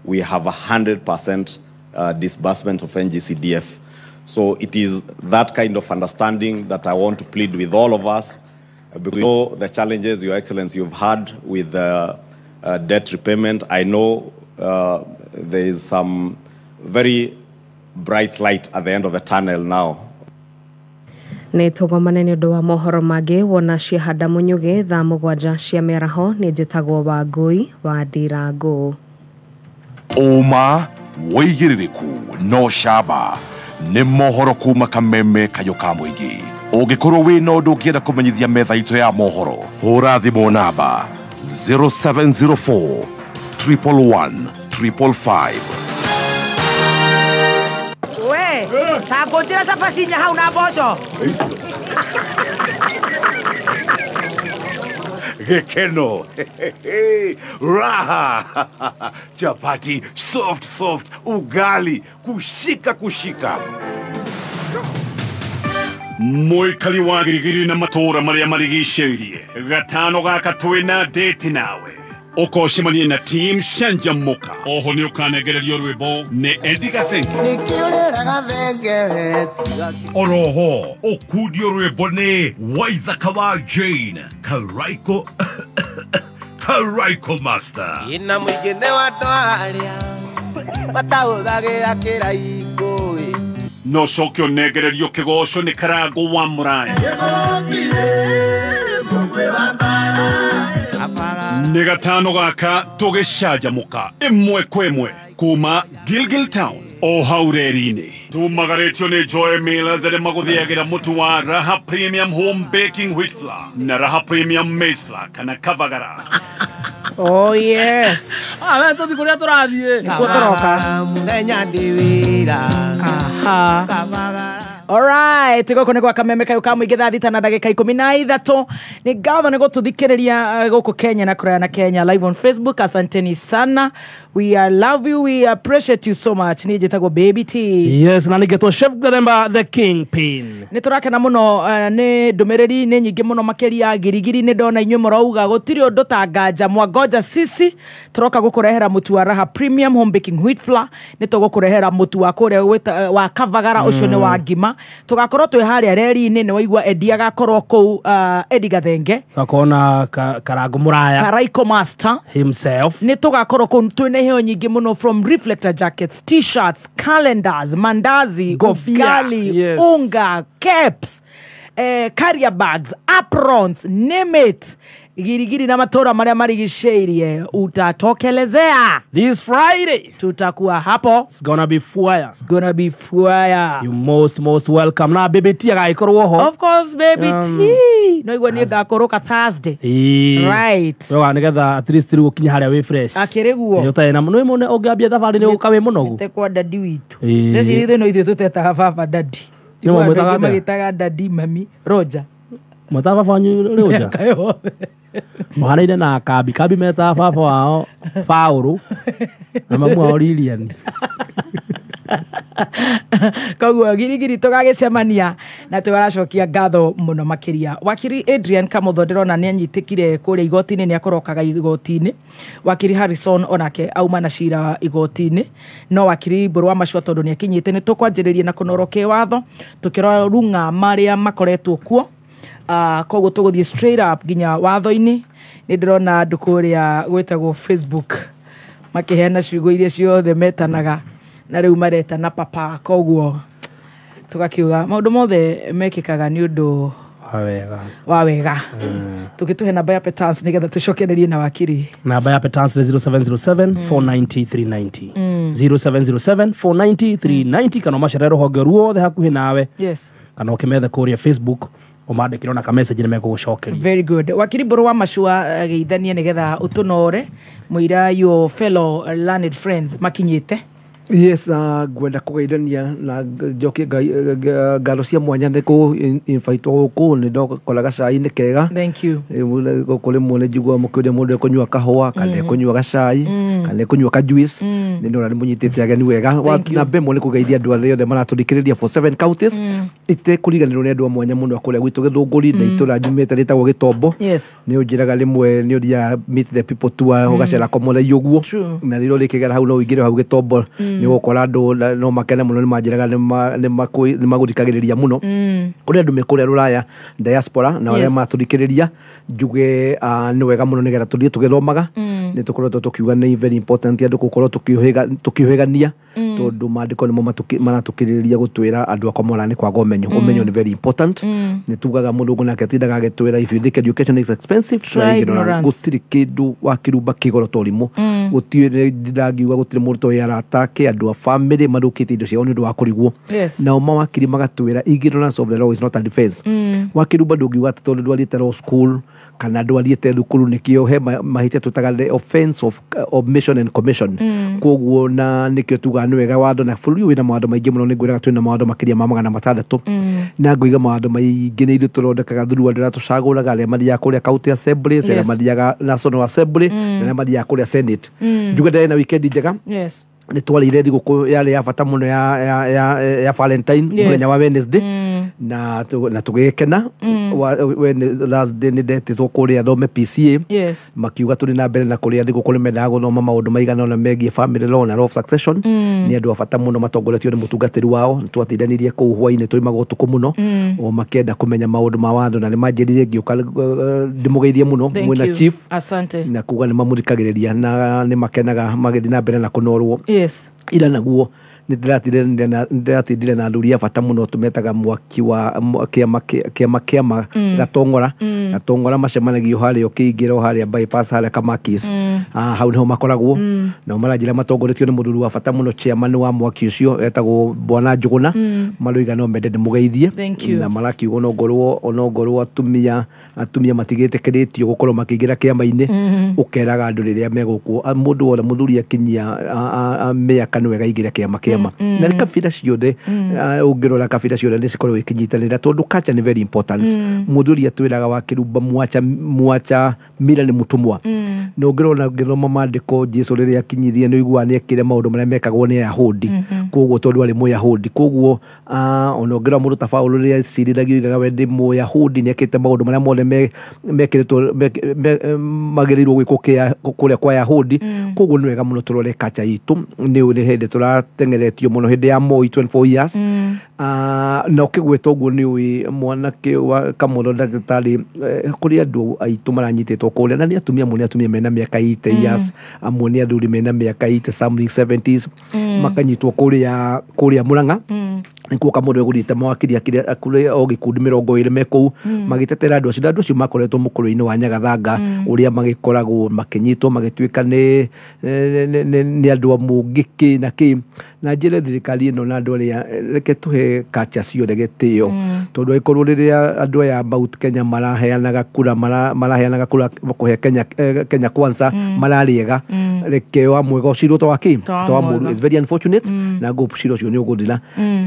we have 100% disbursement of NGCDF. So it is that kind of understanding that I want to plead with all of us. Because we know the challenges, Your Excellency, you've had with debt repayment. I know there is some very bright light at the end of the tunnel now. Nĩ tũgomane nĩ ũndũ wa mohoro mangĩ wona ciahanda mũnyugĩ thaa 7 cia mĩaraho. Nĩ njĩtagwo Wangũi wa Ndirango. Ũma wĩigĩrĩrĩku no camba nĩ mohoro kuma kameme kayũ ka mũingĩ. Ũngĩkorwo wĩna ũndũ ũngĩenda kũmenyithia metha itũ ya mohoro, hũra thimũ namba 0704 111 555. We, ta ngũnjĩra cabaci inya hau na mboco. Gikeno, raha, chapati, soft soft, ugali, kushika kushika. Mũikari wa Girigiri na matũũra marĩa marigicĩirie gatano gaka twĩna date nawe ũkocemania na team Canjamũka. Oho nĩ ũkanengererio rwĩmbo nĩ Eddie Gathenge. Oroho ũkundio rwĩmbo nĩ Waithaka wa Jane Karaiko Karaiko Master. Ina mũingĩ nĩ wa andũ arĩa matahũthagĩra kĩraikũ. No coke ũnengererio kĩgoco nĩ Karango wa Mũraya. Nĩ gatano gaka tũgĩcanjamũka ĩmwe kwa ĩmwe kuma Gilgil Town o hau reri-inĩ. Tumagarĩtio nĩ Joy Millers arĩa magũthĩagĩra mũtu wa Raha Premium Home Baking Wheat Flour na Raha Premium Maize Flour kana Kavagara. Oh yes. Ah, we tũthi kũrĩa tũrathiĩ. Nĩkuo tũroka. Mũthenya ndĩ wĩra. Aha. Alright, gũkũ nĩ gwa Kameme kayũ ka mũingĩ thaa 6 na ndagĩka 13. Nĩ ngatho nĩ gũtũthikĩrĩria gũkũ Kenya na kũraya na Kenya live on Facebook. Asanteni sana. We love you, we appreciate you so much. Niĩ njĩtagwo Baby T. Yes, na nĩngetwo Chef Gathemba the Kingpin. Nĩ tũrakena mũno nĩ ndũmĩrĩri nĩ nyingĩ mũno makĩria girigiri nĩ ndona inyuĩ mũrauga gũtirĩ ũndũ ta nganja mwangoja sisi tũroka gũkũrehera mũtu wa Raha Premium Home Baking Wheat Flour. Nĩ tũgũkũrehera mũtu wa kũrĩa wa Kavagara ũcio nĩ wa ngima. Tũgakorwo twĩ harĩa reri-inĩ nĩ waigua Eddie agakorwo kũu Eddie Gathenge. Tũgakorwo na Karango Mũraya. Karaiko Master himself. Nĩ tũgakorwo kũu twĩna iheo nyingĩ mũno from reflector jackets, t-shirts, calendars, mandazi, ugali, yes. Unga, caps, carrier bags, aprons, name it. Girigiri na matora marĩa marigicĩirie utatokelezea. This Friday tutakuwa hapo. It's gonna be fire. It's gonna be fire. You most welcome. Na Baby T agagĩkorwo ho. Of course Baby T. No igua nĩ ngakũrũka Thursday. Right. Roga nĩgetha at least rĩu ũkinye harĩa wĩ fresh. Akĩrĩ guo. Nĩ ũtarĩ na nĩ mũne ũngĩambia thabarĩ nĩ ũka wĩ mũnogu. Te kwa dadi witũ. Ndeciria ithuĩ no ithuĩ tũtetaga baba dadi. Nĩ mwamwĩtaga atĩa? Magĩtaga dadi mami Roger. Mwĩtaga baba wanyu Roger? Mũhanaine na Kambi. Kambi metaga baba wao Paũlũ na mamu wao Lilian. Koguo girigiri tũgagĩcemania na tũgaracokia ngatho mũno makĩria. Wakiri Adrian Kamotho ndĩrona nĩ anyitĩkire kũrĩa igoti-inĩ, nĩ akorokaga igoti-inĩ. Wakiri Harrison onake auma na cira igoti-inĩ. No wakiri Mbũrũ wa Macua tondũ nĩ akinyĩte nĩ tũkwanjĩrĩria na kũnorwo kĩwatho tũkĩrora rung'a marĩa makoretwo kuo. Koguo tũgũthiĩ straight up nginya watho-inĩ. Nĩ ndĩrona andũ kũrĩa gwĩtagwo Facebook makĩheana ciugo iria ciothe metanaga na rĩu maretana papa. Koguo tũgakiuga maũndũ mothe mekĩkaga nĩ ũndũ wa wega. Tũgĩtũhe namba ya Petans nĩgetha tũcokererie na wakiri. Namba ya Petans nĩ 0707 490 390. 0707 490 390 kana ũmacerere rũhonge ruothe hakuhĩ nawe. Yes. Kana ũkĩmethe kũrĩa Facebook ũmandĩkĩre na ka message nĩ megũgũcokeria. Very good. Wakiri Mbũrũ wa Macua geithanie nĩgetha ũtũnore mũira your fellow learned friends makinyĩte. Yes, ngwenda kũgeithania na njokie ngatho cia mwanya nĩ kũ invite gũkũ nĩ ndokora gacai nĩ kega. Thank you. Gũkũ rĩmwe nĩ njiguaga mũkĩũria mũndũ ekũnyua kahũa kana ekũnyua gacai kana ekũnyua ka juice. Nĩ ndona nĩ mũnyitĩte ageni wega. Namba ĩmwe nĩ kũgeithia andũ arĩa othe maratũthikĩrĩria for 7 counties. Itekũriganĩrwo nĩ andũ a mwanya mũno a kũrĩa gwitũ Gĩthũngũri na itũra nyumĩte rĩtagwo Gĩtombo. Nĩ ũnjĩraga rĩmwe nĩ ũthiaga meet the people tour ũgacera Komore ũguo na rĩrĩa ũrĩkĩgera hau no ũingĩre hau Gĩtombo nĩ ũgũkora andũ no makene mũno nĩ manjĩraga nĩ magũthikagĩrĩria mũno. Kũrĩ andũ me kũrĩa rũraya diaspora na arĩa matũthikĩrĩria njuge nĩ wega mũno nĩgetha tũthiĩ tũgĩthomaga. Nĩ tũkoretwo tũkiuga nĩ very important andũ gũkorwo tũkĩũhĩgania tondũ maandĩko nĩmo maratũkĩrĩrĩria gũtwĩra andũ akwa mora nĩ kwaga ũmenyo. Ũmenyo nĩ very important. Nĩ tugaga mũndũ nake atindaga agĩtwĩra if you think education is expensive try ignorance. Gũtirĩ kĩndũ wakĩrumba kĩgoro ta ũrimũ. Gũtirĩ ndangiuga gũtirĩ mũndũ toĩ arata ake andũ a family mathũkĩtie indo ciao nĩ ũndũ wa kũrigwo. Nao mawakiri magatwĩra ignorance of the law is not a defense. Wakĩrumba ndũngiuga atĩ tondũ ndwathiĩte law school kana ndwathiĩte thukuru nĩkĩo he mahĩtia twĩtaga the offense of omission and commission. Koguo na nĩkĩo tugaga nĩ wega watho na bũrũri wĩna mawatho maingĩ mũno. Nĩ ngwĩraga twĩna mawatho makĩria ma 600 na ngũiga mawatho maingĩ nĩ ithuĩ tũthondekaga through andũ arĩa tũcagũraga arĩa mathiaga kũrĩa county assemblies, arĩa mathiaga national assembly na arĩa mathiaga kũrĩa senate. Njuge ndarĩ na weekend njega. Yes. Nĩ twarĩire thigũkũ yarĩ ya bata mũno ya Valentine mũthenya wa Wednesday na tũgĩkena. Thursday nĩ ndetĩtwo kũrĩa thome PCA. Makiuga tũrĩ na mbere na kũrĩa thigũkũ nĩ mendaga gũthoma maũndũ maigana ũna megiĩ family law na law of succession. Nĩ andũ a bata mũno matongoretio nĩ mũtungatĩri wao. Nĩ twatindanĩrie kũu hwainĩ tũimaga ũtukũ mũno o makĩenda kũmenya maũndũ ma watho na nĩ manjĩrire ngĩũka ndĩmũgeithie mũno mwĩna chief. Asante. Na kuga nĩ mamũthikagĩrĩria na nĩ makenaga magĩthiĩ na mbere na kũnorwo. Yes. Ira naguo Nĩ ndĩratindire na athuri a bata mũno tũmetaga mwaki wa kĩama kĩama Gatong'ora. Gatong'ora macemanagio harĩa ũkĩingĩra o harĩa bypass harĩa Kamakis. Hau nĩho makoragwo. Nao maranjĩra matongoretio nĩ mũthuri wa bata mũno, chairman wa mwaki ũcio etagwo Bwana Njũgũna. Maroiga no mende ndĩmũgeithie. Thank you. Na marakiuga onongorwo atumia matigĩtĩkĩrĩtio gũkorwo makĩingĩra kĩama-inĩ. Ũkeraga andũ rĩrĩa megũkũ mũndũ wothe mũthuri akinyia mĩaka nĩ wega aingĩre kĩama kĩama. Na nĩ kabira ciothe, ũngĩrora kabira ciothe nĩ cikoragwo ikĩnyitanĩra tondũ culture nĩ very important. Mũthuri atwĩraga wa kĩrumba mwacha mira nĩ mũtũmwa. Na ũngĩrora ngĩthoma maandĩko Jesu rĩrĩa akinyirie nĩ ũiguaga nĩ ekire maũndũ marĩa mekagwo nĩ Ayahudi. Koguo tondũ arĩ Mũyahudi, koguo ona ũngĩrora mũndũ ta Paũlũ rĩrĩa acirithagio oigaga we ndĩ Mũyahudi, nĩ ekĩte maũndũ marĩa mothe mekĩrĩtwo magĩrĩirwo gwĩkwo kũrĩa kwa Ayahudi. Koguo nĩ wega mũno tũrore culture itũ. Nĩ hĩndĩ tũrateng'eretio mũno hĩndĩ ya Moi 24 years. Na ũkĩgweta ũguo nĩ ũĩ mwanake wa Kamũro ndagĩtarĩ, kũrĩ andũ aitũ maranyitĩtwo kũrĩa na nĩ atumia amwe, nĩ atumia mena mĩaka 80 years, amwe nĩ athuri mena mĩaka 80 something 70s, makanyitwo kũrĩa Mũrang'a. Nĩkuo Kamũro egũthiĩte mawakiri kũrĩ o gĩkundi 20 me kũu magĩtetera andũ acio, na andũ acio makoretwo mũkũrũ-inĩ wa Nyagathanga ũrĩa magĩkoragwo makĩnyitwo magĩtuĩka nĩ andũ a mũngĩkĩ na kĩ. Na njĩre thirikari ĩno na andũ arĩa, reke tũhe culture ciothe gĩtĩo, tondũ angĩkorwo rĩrĩa andũ aya Mount Kenya maraheanaga kura, maraheanaga kura kũhe Kenya Kwanza, mararĩega, reke wa mwega ũcirwo ta wa kĩ, ta wa mũru. It's very unfortunate, na ngũ cira ũcio nĩ ũgũthira.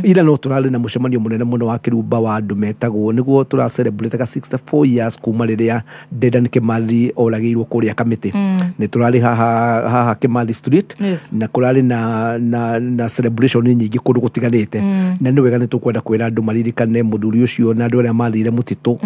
Ira no tũrarĩ na mũcemanio mũnene mũno wa kĩrumba wa andũ metagwo nĩguo tũra celebrate 64 years kuma rĩrĩa Dedan Kimathi oragĩirwo kũrĩa Kamĩtĩ. Nĩ tũrarĩ haha Kimathi Street. Na kũrarĩ na celebration nyingĩ kũndũ gũtiganĩte. Na nĩ wega nĩ tũkwenda kwĩra andũ maririkane mũthuri ũcio na andũ arĩa mathire mũtitũ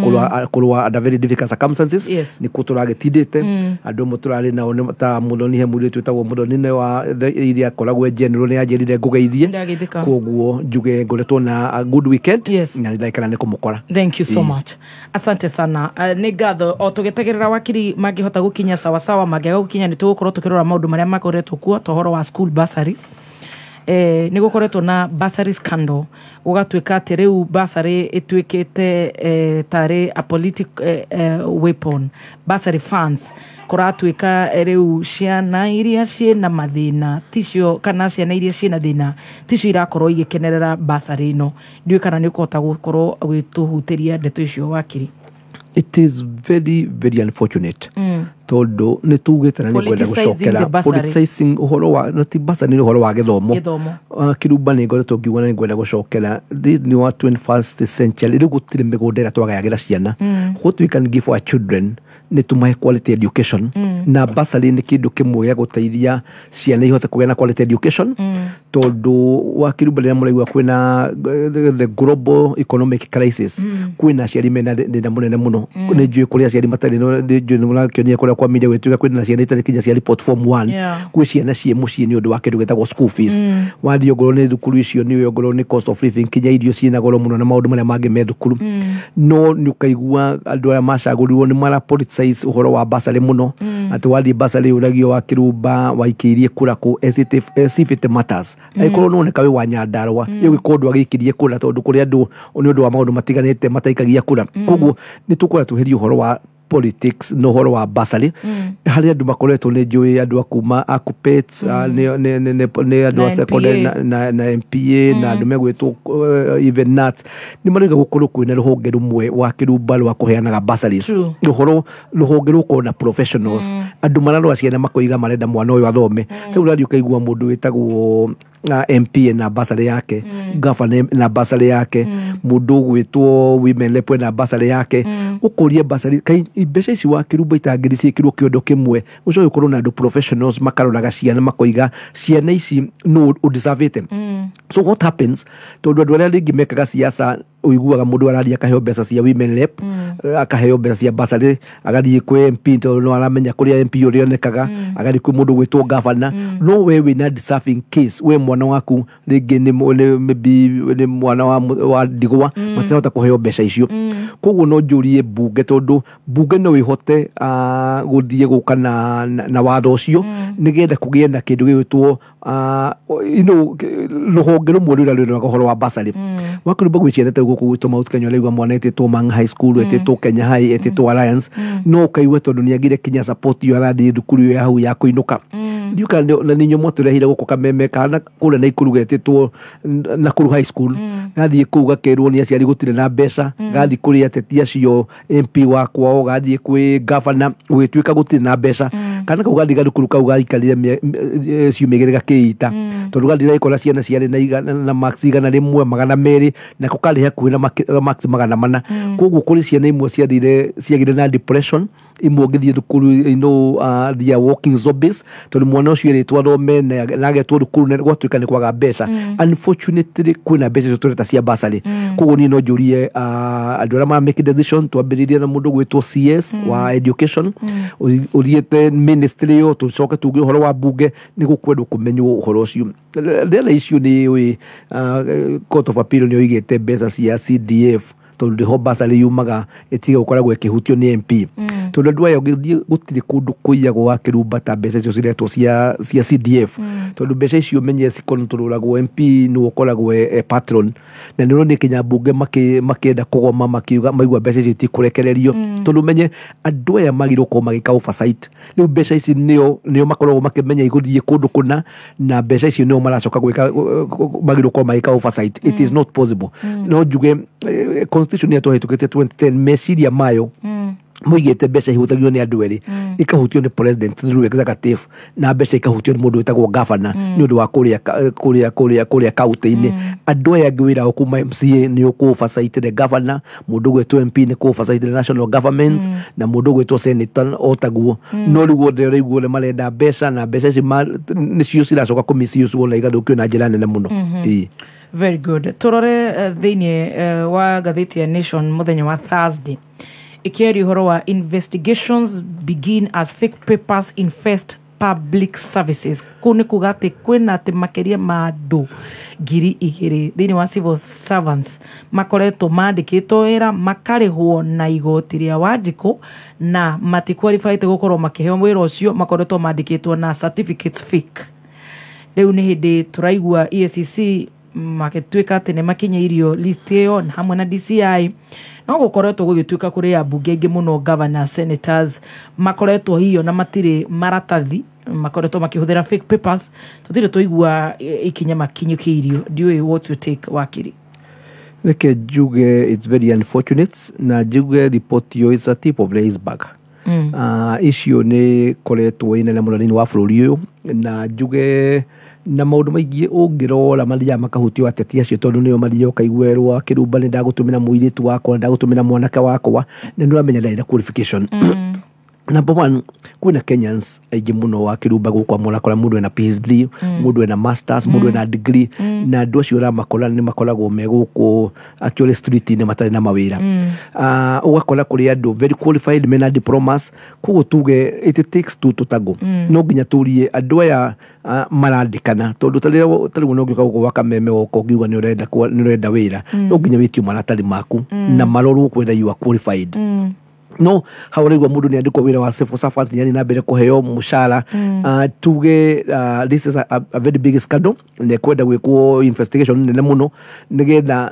kũrũa under very difficult circumstances. Nĩkuo tũragĩtindĩte. Andũ amwe tũrarĩ nao nĩ ta Mũthoni, he mũirĩtu wĩtagwo Mũthoni nĩ wa iria akoragwo e general, nĩ anjĩrire ngũgeithie. Ndageithĩka. Koguo njuge ngoretwo na a good weekend. Na nĩndaikara nĩ kũmũkora. Thank you so much, asante sana. Nĩ ngatho o tũgĩtegerera wakiri mangĩhota gũkinya sawasawa, mangĩaga gũkinya nĩ tũgũkorwo tũkĩrora maũndũ marĩa makoretwo kuo ta ũhoro wa school bursaries. Nĩ gũkoretwo na bursary scandal, gũgatuĩka atĩ rĩu bursary ĩtuĩkĩte tarĩ a political weapon. Bursary funds kũratuĩka rĩu ciana iria ciĩna mathĩna ticio, kana ciana iria ciĩna thĩna ticio irakorwo igĩkenerera bursary ĩno. Ndiũĩ kana nĩ ũkũhota gũkorwo ũgĩtũhutĩria ndeto icio, wakiri. It is very very unfortunate, tondũ nĩ tugĩte na nĩ ngwenda gũcokera politicizing ũhoro wa na ti bursary, nĩ ũhoro wa gĩthomo. Kĩrumba nĩ ngoretwo ngiuga na nĩ ngwenda gũcokera thĩinĩ wa 21st century. Rĩu gũtirĩ mĩgũnda ĩrĩa twagayagĩra ciana. What we can give our children nĩ tũmahe quality education, na bursary nĩ kĩndũ kĩmwe gĩa gũteithia ciana ihote kũgĩa na quality education, tondũ wa kĩrumba rĩrĩa mũraigua kwĩna the global economic crisis, kwĩna aciari mena thĩna mũnene mũno. Nĩ njũĩ kũrĩ aciari matarĩ, nĩ njũĩ nĩ mũrakĩonia kũrĩa kwa media gwĩtuĩka kwĩna ciana itarĩ kinya cia report form 1. Kwĩ ciana ciĩ mũciĩ nĩ ũndũ wa kĩndũ gĩtagwo school fees. Wathiĩ ongorwo nĩ thukuru icio, nĩ ũĩ ongorwo nĩ cost of living, kinya irio ciĩna goro mũno na maũndũ marĩa mangĩ me thukuru. No nĩ ũkaigua andũ aya macagũrirwo nĩ mara politicize ũhoro wa bursary mũno, atĩ wathiĩ bursary ũragio wa kĩrumba waikĩirie kura kũ, as if it matters. Angĩkorwo nĩ woneka wĩ wa Nyandarũa, ĩgũkorwo ndwagĩikirie kura, tondũ kũrĩ andũ nĩ ũndũ wa maũndũ matiganĩte mataikagia kura. Koguo nĩ tũkwenda tweherie ũhoro wa politics na ũhoro wa bursary harĩ andũ makoretwo, nĩ njũĩ andũ a kuma a KUPPET, nĩ andũ a secondary na MPA na andũ megwĩtwo even NAT nĩ marauga gũkorwo kwĩna rũhonge rũmwe wa kĩrumba rwa kũheanaga bursaries, ũhoro rũhonge rũkorwo na professionals, andũ mararora ciana makoiga marenda mwana ũyũ athome. Rĩu ũrathiĩ ũkaigua mũndũ wĩtagwo MP na bursary yake, governor na bursary yake, mũndũ ũgwĩtwo women rep na bursary yake. Ũkũria bursary kai mbeca ici wa kĩrumba itangĩrĩ ciĩkĩrwo kĩondo kĩmwe, ũcoke ũkorwo na andũ professionals makaroraga ciana makoiga ciana ici no ũdeservĩte. So what happens, tondũ andũ arĩa rĩngĩ mekaga siasa, ũiguaga mũndũ araria akaheo mbeca cia women rep, akaheo mbeca cia bursary, agathiĩ kwĩ MP tondũ no aramenya kũrĩa MP ũrĩa onekaga, agathiĩ kwĩ mũndũ gwĩtwo governor. No we wĩna deserving case, we mwana waku rĩngĩ nĩ maybe nĩ mwana wa ndigwa, matirahota kũheo mbeca icio. Koguo no njũrie Mbunge, tondũ mbunge no ĩhote gũthiĩ gũka na watho ũcio, nĩgetha kũgĩe na kĩndũ gĩgwĩtwo rũhonge rũmwe rũrĩa rwĩroraga ũhoro wa basarĩ. Wakĩrumba gwĩ ciana ta gũkũ gwitũ Mount Kenya, ũraigua mwana etĩtwo Mang High School, etĩtwo Kenya High, etĩtwo Alliance, no ũkaigua tondũ nĩ agire kinya support ĩyo arathiĩ thukuru ĩyo ya hau ya kũinũka. Ndiũka na nĩ inyuĩ mwatũrehire gũkũ Kameme kana kũrĩa Naikuru getĩtwo Nakuru High School, gathiĩ kũu gakerwo nĩ aciari gũtirĩ na mbeca, gathiĩ kũrĩ ateti acio MP wa kwao, gathiĩ kwĩ governor, gũgĩtuĩka gũtirĩ na mbeca. Kana kau gathiĩ gathukuru kau gaikarire ciumia 2 gakĩita, tondũ gathiĩ gagĩkora ciana ciarĩ na marks 100, 200, nako karĩ hakuhĩ na marks 400. Koguo kũrĩ ciana imwe ciathire ciagire na depression, imwe ũngĩthiĩ thukuru, they are walking zombies, tondũ mwana ũcio erĩtwo athome na agetwo thukuru na gwatuĩka nĩ kwaga mbeca. Unfortunately kwĩna mbeca icio tũreta cia bursary. Koguo niĩ no njũrie andũ arĩa mara make decision, twambĩrĩrie na mũndũ gwĩtwo CS wa education, ũthiĩte ministry ĩyo, tũcoke tuge ũhoro wa mbunge, nĩ gũkwendwo kũmenywo ũhoro ũcio. Rĩera icio nĩ Court of Appeal nĩ oigĩte mbeca cia CDF, tondũ ndĩho bursary yumaga ĩtige gũkoragwo ĩkĩhutio nĩ MP, tondũ andũ aya ũngĩthiĩ gũtirĩ kũndũ kũiyagwo wa kĩrumba ta mbeca icio ciretwo cia CDF, tondũ mbeca icio menye cikontrolagwo MP nĩwe ũkoragwo e patron, na nĩ ũronire kinya mbunge makĩenda kũgoma makiuga maigua mbeca icio itikũrekererio, tondũ menye andũ aya magĩrĩirwo gũkorwo magĩka oversight. Rĩu mbeca ici nĩo makoragwo makĩmenya igũthiĩ kũndũ kũna, na mbeca icio nĩo maracoka gwĩka, magĩrĩirwo gũkorwo magĩka oversight. It is not possible. No njuge constitution ya twahĩtũkĩtie 2010 meciria mayo moigĩte mbeca ihutagio nĩ andũ erĩ, ikahutio nĩ president through executive, na mbeca ikahutio nĩ mũndũ wĩtagwo governor nĩ ũndũ wa kũrĩa kaunti-inĩ. Andũ aya angĩ wĩra wao kuma MCA nĩ ũkũ oversight the governor, mũndũ ũgwĩtwo MP nĩ kũ oversight the national government, na mũndũ ũgwĩtwo senator o taguo. No rĩu othe ũraigua ũrĩa marenda mbeca, na mbeca ici nĩcio ciracoka kũ misuse na igathũkio na njĩra nene mũno. Ĩĩ. Very good. Turore thĩinĩ wa ngathĩti ya Nation mũthenya wa Thursday, ĩkĩaria ũhoro wa investigations begin as fake papers infest public services. Kũu nĩ kuga atĩ kwĩna atĩ makĩria ma andũ 2,000 thĩinĩ wa civil servants makoretwo mandĩkĩtwo wĩra makarĩhwo na igoti rĩa Wanjikũ na matiqualified gũkorwo makĩheo wĩra ũcio, makoretwo mandĩkĩtwo na certificates fake. Rĩu nĩ hĩndĩ tũraigua EACC magĩtuĩka atĩ nĩ makinyĩirio list ĩyo hamwe na DCI, no gũkoretwo gũgĩtuĩka kũrĩ ambunge aingĩ mũno, governor, senators makoretwo hiyo na matirĩ maratathi, makoretwo makĩhũthĩra fake papers. Tũtirĩ twaigua ikinya makinyũkĩirio. Ndiũĩ what you take, wakiri. Reke njuge it's very unfortunate, na njuge report ĩyo is a tip of the iceberg. Icio nĩ koretwo ĩ nene mũno thĩinĩ wa bũrũri ũyũ, na njuge na maũndũ maingĩ ũngĩrora mathiaga makahutio ateti acio, tondũ nĩo mathiaga ũkaiguerwo akĩrumba nĩ ndagũtũmĩra mũirĩtu wakwa, nĩ ndagũtũmĩra mwanake wakwa, na nĩ ũramenya ndarĩ na qualification. Number one, kwĩna Kenyans aingĩ mũno wa kĩrumba gũkũ, mũrakora mũndũ ena PhD, mũndũ ena masters, mũndũ ena degree, na andũ acio ũramakora nĩ makoragwo me gũkũ actually street-inĩ matarĩ na mawĩra. Ũgakora kũrĩ andũ very qualified mena diplomas, koguo tuge it takes two to tango. No nginya tũrie andũ aya marandĩkana, tondũ ta rĩu no ũngĩũka gũkũ gwa Kameme woka ũngiuga nĩ ũrenda wĩra, no nginya wĩtio maratathi maku na marorwo kwenda you are qualified. No hau ũraigua mũndũ nĩ andĩkwo wĩra wa civil servant nĩ na mbere kũheo mũcara. Tuge this is a very big scandal, na kwenda gwĩkwo investigation nene mũno nĩgetha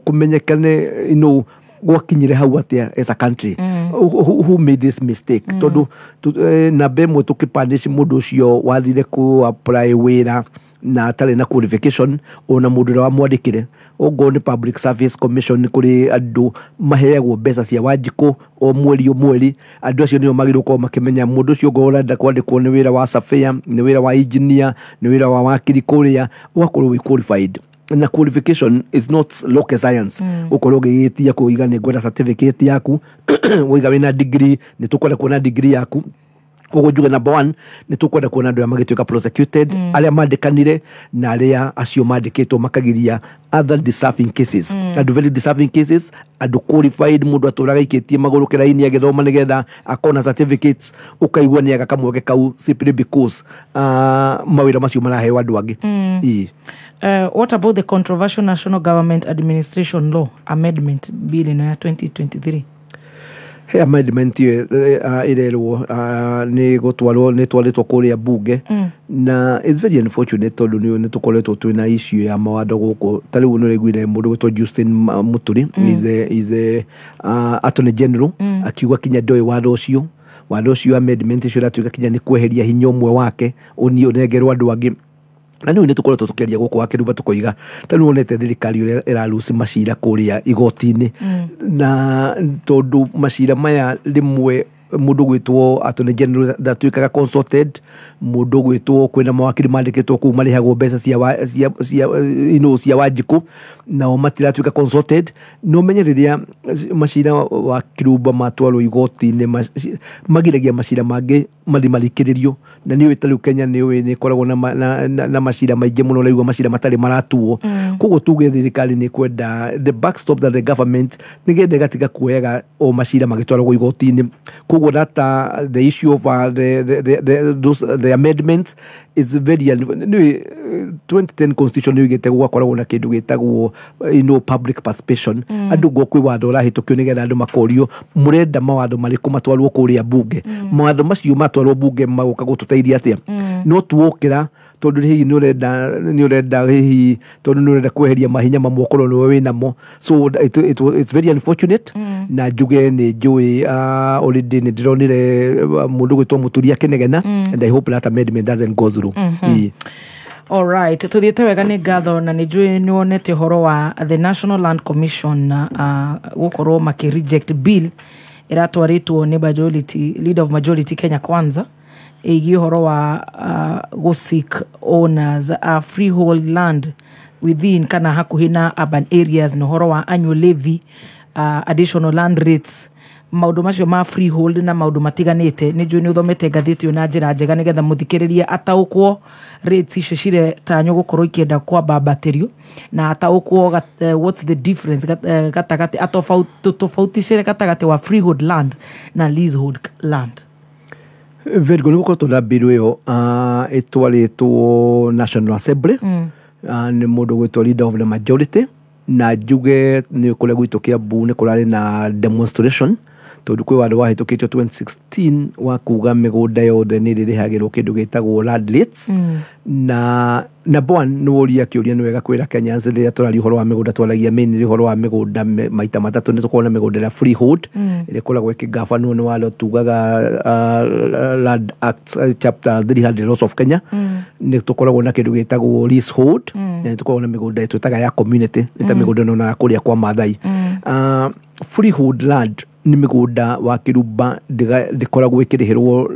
kũmenyekane gwakinyire hau atĩa as a country. Who made this mistake, tondũ namba ĩmwe tũkĩpanish mũndũ ũcio wathire kũ apply wĩra na atarĩ na qualification, ona mũndũ ũrĩa wamwandĩkire. Okorwo nĩ Public Service Commission, kũrĩ andũ maheagwo mbeca cia Wanjikũ o mweri o mweri, andũ acio nĩo magĩrĩirwo gũkorwo makĩmenya mũndũ ũcio ongorwo ũrenda kwandĩkwo nĩ wĩra wa surveyor, nĩ wĩra wa engineer, nĩ wĩra wa wakiri kũrĩa, ũgakorwo wĩ qualified. Na qualification is not rocket science. Ũkorwo ũgĩgĩtia kũiga nĩ ngwenda certificate yaku, ũiga wĩna degree, nĩ tũkwenda kuona degree yaku. Koguo njuge number one, nĩ tũkwenda kuona andũ arĩa magĩtuĩka prosecuted, arĩa mandĩkanire na arĩa acio mandĩkĩtwo makagiria other deserving cases. Andũ very deserving cases, andũ qualified, mũndũ atũraga aikĩtie magũrũ kĩraini agĩthoma nĩgetha akona certificates, ũkaigua nĩ aga kamweke kau simply because mawĩra macio maraheo andũ angĩ. Ĩĩ. What about the controversial National Government Administration Law Amendment Bill ĩno ya 2023? He amendment ĩyo ĩrerwo nĩ gũtwarwo, nĩ twarĩtwo kũrĩa bunge, na it's very unfortunate tondũ nĩ tũkoretwo twĩna issue ya mawatho gũkũ. Ta rĩu nĩ ũraiguire mũndũ gwĩtwo Justin Muturi, is a attorney general, akiuga kinya ndoĩ watho ũcio, amendment icio ĩratuĩka kinya nĩ kweheria hinya ũmwe wake ũniĩ ũnengerwo andũ angĩ. Na rĩu nĩ tũkoretwo tũkĩaria gũkũ wa kĩrumba, tũkoiga ta rĩu wonete thirikari ũrĩa ĩraruci macira kũrĩa igoti-inĩ, na tondũ macira maya rĩmwe mũndũ gwĩtwo attorney general ndatuĩkaga consulted, mũndũ gwĩtwo kwĩna mawakiri mandĩkĩtwo kũu marĩhagwo mbeca cia wa- cia cia you know, cia Wanjikũ, nao matiratuĩka consulted. No menye rĩrĩa macira wa Kirumba matwarwo igoti-inĩ, magiragia macira mangĩ mathimarikĩrĩrio. Na nĩ ũĩ ta rĩu Kenya nĩ ũĩ nĩ ĩkoragwo na macira maingĩ mũno, ũraigua macira matarĩ maratuo. Koguo tuge thirikari nĩ kwenda the backstop that the government nĩgetha ĩgatiga kuoyaga o macira magĩtwaragwo igoti-inĩ. Koguo that the issue of the, those, the amendments is very nĩ 2010 constitution nĩ ugĩte gũgakoragwo na kĩndũ gĩtagwo public participation. Andũ ngo kwĩ watho ũrahĩtũkio nĩgetha andũ makorio mũrenda mawatho marĩkũ matwarwo kũrĩa bunge, mawatho macio matwarwo bunge magoka gũtũteithia atĩa. No tuokĩra tondũ hihi nĩ ũrenda hihi tondũ nĩ ũrenda kweheria mahinya mamwe okorwo nĩwe wĩnamo. So it's very unfortunate. Na njuge nĩ njũĩ already nĩ ndĩronire mũndũ gwĩtwo Mũturi akĩnegena, and I hope that amendment doesn't go through. Ĩĩ. Alright, tuthiĩte wega, nĩ ngatho. Na nĩ njũĩ nĩ wonete ũhoro wa the National Land Commission gũkorwo makĩ reject bill ĩratwarĩtwo nĩ majority leader of majority Kenya Kwanza ĩgiĩ ũhoro wa gũ seek owners a freehold land within kana hakuhĩ na urban areas, na ũhoro wa annual levy, additional land rates, maũndũ macio ma freehold na maũndũ matiganĩte. Nĩ njũĩ nĩ ũthomete ngathĩti ĩyo na njĩra njega nĩgetha mũthikĩrĩria ataũkwo rates icio ciretanywo gũkorwo ikĩenda kwambambatĩrio, na ataũkwo what's the difference gatagatĩ tofauticĩre gatagatĩ wa freehold land na leasehold land. Very good. Nĩ gũkoretwo na bill ĩyo ĩtwarĩtwo National Assembly nĩ mũndũ gwĩtwo leader of the majority. Na njuge nĩ kũrĩa gwitũ Kĩambu nĩ kũrarĩ na demonstration tondũ kwĩ watho wahĩtũkĩtio 2016 wa kuga mĩgũnda yothe nĩ ĩrĩrĩhagĩrwo kĩndũ gĩtagwo land rates. Na number one, nĩ woria kĩũria nĩ wega kwĩra Kenyans, rĩrĩa tũraria ũhoro wa mĩgũnda twaragia mainly ũhoro wa mĩgũnda maita matatũ. Nĩ tũkoragwo na mĩgũnda ĩrĩa freehold, ĩrĩa ĩkoragwo ĩkĩgabanwo nĩ watho tugaga Land Act, chapter 300 Laws of Kenya. Nĩ tũkoragwo na kĩndũ gĩtagwo leasehold, na nĩ tũkoragwo na mĩgũnda twĩtaga ya community, nĩ ta mĩgũnda ĩno onaga kũrĩa kwa Maathai. Freehold land nĩ mĩgũnda wa kĩrumba ndĩkoragwo ĩkĩrĩhĩrwo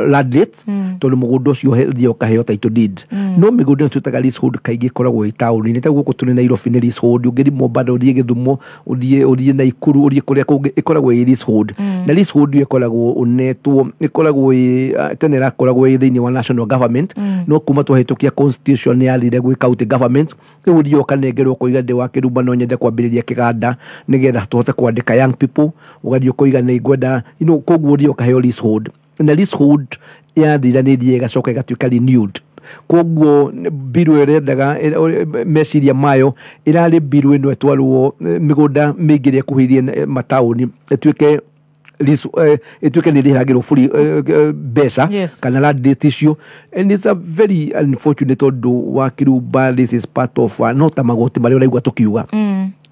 land rates, tondũ mũgũnda ũcio ũthiaga ũkaheo title deed. No mĩgũnda ĩno twĩtaga leasehold kaingĩ ĩkoragwo ĩ taũni-inĩ, ta gũkũ tũrĩ Nairobi nĩ leasehold, ũngĩthiĩ Mombatha, ũthiĩ Gĩthumo, ũthiĩ Naikuru, ũthiĩ kũrĩa kũngĩ, ĩkoragwo ĩ leasehold. Na leasehold ĩyo ĩkoragwo ũnetwo ĩkoragwo ĩ tene ĩrakoragwo ĩ thĩinĩ wa national government, no kuma twahĩtũkia constitution nĩ yathire gwĩ county government. Rĩu ũthiaga ũkanengerwo ũkoiga ndĩ wa kĩrumba no nyende kwambĩrĩria kĩganda nĩgetha tũhote kwandĩka young people, ũgathiĩ ũkoiga nĩ ngwenda, koguo ũthiaga ũkaheo leasehold. Na leasehold yathira nĩ ĩthiaga ĩgacoka ĩgatuĩka renewed. Koguo bill ĩyo ĩrendaga meciria mayo ĩrarĩ bill ĩno ĩtwarwo mĩgũnda mĩingĩ ĩrĩa ĩkuhĩrĩirie mataũni ĩtuĩke ĩtuĩke nĩ ĩrĩhagĩrwo free mbeca kana land rate icio. And it's a very unfortunate tondũ wa kĩrumba this is part of no ta magoti marĩa ũraigua tũkiuga,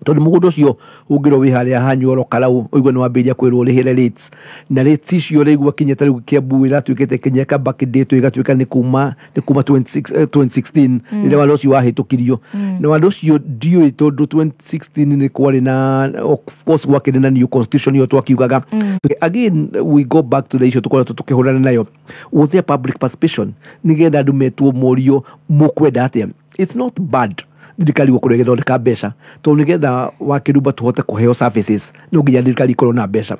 tondũ mũgũnda ũcio ũngĩrwo wĩ harĩa hanyoro karau ũigue nĩ wambĩrĩria kwĩrwo ũrĩhĩre rates, na rates icio ũraigua kinya ta rĩu Kĩambu ĩratuĩkĩte kinya ĩkabakindĩtwo ĩgatuĩka nĩ kuma 26, 2016 rĩrĩa watho ũcio wahĩtũkirio. Na watho ũcio ndiũĩ tondũ 2016 nĩ kwarĩ na, of course gwakĩrĩ na new constitution ĩyo twakiugaga. Again we go back to the issue tũkoretwo tũkĩhũrana nayo, was there public participation nĩgetha andũ metwo morio mũkwenda atĩa. It's not bad thirikari gũkorwo ĩgĩthondeka mbeca, tondũ nĩgetha wakĩrumba tũhote kũheo services no nginya thirikari ikorwo na mbeca.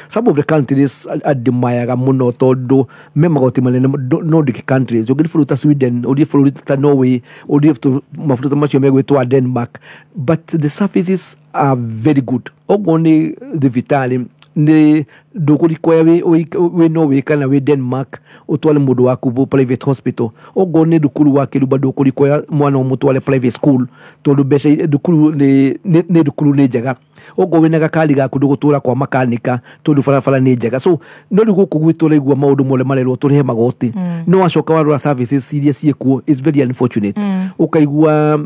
Some of the countries admireaga mũno tondũ me magoti manene, Nordic countries, ũngĩthiĩ bũrũri ta Sweden, ũthiĩ bũrũri ta Norway, ũthiĩ mabũrũri ta macio megwĩtwo Denmark, but the services are very good. Oguo nĩ thibitarĩ nĩ ndũkũrikoya wĩ Norway kana wĩ Denmark ũtware mũndũ waku private hospital. Okorwo nĩ thukuru wa kĩrumba ndũkũrikoya mwana ũmũtware private school, tondũ mbeca thukuru nĩ thukuru nĩ njega. Ogo wina gakari gaku ndũgũtũra kwa makanika tondũ barabara nĩ njega. So no rĩu gũkũ gwitũ ũraigua maũndũ mothe marerwo tũrĩhe magoti, no wacoka warora services iria ciĩkuo is very unfortunate. Ũkaigua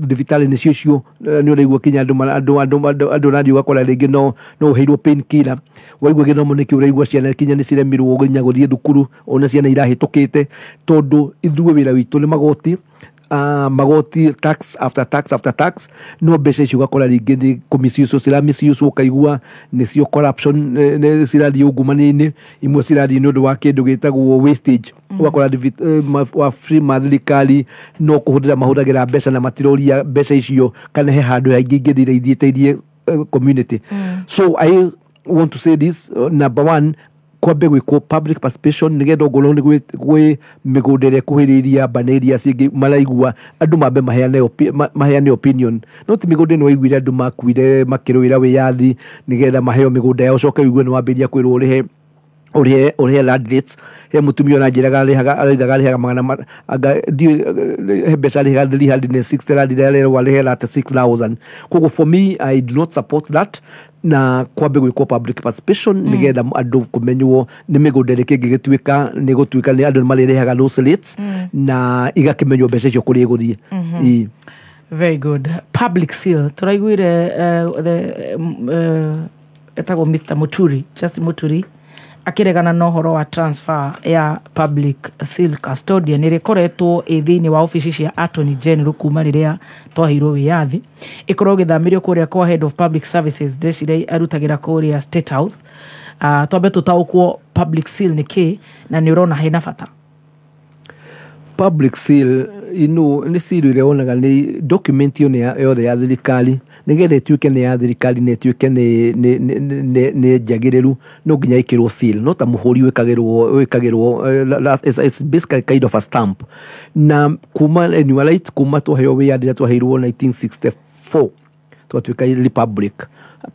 thibitarĩ nĩcio cio nĩ ũraigua kinya andũ andũ andũ andũ andũ ũrathiĩ ũgakora rĩngĩ no ũheirwo pain killer. Waigua gĩthomo nĩkĩo ũraigua ciana kinya nĩ ciremirwo nginya gũthiĩ thukuru, ona ciana irahĩtũkĩte tondũ ithuĩ wĩra witũ nĩ magoti, magoti, tax after tax after tax, no mbeca icio ũgakora rĩngĩ nĩ kũmisuse cira misuse, ũkaigua nĩcio corruption, nĩ cirathiĩ ungumania-inĩ, imwe cirathiĩ nĩ ũndũ wa kĩndũ gĩtagwo wastage. Ũgakora wabici ma thirikari no kũhũthĩra mahũthagĩra mbeca na matiroria mbeca icio kana he handũ haingĩ ingĩthire ithiĩte community. So I want to say this, number one, kwambe gwĩkwo public participation nĩgetha ongorwo nĩ gwĩ mĩgũnda ĩrĩa ĩkuhĩrĩirie bana iria cingĩ maraigua andũ mambe maheane opinion. No ti mĩgũnda ĩno waiguire andũ makuire makĩrũĩra wĩyathi nĩgetha maheo mĩgũnda yao, ũcoke ũigue nĩ wambĩrĩria kwĩrwo ũrĩhe land rates. He mũtumia ũranjĩraga arĩhaga, araugaga arĩhaga magana anga ndiũĩ, he mbeca arĩhaga 360 rand, arerwo arĩhe 36,000. Koguo for me, I do not support that, na kwambe gwĩkwo public participation nĩgetha andũ kũmenywo nĩ mĩgũnda ĩrĩkũ ĩngĩgĩtuĩka nĩ gũtuĩka nĩ andũ nĩ marĩrĩhaga those rates na igakĩmenywo mbeca icio kũrĩa igũthiĩ. Ĩĩ. Very good. Public seal tũraiguire the etagwo Mr Muturi, Justin Muturi, akĩregana na ũhoro wa transfer ya public seal custodian ĩrĩa ĩkoretwo ĩ thĩinĩ wa obici cia Attorney General kuma rĩrĩa twaheirwo wĩyathi, ĩkorwo ĩgĩthamĩrio kũrĩa kwa head of public services, ndĩreciria arutagĩra kũrĩa State House. Twambe tũtaũkwo public seal nĩ kĩ na nĩ ũrona hena bata. Public seal ino nĩ seal ĩrĩa wonaga nĩ document ĩyo nĩ yothe ya thirikari, nĩgetha ĩtuĩke nĩ ya thirikari na ĩtuĩke nĩ njagĩrĩru no nginya ĩkĩrwo seal, no ta mũhũri wĩkagĩrwo, it's basically kind of a stamp. Na kuma annual right, kuma twaheo wĩyathi twaheirwo 1964 twatuĩka republic,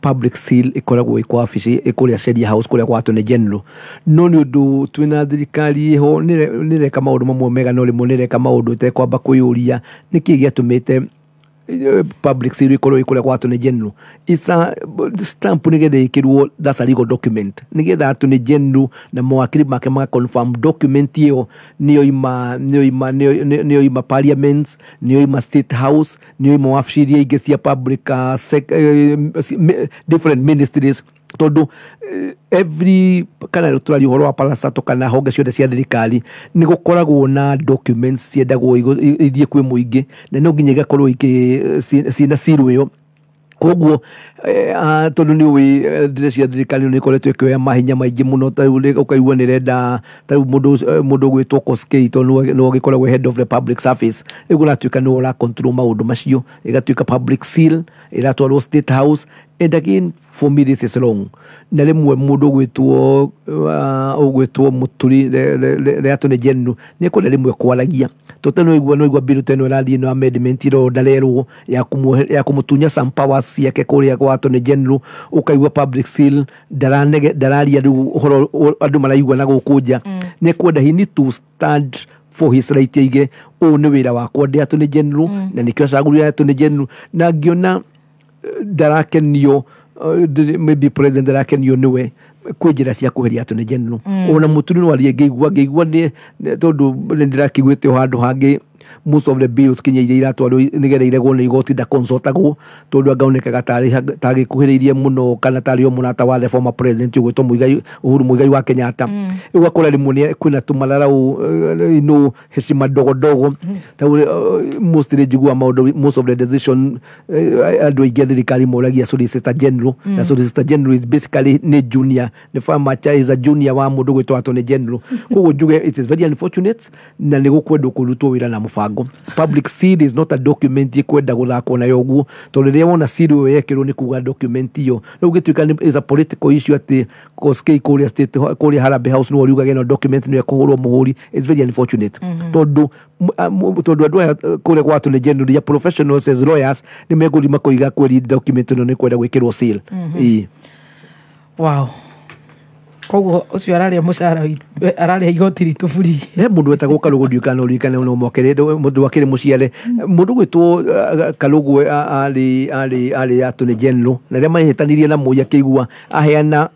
public seal ĩkoragwo ĩ kwa wabici ĩ kũrĩa Sheria House, kũrĩa kwa Attorney General. No nĩ ũndũ twĩna thirikari ĩho nĩreka maũndũ mamwe mega, no rĩmwe nĩreka maũndũ ĩtekwamba kwĩyũria nĩkĩ gĩatũmĩte public seal ĩkorwo ĩ kũrĩa kwa Attorney General. It's a stamp nĩgetha ĩkĩrwo, that's a legal document, nĩgetha Attorney General na mawakiri make maka confirm document ĩyo nĩyo ima parliament, nĩyo ima State House, nĩyo ima wabici iria ingĩ cia public, different ministries, tondũ every kana tũraria ũhoro wa parastatal kana honge ciothe cia thirikari nĩ gũkoragwo na documents ciendagwo ithiĩ kwĩ mũingĩ na no nginya igakorwo ciĩna seal ĩyo. Koguo tondũ nĩ ũĩ ndĩre cia thirikari nĩ ikoretwo ĩkĩoya mahinya maingĩ mũno, ta rĩu ũkaigua nĩ ĩrenda ta rĩu mũndũ ũgwĩtwo Koskei, tondũ nĩwe ũgĩkoragwo head of the public service, rĩu ũratuĩka nĩwe ũra control maũndũ macio, ĩgatuĩka public seal ĩratwarwo State House. And again, for me, this is wrong. Na rĩmwe mũndũ ũgwĩtwo Mũturi, the Attorney General, nĩ ekwenda rĩmwe kwaragia tondũ no igua bill ta ĩno ĩrathiĩ ĩno amendment ĩro ndarerwo ya kũmũtunya some powers ciake kũrĩa kwa Attorney General. Ũkaigua public seal ndaranege ndararia rĩu ũhoro andũ maraigua na gũkũ nja. Nĩ ekwenda, he need to stand for his right, aige ũyũ nĩ wĩra wakwa ndĩ Attorney General, na nĩkĩo acagũrire Attorney General. Na ngĩona ndarakenio, maybe president ndarakenio nĩwe, kwĩ njĩra cia kweheria Attorney General. Ona Mũturi no arie, ngĩigua nĩ tondũ nĩ ndĩrakĩiguĩte o handũ hangĩ most of the bills kinya iria iratwarwo nĩgetha iregwo nĩ igoti ndaconsultagwo, tondũ angaonekaga tarĩ tagĩkuhĩrĩirie mũno kana tarĩ o mũrata wa the former president ũgwĩtwo Muigai, Uhuru Muigai wa Kenyatta. Rĩu ũgakora rĩmwe kwĩna tũmararau, heshima ndogo ndogo. Ta mostly njiguaga maũndũ, most of the decision, andũ aingĩ a thirikari moragia Solicitor General, na Solicitor General is basically nĩ junior, nĩ famacha, is a junior wa mũndũ gwĩtwo Attorney General. Koguo njuge it is very unfortunate na nĩ gũkwendwo kũrutwo wĩra na mũbango. Public seal is not a document ĩkwenda gũthakwo nayo ũguo, tondũ rĩrĩa wona seal ĩyo yekĩrwo nĩ kuga document ĩyo rĩu gĩtuĩka is a political issue, atĩ Koskei kũrĩa State, kũrĩa Harambee House nĩwe ũriugaga ĩno document nĩyo ĩkũhũrwo mũhũri. It's very unfortunate tondũ andũ aya kũrĩa kwa Attorney General ya professionals as lawyers nĩ megũthiĩ makoiga kweri document ĩno nĩ kwenda gwĩkĩrwo seal. Ĩĩ. Wow. Koguo ũcio ararĩa mũcara ararĩa igoti ritũ buri. He mũndũ wetagwo Karũgũ, ndiũĩ kana ũririkane no mwakĩrĩ mũndũ wakĩrĩ mũciare, mũndũ gwĩtwo Karũgũ arĩ attorney general, na rĩrĩa mahĩtanirie na Moi akĩigua aheana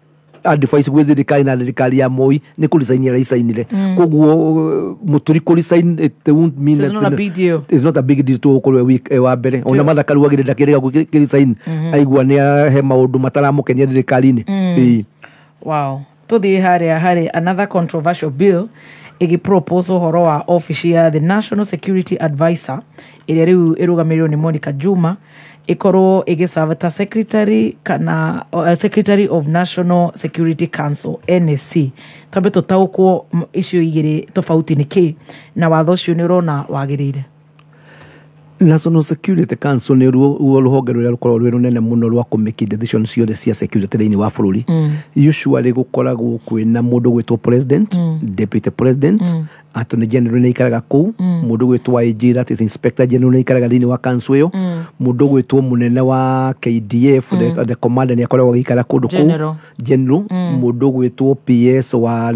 advice gwĩ thirikari na thirikari ya Moi nĩ kũresign araicainire. Koguo Mũturi kũresign, it won't mean It's not a big deal. It's not a big deal to gũkorwo week wa mbere ona Martha Karua gĩrĩ ndakĩrega gũkĩresign aigua nĩ ahe maũndũ mataramũkenia thirikari-inĩ. Wow. Tuthiĩ harĩa harĩ another controversial bill ĩgĩpropose ũhoro wa office ya the National Security Advisor ĩrĩa rĩu ĩrũgamĩrĩirwo nĩ Monica Juma ĩkorwo ĩgĩserve ta secretary kana Secretary of National Security Council NSC. Twambe tũtaũkwo icio igĩrĩ tofauti nĩ kĩ, na watho ũcio nĩ ũrona wagĩrĩire? National Security Council nĩ ruo rũhonge rũrĩa rũkoragwo rwĩ rũnene mũno rwa kũmake decision ciothe cia security thĩinĩ wa bũrũri. Usually gũkoragwo kwĩna mũndũ gwĩtwo president, deputy president, attorney general nĩ aikaraga kũu, mũndũ gwĩtwo IG, that is inspector general, nĩ aikaraga thĩinĩ wa council ĩyo, mũndũ gwĩtwo mũnene wa KDF, the commander, nĩ akoragwo agĩikara kũndũ kũu, general, mũndũ gwĩtwo PS wa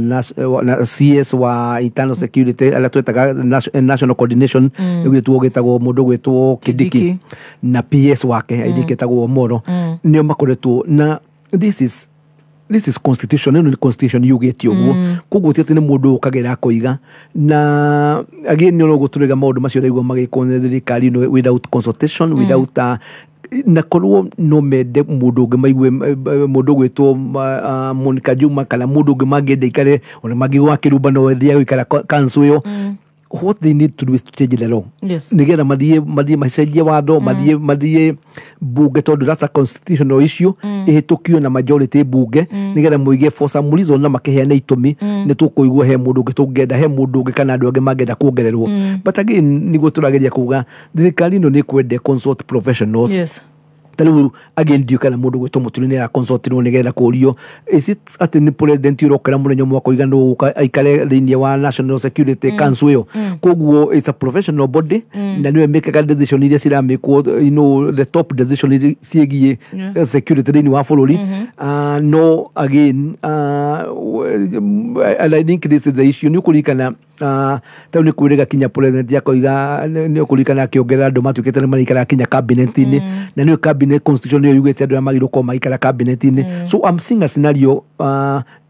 CS wa internal security arĩa twetaga national coordination, gwĩtwo gĩtagwo mũndũ gwĩtwo Kindiki, na PS wake I think etagwo Omoro, nĩo makoretwo na this is constitution, ĩno nĩ constitution yugĩte ũguo. Koguo ti atĩ nĩ mũndũ ũkagĩra akoiga, na again nĩ ũrogwo tũrĩga maũndũ macio ũraigua magĩkwo nĩ thirikari ĩno without consultation, without na korwo no mende mũndũ ũngĩ maigue mũndũ gwĩtwo Monica Juma kana mũndũ ũngĩ mangĩenda ikare ona mangĩgwa kĩrumba no ethiage gũikara council ĩyo. What they need to do is to change the law. Nĩgetha mathiĩ macenjie watho, mathiĩ bunge, tondũ that's a constitutional issue, ĩhĩtũkio na majority bunge, nĩgetha moige for some reason na makĩheana itũmi, nĩ tũkũigua he mũndũ ũngĩ tũngĩenda, he mũndũ ũngĩ kana andũ angĩ mangĩenda kuongererwo. But again nĩguo tũrageria kuga thirikari ĩno nĩ ĩkwenda consult professionals. Ta rĩu again ndiũĩ kana mũndũ gwĩtwo Mũturi nĩ araconsultirwo nĩgetha kũrio is it atĩ nĩ president ũrokera mũthenya ũmwe akoiga nũ ũgũka aikare thĩinĩ wa National Security Council ĩyo. Koguo it's a professional body, na nĩwe mĩkaga decision iria ciramĩkwo, you know, the top decision iria ciĩgiĩ security thĩinĩ wa bũrũri. No again and I think this is the issue, nĩ ũkũririkana tau nĩ kwĩrĩga kinya president akoiga nĩ ũkũririkana akĩongerera andũ matuĩkĩte nĩ maraikara kinya cabinet-inĩ, na nĩyo cabinet constitution nĩyo yugĩte andũ arĩa magĩrĩirwo gũkorwo magĩikara cabinet-inĩ. So I'm seeing a scenario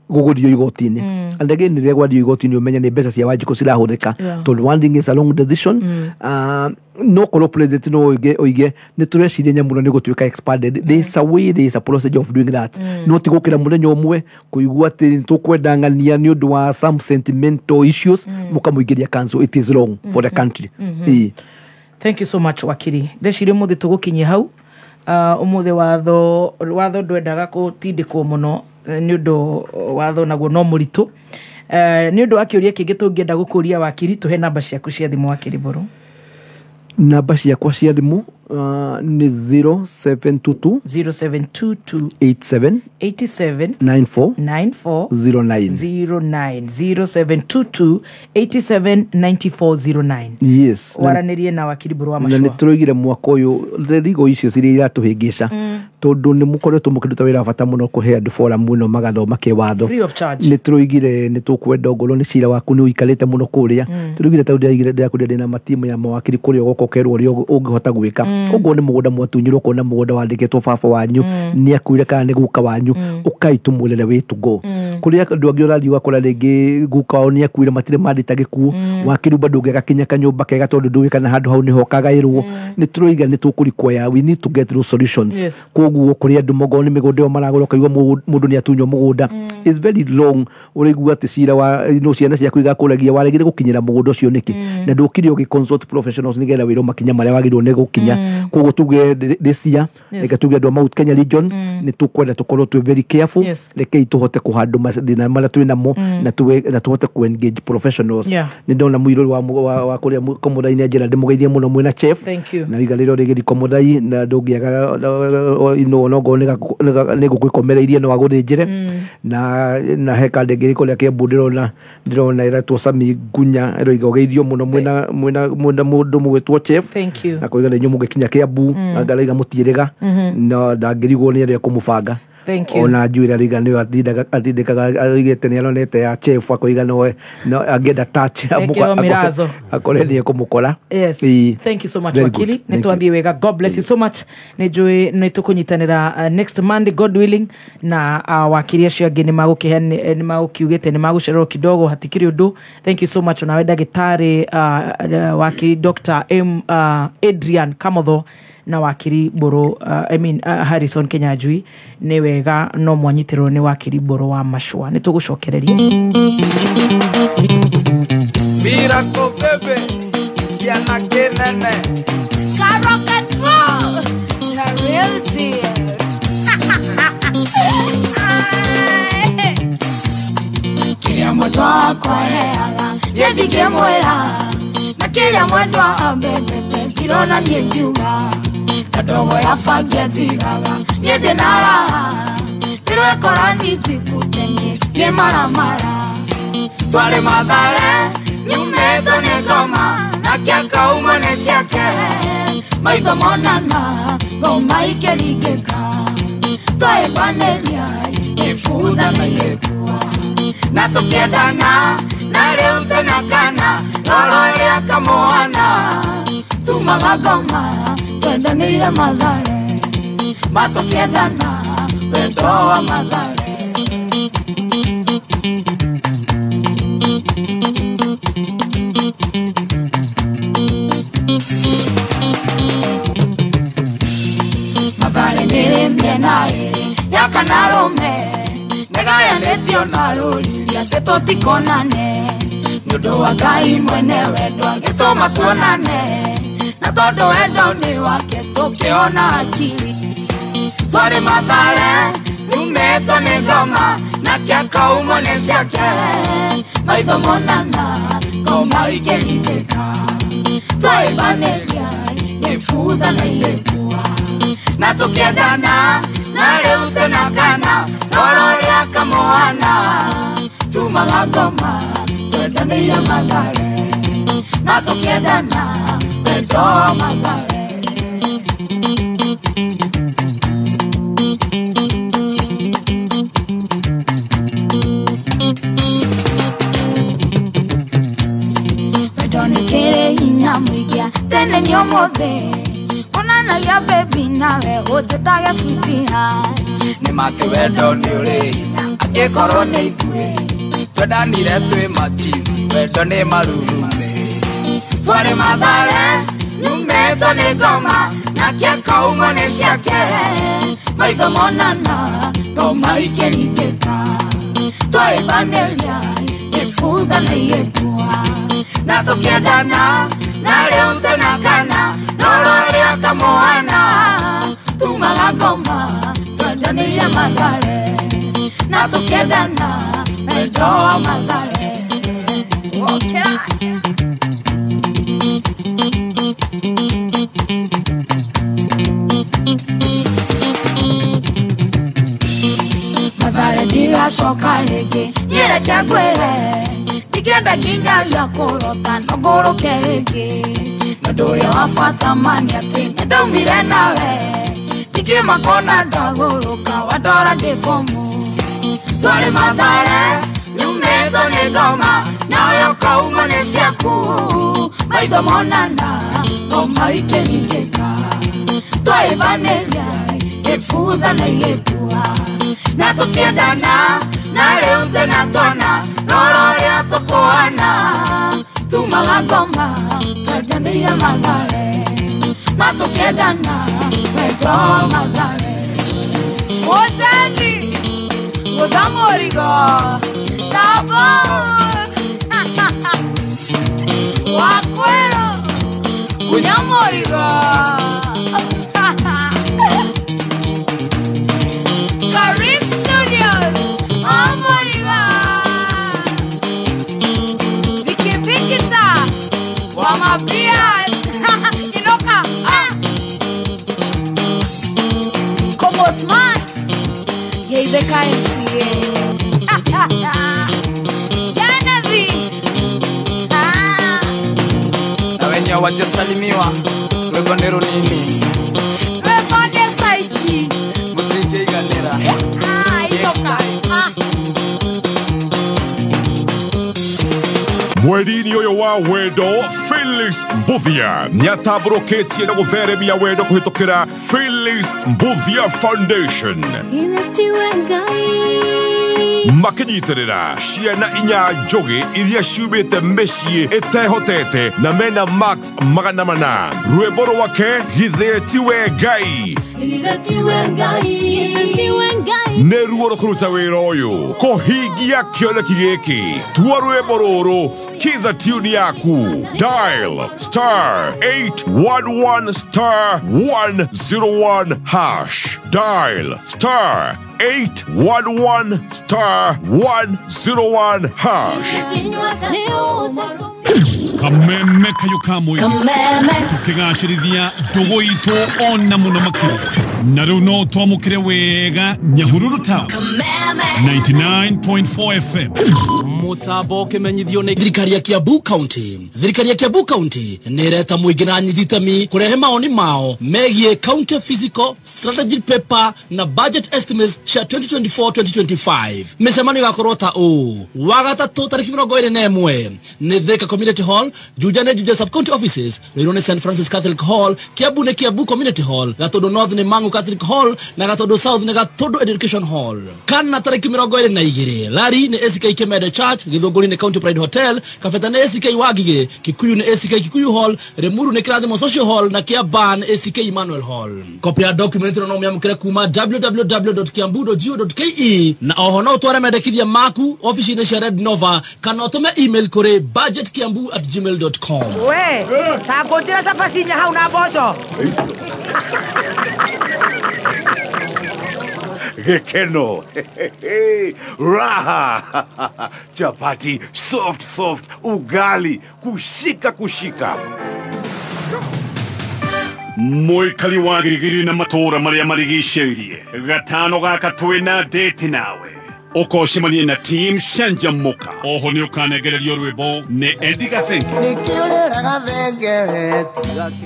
gũgũthio igoti-inĩ, and again rĩrĩa gwathio igoti-inĩ ũmenye nĩ mbeca cia Wanjikũ cirahũthĩka, tondũ one thing is a long decision. No korwo president no oige nĩ tũreciria nyamũ ĩno nĩ gũtuĩka expanded, there is a way, there is a procedure of doing that. No ti gũkĩra mũthenya ũmwe kũigua atĩ tũkwenda ng'ania nĩ ũndũ wa some sentimental issues mũkamũingĩria council. It is wrong for the country. Thank you so much wakiri. Ndeciria ũmũthĩ tũgũkinyia hau. Ũmũthĩ watho ndwendaga gũtindĩkwo mũno nĩ ũndũ watho naguo no mũritũ. Nĩ ũndũ wa kĩũria kĩngĩ tũngĩenda gũkũria wakiri, tũhe namba ciaku cia thimũ wakiri Mbũrũ. Namba ciakwa cia thimũ nĩ 0722 0722 87 87 94 94 09 09 0722 87 94 09. Yes. Waranĩrie na wakiri Mbũrũ wa na nĩ Macua. tũroigire mwaka ũyũ legal issues iria iratũhĩngĩca, tondũ nĩ mũkoretwo mũkĩruta wĩra wa bata mũno kũhe andũ forum ĩno magathoma kĩwatho free of charge. Nĩ tũroigire nĩ tũkwenda ongorwo nĩ cira waku nĩ ũikarĩte mũno kũrĩa, tũroigire tondũ ndĩraigire ndĩrakwĩrire ndĩna matimu ya mawakiri kũrĩa ũgoka ũkerwo ũrĩa ũngĩhota gwĩka. Ũngorwo nĩ mũgũnda mwatunyirwo, ũkona mũgũnda wandĩkĩtwo baba wanyu nĩ akuire kana nĩ guka wanyu, ũkai tũmwĩrere way to go. Kũrĩa andũ angĩ ũrathiĩ ũgakora rĩngĩ guka wao nĩ akuire matirĩ mandĩta gĩkuũ, wakĩrumba ndũngĩgakinya kanyũmba kega tondũ ndũĩ kana handũ hau nĩho kagaĩrwo. Nĩ tũroiga nĩ tũkũrequire, we need to get those solutions. Koguo kũrĩ andũ mogorwo nĩ mĩgũnda ĩyo maragũra, ũkaigua mũndũ nĩ atunywo mũgũnda, it's very long ũraigua atĩ cira wa no ciana ciaku igakũragia waregire gũkinyĩra mũgũnda ũcio nĩkĩ, na ndũkire ũgĩ consult professionals nĩgetha wĩrwo makinya marĩa wagĩrĩirwo nĩ gũkinya. Koguo tuge this year, reke tuge andũ a Mount Kenya region nĩ tũkwenda tũkorwo twĩ very careful, rekei tũhote kũhandũ mathĩna marĩa twĩ namo na tũhote ku engage professionals. Nĩ ndona mũirũ wa kũrĩa Komothai njĩra ndĩmũgeithie mũno mwĩna chef na wigarĩre ũrĩ Komothai na ndũngĩaga ino nongorwo nĩ ngũkũ ĩkomereirie no agũthĩnjĩre, na he kandĩ ĩngĩ kũrĩa Kĩambu ndĩrona ĩretwo Sami Ngunya ĩroiga ũgeithio mũno mwĩna mũndũ mũgwĩtwo chef na koiga nĩ inyuĩ mũngĩkinya Kĩambu angaraiga mũtiĩrĩga na ndangĩrigwo nĩ arĩa kũmũbanga. Thank you. Ona njuĩrĩ arauga nĩyo atindĩkaga araugĩte nĩ aronete ya chef akoiga no angĩenda touch Ekĩrwo mĩrazo. Akore nĩ ekũmũkora. Yes. Ĩĩ. Thank you so much Very good. wakili. Thank Nĩ twathiĩ wega. God bless you so much. Nĩ njũĩ nĩ tũkũnyitanĩra next Monday God willing na wakili acio angĩ nĩ magũkĩhe nĩ magũkiugĩte nĩ magũcererwo kidogo hatikĩrĩ ũndũ. Thank you so much onawe ndagĩtarĩ wakili Dr. M Adrian Kamotho na wakiri Mburu Harrison Kinyanjui. Nĩ wega no mwanyitĩrwo nĩ wakiri Mburu wa Machua. Nĩ tũgũcokereria. Miracle baby, kiana kinene. Rock and roll, the real deal. Kiria mwendwa wakwa heaga, niĩ ndingĩmwĩra. Na kĩrĩa mwendwa ambendete, ndirona niĩ ngiuga. Ta ndogo ya bangi anjigaga, niĩ ndĩ na raha. Ndĩrwekora ninjikute niĩ, niĩ maramara. Twarĩ Mathare, nyumĩtwo nĩ ngoma, nake akauma nĩ ciake. Maitho monana, ngoma ikĩringĩka. Twahĩmbanĩria, ibutha na igĩkua. Na tũkĩendana, na rĩu twĩna kana, rora ũrĩa kamũhana. Tumaga ngoma, twendanĩire Mathare. Ma tũkĩendana, wendo wa Mathare. Mathare nĩrĩ mĩena ĩrĩ ya kana rũme, nĩgayanĩtio na rũriri atĩ tũtikonane. Nĩ ũndũ wa Ngai mwene wendo agĩtũma tuonane, na tondũ wendo nĩ wake tũkĩona akili. Twarĩ Mathare, nyumĩtwo nĩ ngoma, nake akaumwo nĩ ciake. Maitho monana, ngoma ikĩringĩka. Twahĩmbanĩria, ibutha na igĩkua. Na tũkĩendana, na rĩu twĩna kana, rora ũrĩa kamũhana. Tumaga ngoma, twendanĩire Mathare. Na tũkĩendana, wendo wa Mathare. Wendo nĩ kĩrĩ hinya mũingĩ, tene nĩ ũmũthĩ. Onanagia baby nawe ũnjĩtage sweetheart. Nĩ ma atĩ wendo nĩ ũrĩ hinya, angĩkorwo nĩ ithuĩ. Twendanire twĩ machizi, wendo nĩ marurume. Twarĩ Mathare, nyumĩtwo nĩ ngoma, nake akaumwo nĩ ciake. Maitho monana, ngoma ikĩringĩka. Twahĩmbanĩria, ibutha na igĩkua. Na tũkĩendana, na rĩu twĩna kana, rora ũrĩa kamũhana. Tumaga ngoma, twendanĩire Mathare. Na tũkĩendana, wendo wa Mathare. Wokĩra. Mathare ndigacoka rĩngĩ, niĩ reke ngwĩre. Ndingĩenda nginyagia kũrota no ngũrũke rĩngĩ. Na ũndũ ũrĩa wa bata ma nĩ atĩ nĩ ndaumire nawe. Ndingĩmakona ndagũrũka, wandora ndĩ bomu. Twarĩ Mathare, nyumĩtwo nĩ ngoma, nawe ũkaumwo nĩ ciaku. Maitho monana, ngoma ikĩringĩka. Twahĩmbanĩria, ibutha na igĩkua. Na tũkĩendana, na rĩu twĩna twana, rora ũrĩa tũkũhana. Tumaga ngoma, twendanĩire Mathare. Ma tũkĩendana, wendo wa Mathare. Mũcendi, gũtha mũrigo, Tabo, Wakwero, kunya mũrigo. Karim Studios, Omorigo. Viki Vikita, Wamapian, Inoka, Como Smart, Yeizeka MCA. Janavi. Na wenye wajasalimiwa, rwĩmbo nĩ rũnini. Rwĩmbo nĩ saiki. Mũtingĩiganĩra. Mweri-inĩ ũyũ wa wendo, Felix Mbuthia nĩatambũrũkĩtie na gũtheremia wendo kũhĩtũkĩra Felix Mbuthia Foundation. Makinyitĩrĩra ciana inya njũgĩ iria ciumĩte mĩciĩ ĩtehotete na mena max 400. Rwĩmbo rwake Githĩ tiwe Ngai nĩ ruo rũkũruta wĩra ũyũ kũhingia kĩoneki gĩkĩ. Tua rwĩmbo rũrũ, skiza tune yaku, dial star 811 star 101 hash, dial star 811 star 101 hash. Kameme kayo kamwe tukigacirithia ndugu itu ona muno makiria na riu no twamukire wega Nyahururu Town 99.4 FM. Mutambo kimenyithio ni thirikari ya Kiambu County. Thirikari ya Kiambu County ni ireta muingi na anyititemi kurehe maoni mao megie county physical strategy paper na budget estimates cia 2024-2025. Micemanio igakorwo ta uu: wagatatu tariki 21 ni Thika Community Hall, Juja ni Juja Sub County Offices, Ruiru ni St Francis Catholic Hall, Kiambu ni Kiambu Community Hall, Gatundu North ni Mangu Catholic Hall na Gatundu South ni Gatundu Education Hall. Kana tariki 22 Lari ni ACK Kemede Church, Githunguri ni County Pride Hotel, Kabeta ni ACK Wangige, Kikuyu ni ACK Kikuyu Hall, Limuru ni Kirathimo Social Hall na Kiambaa ni ACK Emmanuel Hall. Copy ya document ĩno no ũmĩamũkĩre kuma www.kiambu.go.ke na oho no ũtware mendekithia maku ofici-inĩ cia Red Nova kana ũtũme email kũrĩ budgetkiambu@gmail.com. We ta ngũnjĩra cabaci inya hau na mboco. Gikeno, raha, chapati, soft soft, ugali, kushika kushika. Mũikari wa Girigiri na matũũra marĩa marigicĩirie, gatano gaka twĩna date nawe ũkocemania na team Canjamũka. Oho nĩ ũkanengererio rwĩmbo nĩ Eddie Gathenge.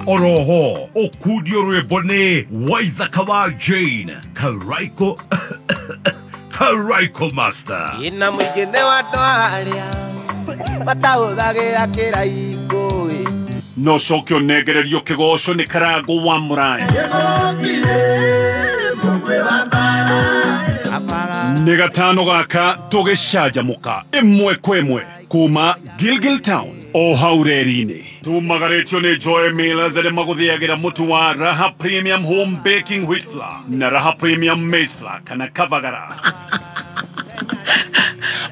Oroho ũkundio rwĩmbo nĩ Waithaka wa Jane Karaiko Karaiko Master. Ina mũingĩ nĩ wa andũ arĩa matahũthagĩra kĩraikũ. No coke ũnengererio kĩgoco nĩ Karango wa Mũraya. Nĩ gatano gaka tũgĩcanjamũka ĩmwe kwa ĩmwe kuma Gilgil Town o hau reri-inĩ. Tumagarĩtio nĩ Joy Millers arĩa magũthĩagĩra mũtu wa Raha Premium Home Baking Wheat Flour na Raha Premium Maize Flour kana Kavagara.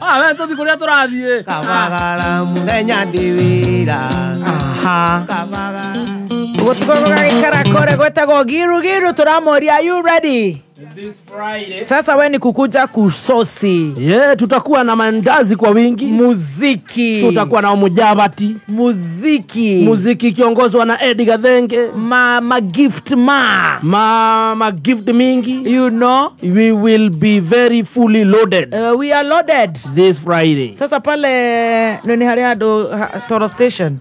Ah, tũthiĩ kũrĩa tũrathiĩ. Kavagara mũthenya ndĩ wĩra. Gũtikorwo gagĩikara kũrĩa gwĩtagwo Giru Giru. Tũramoria, are you ready? This Friday. Sasa we ni kukuja kusosi. Yeah, tutakuwa na mandazi kwa wingi. Muziki. Tutakuwa na mujabati. Muziki. Muziki kiongozwa na Eddie Gathenge. Ma gift ma. Ma gift mingi. You know, we will be very fully loaded. We are loaded this Friday. Sasa pale nini harĩa andũ Toro station.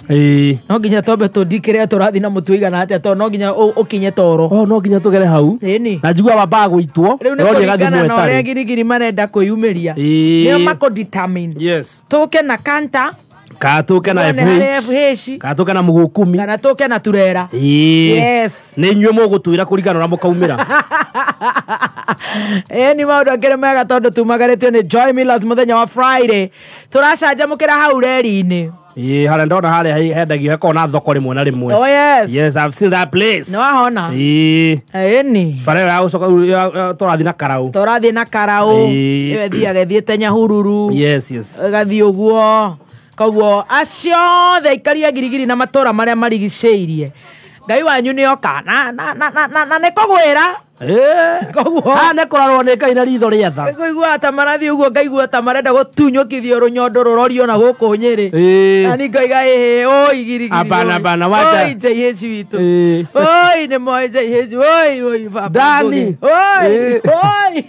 No nginya tombe tũndikĩre tũrathiĩ na mũtu igana atĩa tondũ no nginya ũkinye Toro. Oh, no nginya tũgere hau. Ĩni. Na njigua wambaga gũitwo. Rĩu nĩ kũringana na ũrĩa Girigiri marenda kwĩyumĩria. Nĩo makũ determine. Yes. Tũke na kanta. Ka tũke na FH. Ka tũke na mũgũkumi. Kana tũke na turera. Yes. Nĩ inyuĩ mũgũtwĩra kũringana na mũkaumĩra. Nĩ maũndũ akĩrĩ mega tondũ tumagarĩtio nĩ Joy Millers mũthenya wa Friday. Tũracanjamũkĩra hau reri-inĩ. Ĩĩ, harĩa ndona harĩa hendagio hekoragwo na thoko rĩmwe na rĩmwe. Oh yes. Yes, I've seen that place. Nĩ wahona? Ĩĩ. Ĩni. Bara ĩyo ya gũcoka tũrathiĩ na karaũ. Tũrathiĩ na karaũ. Ĩyo ĩthiaga ĩthiĩte Nyahururu. Yes, yes. Ĩgathiĩ ũguo. Koguo acio othe aikari a Girigiri na matũũra marĩa marigicĩirie, Ngai wanyu nĩ oka na na na na na nĩ kũgwĩra. Koguo nĩ kũrorwo nĩ Ngai na ritho rĩa tha. Ngũigua ta marathiĩ ũguo, ngaigua ta marenda gũtunyũkithio rũnyondo rũrorio na gũkũ Nyĩrĩ. Na niĩ ngoiga ĩhĩ, oi Girigiri. Hapana, hapana, wacha. Oi JH witũ. Oi nĩ moĩ JH, oi oi baba. Dani. Oi, oi.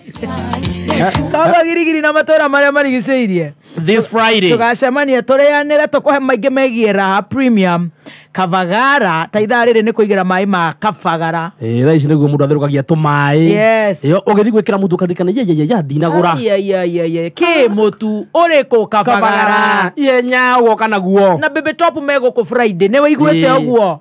Koguo Girigiri na matũũra marĩa marigicĩirie. This Friday. Tũgacemania tũrĩanĩre tũkũhe maingĩ megiĩ Raha Premium Kabagara ta ithaa rĩrĩ nĩ kũigĩra maĩ ma Kabagara. Thaa ici nĩguo mũndũ atherũkagia tũmaĩ. Yes. Ũgĩthiĩ gwĩkĩra mũtu ũkaririkana ye ndinagũra. Ye kĩ mũtu ũrĩkũ Kabagara. Ye nyau woka naguo. Na Baby Top me gũkũ Friday nĩ wĩiguĩte ũguo.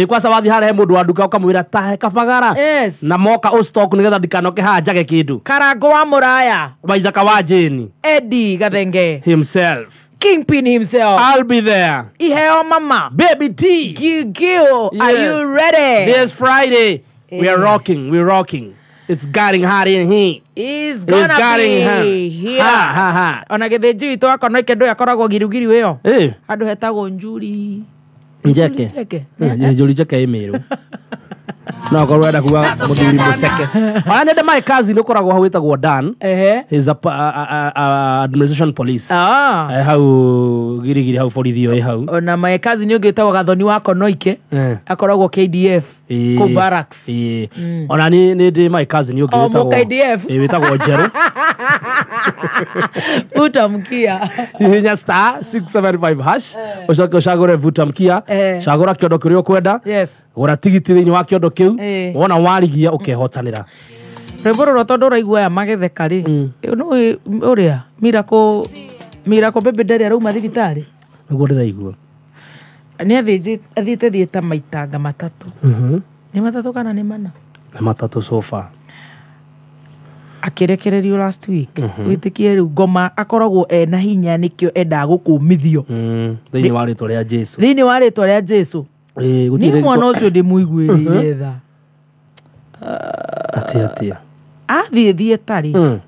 Kwanza wathiĩ harĩa he mũndũ wa nduka ũkamwĩra tahe Kabagara. Yes. Na moka ũstock nĩgetha ndikanoke haha njage kĩndũ. Karango wa Mũraya. Waithaka wa Jane. Eddie Gathenge. Himself. Kingpin himself. I'll be there. Iheo mama. Baby T. Gil, yes. Are you ready? This Friday, we are rocking. We're rocking. It's getting hot in here. It's gonna be here. Ha, ha, ha. Ona gĩthĩnji witũ akorwo ikendo akoragwo girugiri ĩyo. Andũ hetagwo Njuri. Njeke. Njuri Njeke ĩ Mĩrũ. No korwo enda kuga mũthuri mũceke. Ona nyende my cousin ũkoragwo hau wĩtagwo Dan. He's a administration police. Hau girigiri hau borithi ĩ hau. Ona my cousin ũngĩ wĩtagwo Gathoni wa Konoike akoragwo KDF kũu barracks. Ona nĩ ndĩ my cousin ũngĩ wĩtagwo KDF wĩtagwo Njerũ. Utamkia. Hihinya star 675 hash ũcoke ũcagũre vutamkia. Cagũra kĩondo kĩrĩa ũkwenda. Yes. Gũra tigiti thĩinĩ wa kĩondo kĩu. Wona warigia ũkehotanĩra. Rwĩmbo rũrũ tondũ ũraigua aya magĩtheka rĩ, nĩũĩ ũrĩa Miracle Baby ndarĩ arauma thibitarĩ. Nĩguo ndĩraigua. Nĩ athiĩte thiĩta maitanga matatũ. Nĩ matatũ kana nĩ mana? Nĩ matatũ so far. Akĩrekererio last week. Wĩtĩkie rĩu ngoma akoragwo ena hinya nĩkĩo endaga gũkũmithio. Thĩinĩ wa rĩtwa rĩa Jesu. Thĩinĩ wa rĩtwa rĩa Jesu. Nĩ mwana ũcio ndĩmũiguĩrĩire tha. Atia. Athiĩ thiĩtarĩ.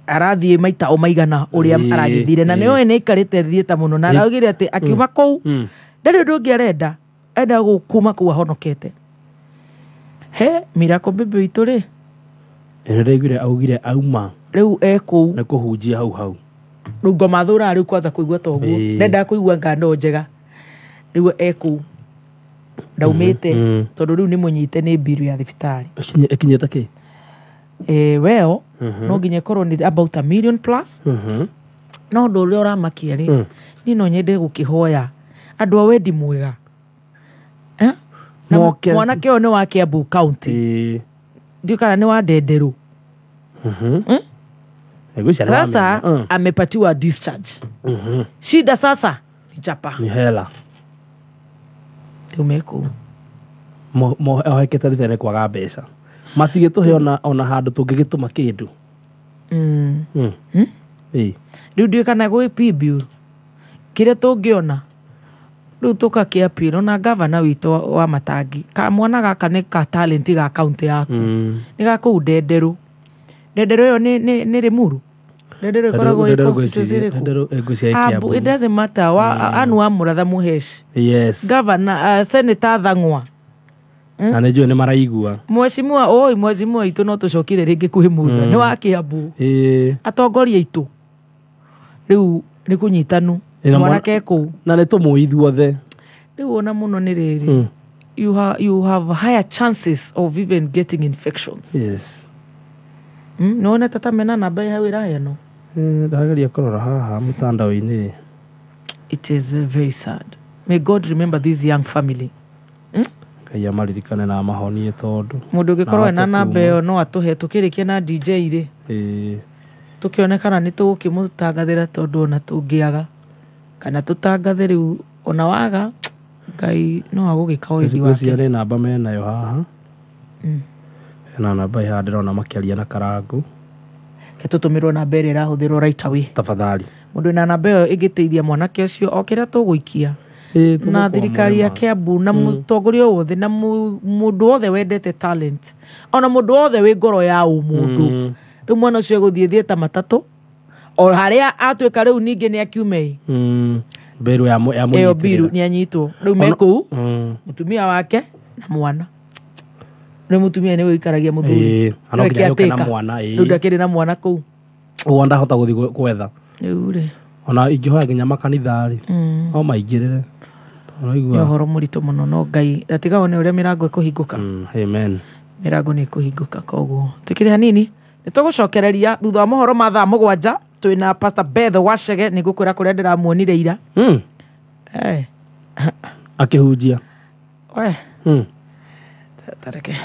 Arathiĩ maita o maigana ũrĩa aragĩthire na nĩoĩ nĩ aikarĩte thiĩta mũno na araugire atĩ akiuma kũu ndarĩ ũndũ ũngĩ arenda enda kuma kũu ahonokete. He Miracle Baby witũ rĩ nĩndĩraiguire augire auma rĩu e kũu nĩ kũhunjia hau hau. Rĩu ngoma thũraga rĩu kwanza kũigua ta ũguo ndendaga kũigua ngano njega rĩu e kũu ndaumĩte tondũ rĩu nĩ mũnyite nĩ mbiru ya thibitarĩ. Ĩkinyĩte kĩ? Well no nginya ĩkorwo nĩ about $1 million plus. No ũndũ ũrĩa ũramakia rĩ niĩ no nyende gũkĩhoya andũ a wendi mwega. Mwanake ũyũ nĩ wa Kiambu County. Ndiũĩ kana nĩ wa Ndenderũ. Sasa amepatiwa discharge. Shida sasa ni chapa. Ni hela. Rĩu me kũu. Ohekete thitha kwaga mbeca. Matigĩtũhe ona handũ tũngĩgĩtũma kĩndũ. Rĩu ndiũĩ kana gwĩ PBU kĩrĩa tũngĩona rĩu tũgakĩappeal ona gavana witũ wa Matangi ka mwana gaka nĩ ka talent ga county yaku. Nĩ ga kũu Ndenderũ. Ndenderũ ĩyo nĩ Rĩmuru. Ndenderũ ĩkoragwo ĩ constituency ĩrĩkũ? It doesn't matter. Anu wa Mũratha Mũheshi. Yes. Governor, Senator Thang'wa. Na nĩ njũĩ nĩ maraigua. Mheshimiwa oi mheshimiwa itũ no tũcokire rĩngĩ kwĩ Mũtha. Nĩ wa Kiambu. Atongoria aitũ rĩu nĩ kũnyitanu. Mwanake kũu. Na nĩ tũmũĩ ithuothe. Rĩu ona mũno nĩ rĩrĩ. You have higher chances of even getting infections. Yes. Nĩwona tata mena namba hau ĩraheanwo? Ndageria kũrora haha mũtandao-inĩ. It is very sad. May God remember this young family. Ngai amaririkane na amahonie tondũ mũndũ ũngĩkorwo ena namba ĩyo no atũhe tũkĩrĩkia na DJ rĩ. Tũkĩone kana nĩ tũgũkĩmũtangathĩra tondũ ona tũngĩaga kana tũtangathe rĩu ona waga Ngai no agũgĩka wendi wake. Ngwĩciria nĩ namba menayo haha. Hena namba ĩhaha ndĩrona makĩaria na Karangũ. Ke tũtũmĩrwo namba ĩrĩa ĩrahũthĩrwo right away. Tafadhali. Mũndũ wĩna namba ĩyo ĩngĩteithia mwanake ũcio o kĩrĩa tũgũikia. Na thirikari ya Kiambu na mũtongoria wothe na mũndũ wothe wendete talent ona mũndũ wothe wĩ ngoro ya ũmũndũ. Rĩu mwana ũcio egũthiĩ thiĩta matatũ o harĩa atuĩka rĩu ningĩ nĩ akiume mbiru ya ĩyo mbiru nĩ anyitwo rĩu me kũu mũtumia wake na mwana. Rĩu mũtumia nĩwe ũikaragia mũthuri rĩu ndakĩrĩ na mwana kũu ũguo ndahota gũthiĩ gwetha rĩu rĩ ona ingĩhoya nginya makanitha rĩ no maingĩrĩre. Nĩ ũhoro mũritũ mũno no Ngai atiga one ũrĩa mĩrango ĩkũhingũka. Amen. Mĩrango nĩ ĩkũhingũka koguo tũkĩrĩ hanini Nĩ tũgũcokereria thutha wa mohoro ma thaa 7 twĩna Pastor Beth Wachege nĩ ngũkwĩra kũrĩa ndĩramuonire ira. Eh. Akĩhunjia. We. Tareke.